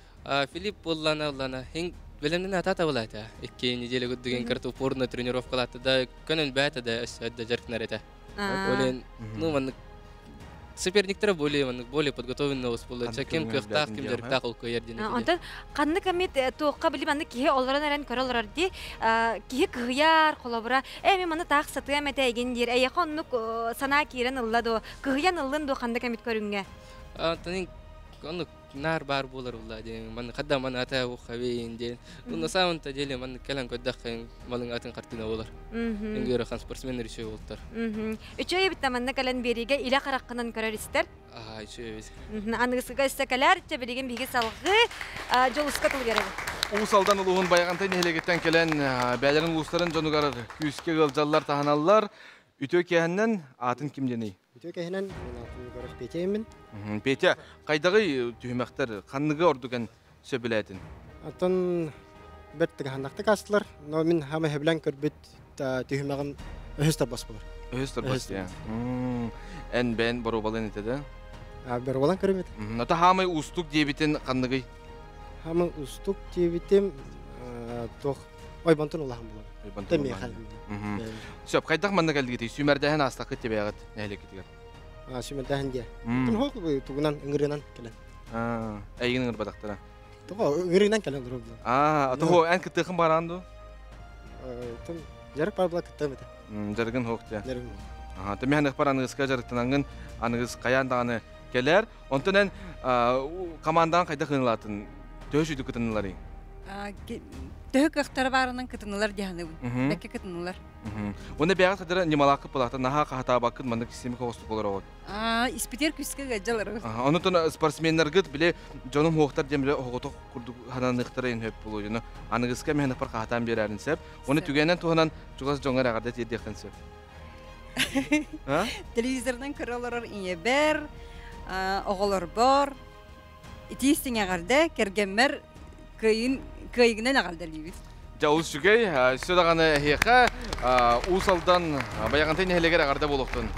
Филипп буоллана уллана хин бэлэмнэн ата табылаата. Икки неделя курдук карта упорно тренировкалаата да көнөн бээтэ да өссө да дьарыктанар этэ. Олен, ну маннык соперниктара более маннык более подготовленный буолла. Ким кыахтаах, ким дьарыктаах ол кыайар диэн. Онтон ханнык эмит туохха били маннык киһи олорон эрэн көрө олорор дии киһи кыһыйар холобура э мен маны таах сатыам этэ эгин диир эйэхэ оннук санаа киирэн ылла дуо кыһыйан ыллын дуо ханнык эмит көрүҥҥэ Онтон оннук наар баар буолар улла диэн манны хадда маны ата ухабин диэн ну на самом-то деле манны кэлэн көрдөххө малың атын картина болар ингер хан спортсмен үчүгэй болтар үчүгэй эбит манна кэлэн биэриигэ илэ хараххынан көрөр истэр аа үчүгэй эбит аныгысыга өссө кэлээр чэ билигин биһиги салгыы дьолуска тыл биэрэбит Уус Алдан улууһун Байаҕантай нэһилиэгиттэн кэлэн бэйэлэрин улуустарын дьонугар күүскэ ыалдьаллар таһыналлар. Үтүө киэһэннэн аатын ким диэний? Үтүө кэһинэн, мен атын Егоров Петя Петя, хайдаҕый түһүмэхтэр ханныгы ордук эн сөбүлээтин? Оттон бэрт тыгаһаннахтык астылар, но мин хама хэбилэн көрбүт түһүмэҕим өһөс тарбас болар. Өһөс тарбас дия. Эн бэйэн боруобалын этэ да? Боруобалан көрүм этэ. Ата хаамай уустук диэбитин ханныгый? Хаамай уустук диэбитим туох ойбонтон улахан булар. Ойбонтон улахан. Сөп, хайдах манна кэлдигитий? Сүүмэрдээһин аастаккыт тибээҕит нэһилиэккитигэр. Сүүмэрдээһин диэ. Тун тугунан ыҥырыынан кэлэн. Эйигин ыҥырбатахтара. Тоҕо ыҥырыынан кэлэн олорор Аа, того эн кыттыахын бараан ду? Тун жарык бар була кыттыам этэ. Жарыгын хоох дия. Жарыгын. Аха, тэмиһэн ыхпар аныгыска жарыктанангын аныгыс хайаан даҕаны кэлэр. Онтон эн командаҕын хайдах ынылаатын? Төһө сүдү кытынныларый? Төһө кыахтара баарынан кытыннылар диһаныбын. Бэккэ кытыннылар. Уонна бэйэҕит хадара ньымалааххыт балаата наһаа хаһатаабаккыт маннык системик оҕустук олороҕут. Испитиэр күскэ ыалдьалар. Онутун спортсменнаргыт били дьонум хуохтар диэн били оҕотох курдук хананыахтара иһин хөп буолуо дьону аныгыска мэһэнэппар хаһатаан биэрээрин сөп. Уонна түгэнэн туһанан чугас дьоҥҥо эҕэрдэ тиэрдиэххин сөп. Телевизорынан көрө олорор ийэбэр, оҕолорбор итии истиҥ эҕэрдэ, кэргэммэр кыайын кыайыгынан эҕэрдэлиибит. Дьэ, олус үчүгэй. Өссө даҕаны эһиэхэ Уус Алдан Байаҕантай нэһилиэгэр эҕэрдэ буолуохтун.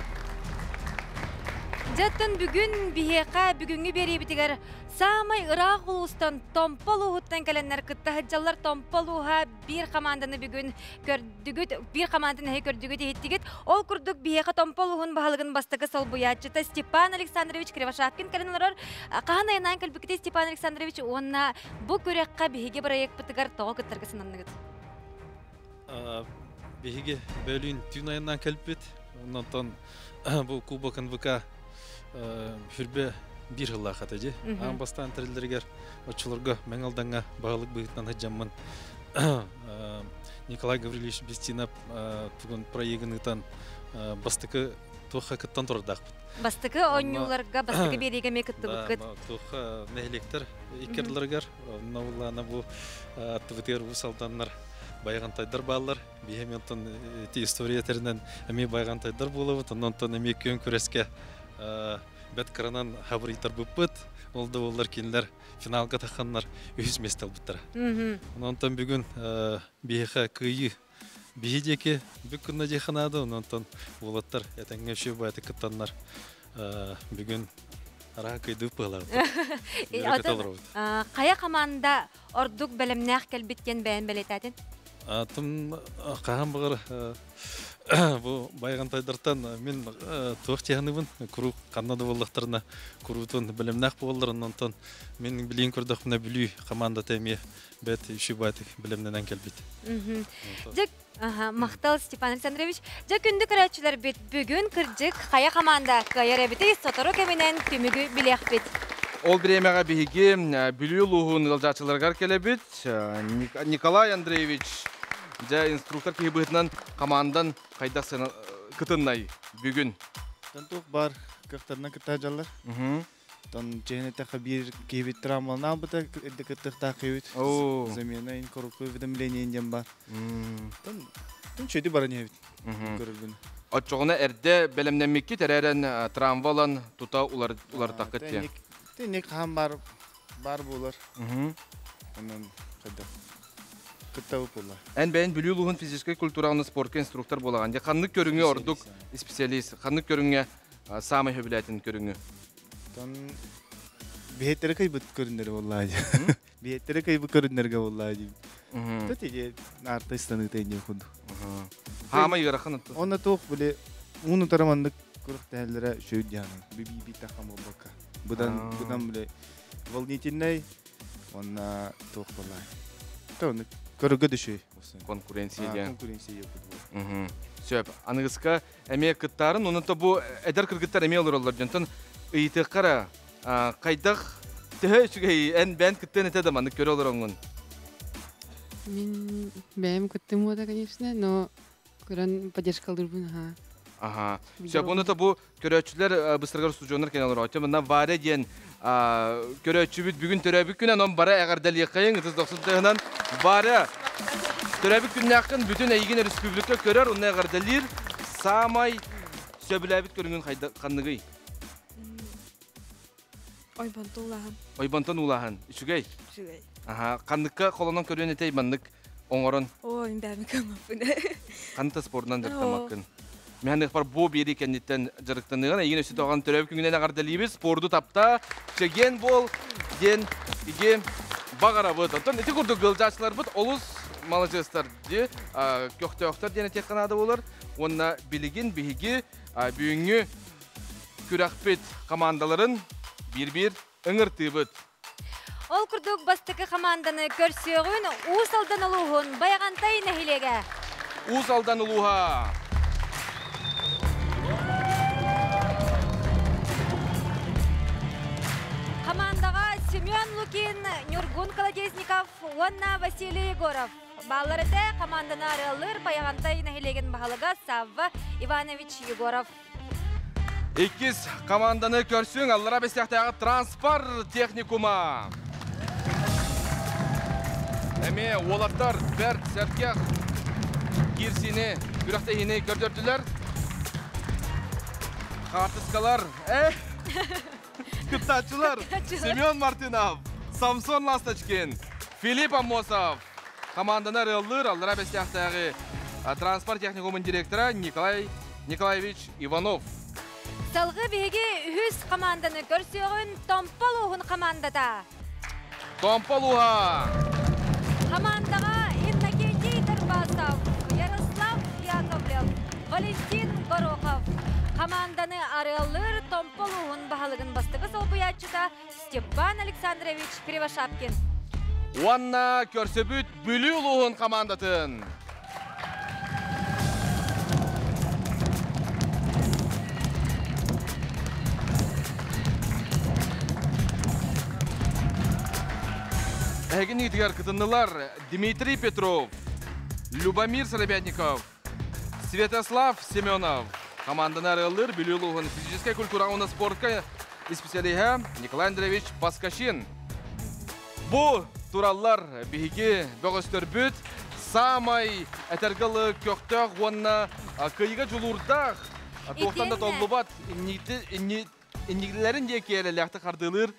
Дьэ, оттон бүгүн биһиэхэ бүгүҥҥү биэриибитигэр саамай ыраах улуустан Томпо улууһуттан кэлэннэр кытта сылдьаллар. Томпо улууһа биир хамаанданы бүгүн көрдүгүт, биир хамаанданы эһи көрдүгүт, иһиттигит. Ол курдук биһиэхэ Томпо улууһун баһылыгын бастакы солбуйааччыта Степан Александрович Кривошапкин кэлэн олорор. Хаһан айанаан кэлбиккитий Степан Александрович уонна бу күрэххэ биһиги бырайыакпытыгар тоҕо кыттарга сананныгыт? Биһиги бөлүүн түүн айаннаан кэлбит. Онтон бу Кубок НВК хүрбэ биир сыллаах этэ дии. Аан бастаан тэриллэригэр оччолорго Мэҥэ Алдаҥҥа баһылык быһыытынан сылдьаммын Николай Гаврильевич Бестинов тугун проегын ыытан бастакы туохха кыттан турардаахпыт. Бастакы оонньууларга, бастакы биэриигэ эмиэ кыттыбыккыт. Туохха нэһилиэктэр икки ардыларыгар, онно буллаана бу аттыбытыгар Уус Алданнар байҕантайдар бааллар. Биһи онтон ити история тэринэн эмиэ байҕантайдар буолабыт, онтон эмиэ күөн күрэскэ бэт кыранан хабырыйтарбыппыт. Ол да буоллар кинилэр финалга тахханнар үһүс миэстэ ылбыттара. Онтон бүгүн биһиэхэ кыайыы биһи диэки бүк күннэ диэхэ наада, онтон уолаттар этэҥҥэ үчүгэй баайытык кыттаннар бүгүн араха кыйдыып быһалаабыт. Хайа команда ордук бэлэмнээх кэлбит диэн бэйэн бэлиэтээтин? Тым хаһан баҕар Бу байҕантайдартан мин туох тиһаныбын куруук ханна да буоллахтарына куруутун бэлэмнээх буоллар онтон мин билиин көрдөхпүнэ Бүлүү командата эмиэ бэт үчүгэй бэлэмнэнэн кэлбит. Дьэ, махтал Степан Александрович. Дьэ, күндү көрөөччүлэрбит, бүгүн кырдьык хайа команда кыайар эбитий сотору кэминэн түмүгү билиэхпит. Ол бириэмэҕэ биһиги Бүлүү улууһун ыалдьааччыларыгар кэлэбит. Николай Андреевич, дьэ, инструктор киһи быһыытынан командан хайдах кытыннай бүгүн? Туох бар кыахтарынан кытта дьаллар. Тон чэһин эттэххэ биир киһибит травмалана албыта эрдэ кыттыахтаах киһибит. Замена ин коррупция уведомление диэн бар. Тон тон чөйдү баран иһэбит. Көрөрбүн. Оччоҕуна эрдэ бэлэмнэммиккит эрээрэн травма ылан тута уларытаххыт диэн. Тинник хаан бар бар буолар. Онон хайдах кыттабы буолар. Эн бэйэн Бүлүү улууһун физическэй культураҕа уонна спортка инструктор буолаҕын. Дьэ ханнык көрүҥү ордук специалист, ханнык көрүҥҥэ саамай сөбүлээтин көрүҥү? Тон биһэттере кыйбыт көрүннэри буоллаа дии. Биһэттере кыйбыт көрүннэргэ буоллаа дии. Тэтиге нарта истаныыта инне курдук. Хаама ыарахан аттын. Онно туох били ууну тараманнык күрэхтэһэллэрэ үчүгэй диһаны. Би би тахам буолбакка. Быдан быдан били волнительный уонна туох буоллаа. То көрөгө дөшүй. Конкуренция диэн. Конкуренция диэн. Сөп. Аныгыска эмиэ кыттарын, онон бу эдэр кыргыттар эмиэ олороллор дьонтон ыйытыаххара хайдах төһө үчүгэй эн бэйэн кыттыан этэ да маннык көрө олороҥҥун? Мин бэйэм кыттым уота, конечно, но көрөн поддержкалыырбын, аха. Аха. Сөп, оны бу көрөөччүлэр быстаргар устудьуоннар кэлэн олорор. Мына Варя диэн көрөөччүбүт бүгүн төрөөбүт күнэ, онон бара эҕэрдэлиэххэйиҥ ытыс дохсун тыһынан. Варя, төрөөбүт күннээххин бүтүн эйигин республика көрөр, онно эҕэрдэлиир. Саамай сөбүлээбит көрүҥүн ханныгый? Ойбонтон улааһын. Ойбонтон улааһын. Үчүгэй? Үчүгэй. Аха, ханныкка холонон көрүөн этэй маннык оҥорон? Оо, мин бэйэм кыаммаппын. Ханта спордунан дьарыктаммаккын. Миһаныхпар бу биэри кэнниттэн дьарыктаныгын эйигин өссө тоҕон төрөөбүт күҥүнэн эҕэрдэлиибит, спорду тапта, чэгиэн буол диэн иги баҕарабыт. Оттон ити курдук ыалдьааччыларбыт олус маладьыастар ди, көхтөөхтөр диэн этиэххэ наада буолар. Уонна билигин биһиги бүгүҥҥү күрэхпит командаларын биир-биир ыҥыртыыбыт. Ол курдук бастакы команданы көрсүөҕүн Уус Алдан улууһун Байаҕантай нэһилиэгэ. Уус Алдан улууһа. Командаҕа Семен Лукин, Ньургун Колодезников уонна Василий Егоров. Бааллар этэ команданы арыаллыыр Байаҕантай нэһилиэгин баһылыга Савва Иванович Егоров. Иккис команданы көрсүҥ Аллара Бэстээхтээҕи транспорт техникума. Эмиэ уолаттар бэрт сэргэх киирсиини, күрэхтэһиини көрдөрдүлэр. Хаартыскалар, э, кыттааччылар Семен Мартынов, Самсон Ласточкин, Филипп Аммосов. Команданы арыаллыыр Аллара Бэстээхтээҕи транспорт техникумун директора Николай Николаевич Иванов. Салгыы биһиги үһүс команданы көрсүөҕүн Томпо улууһун командата. Томпо улууһа! Командаҕа Иннокентий Тарбасов, Ярослав Яковлев, Валентин Горохов. Команданы арыаллыыр Томпо улууһун баһылыгын бастакы солбуйааччыта Степан Александрович Кривошапкин. Уонна көрсөбүт Бүлүү улууһун командатын. Эһигин иитигэр кытыннылар Дмитрий Петров, Любомир Сыробятников, Святослав Семенов. Команданы арыаллыыр Бүлүү улууһун физическэй культураҕа уонна спортка исписэлииһэ Николай Андреевич Паскашин. Бу тураллар биһиги бөҕөстөрбүт саамай этэргэ ылы көхтөөх уонна кыайыыга дьулуурдаах туохтан да толлубат иннилэрин диэки эрэллээхтик хардыылыыр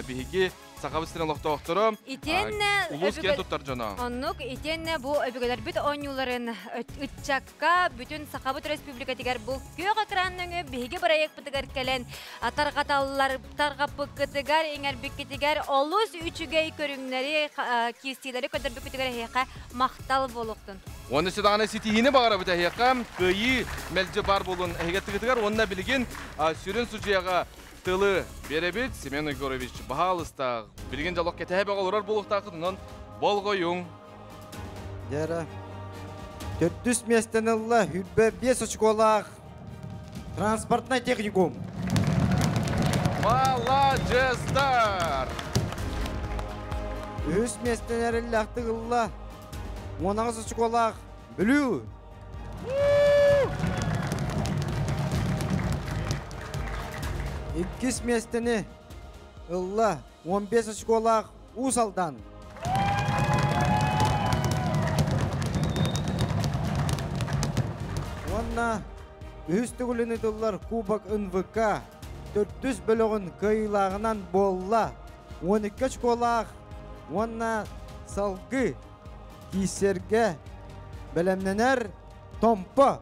биһиги Сахабыт сирин олохтоохторо Итиэннэ улуус киэн туттар дьоно. Оннук итиэннэ бу өбүгэлэрбит оонньууларын ыччакка бүтүн Сахабыт Республикатыгар бу күөх экран нөҥүө биһиги бырайыакпытыгар кэлэн тарҕаталлар тарҕаппыккытыгар иҥэрбиккитигэр олус үчүгэй көрүҥнэри киирсиилэри көрдөрбүккүтүгэр эһиэхэ махтал буолуохтун. Уонна сүдаҕана ситиһиини баҕарабыт эһиэхэ, кыайыы мэлдьи баар буолун эһигэ тыгытыгар уонна билигин сүрүн судьуйаҕа тылы биэрэбит. Семен Егорович, баһаалыста, билигин дьолох кэтэһэ бөҕө олорор буолуохтааххыт, онон болҕойуҥ. Дьара. Төрдүс миэстэни ылла хүрбэ биэс очколаах транспортнай техникум. Маладьыстар! Үһүс миэстэни эрэллээхтик ылла 18 очколаах Бүлүү. Иккис миэстэни ылла 15 очколаах Уус Алдан. Уонна үһүс төгүлүн ыытыллар Кубок НВК төрдүс бөлөҕүн кыайыылааҕынан буолла. 12 очколаах уонна салгыы киирсэргэ бэлэмнэнэр Томпо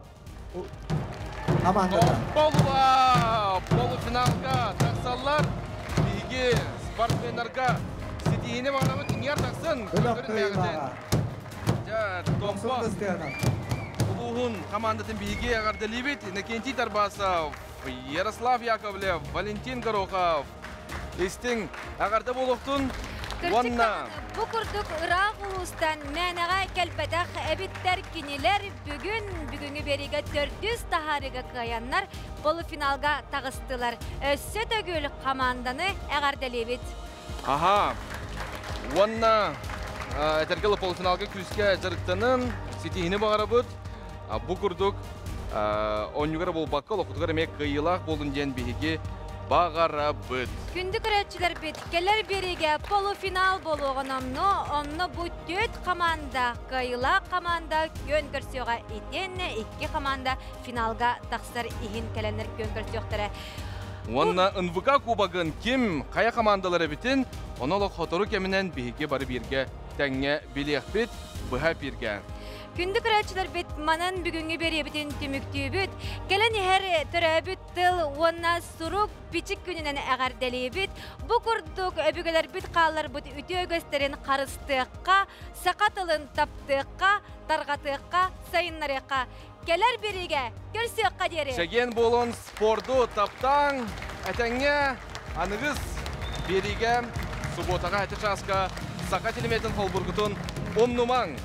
командата. Томпо полуфиналга тахсаллар. Биһиги спортсменнарга ситиһиини баҕарабыт иҥиэр тахсын. Бөлөх кыайыылааҕа. Дьэ, Томпо улууһун командатын биһиги эҕэрдэлиибит. Иннокентий Тарбасов, Ярослав Яковлев, Валентин Горохов, Истиҥ эҕэрдэ буолуохтун уонна Бу курдук ыраах улуустан мээнэҕэ кэлбэтэх эбиттэр кинилэр бүгүн бүгүҥҥү биэриигэ төрдүс таһаарыыга кыайаннар полуфиналга таҕыстылар. Өссө төгүл хамаанданы эҕэрдэлиибит. Аха. Уонна этэргэ полуфиналга күүскэ дьарыктанын, ситиһини баҕарабыт. Бу курдук оонньуугар буолбакка, олохпутугар эмиэ кыайыылаах буолун диэн биһиги баҕарабыт. Күндү көрөөччүлэрбит, кэлэр биэриигэ полуфинал буолуоҕун онно, онно бу түөрт команда, кыайыылаах команда күөн көрсүөҕэ итиэннэ икки команда финалга тахсар иһин кэлэннэр күөн көрсүөхтэрэ. Уонна НВК кубогын ким, хайа командалар эбитин, ону олох сотору кэминэн биһиги бары бииргэ тэҥҥэ билиэхпит, быһа эпииргэ. Күндү көрөөччүлэрбит, манан бүгүҥҥү биэриэбитин түмүктүүбүт. Кэлэн иһэр төрөөбүт тыл уонна сурук бичик күнүнэн эҕэрдэлиибит. Бу курдук өбүгэлэрбит хаалларбыт үтүө үгэстэрин харыстыахха, саха тылын таптыахха, тарҕатыахха, сайыннарыахха. Кэлэр бириигэ көрсүөххэ диэри! Чэгиэн буолун, спорду таптааҥ, этэҥҥэ аныгыс биэриигэ субуотаҕа эти чааска саха телеметин холбургутун умнумаҥ!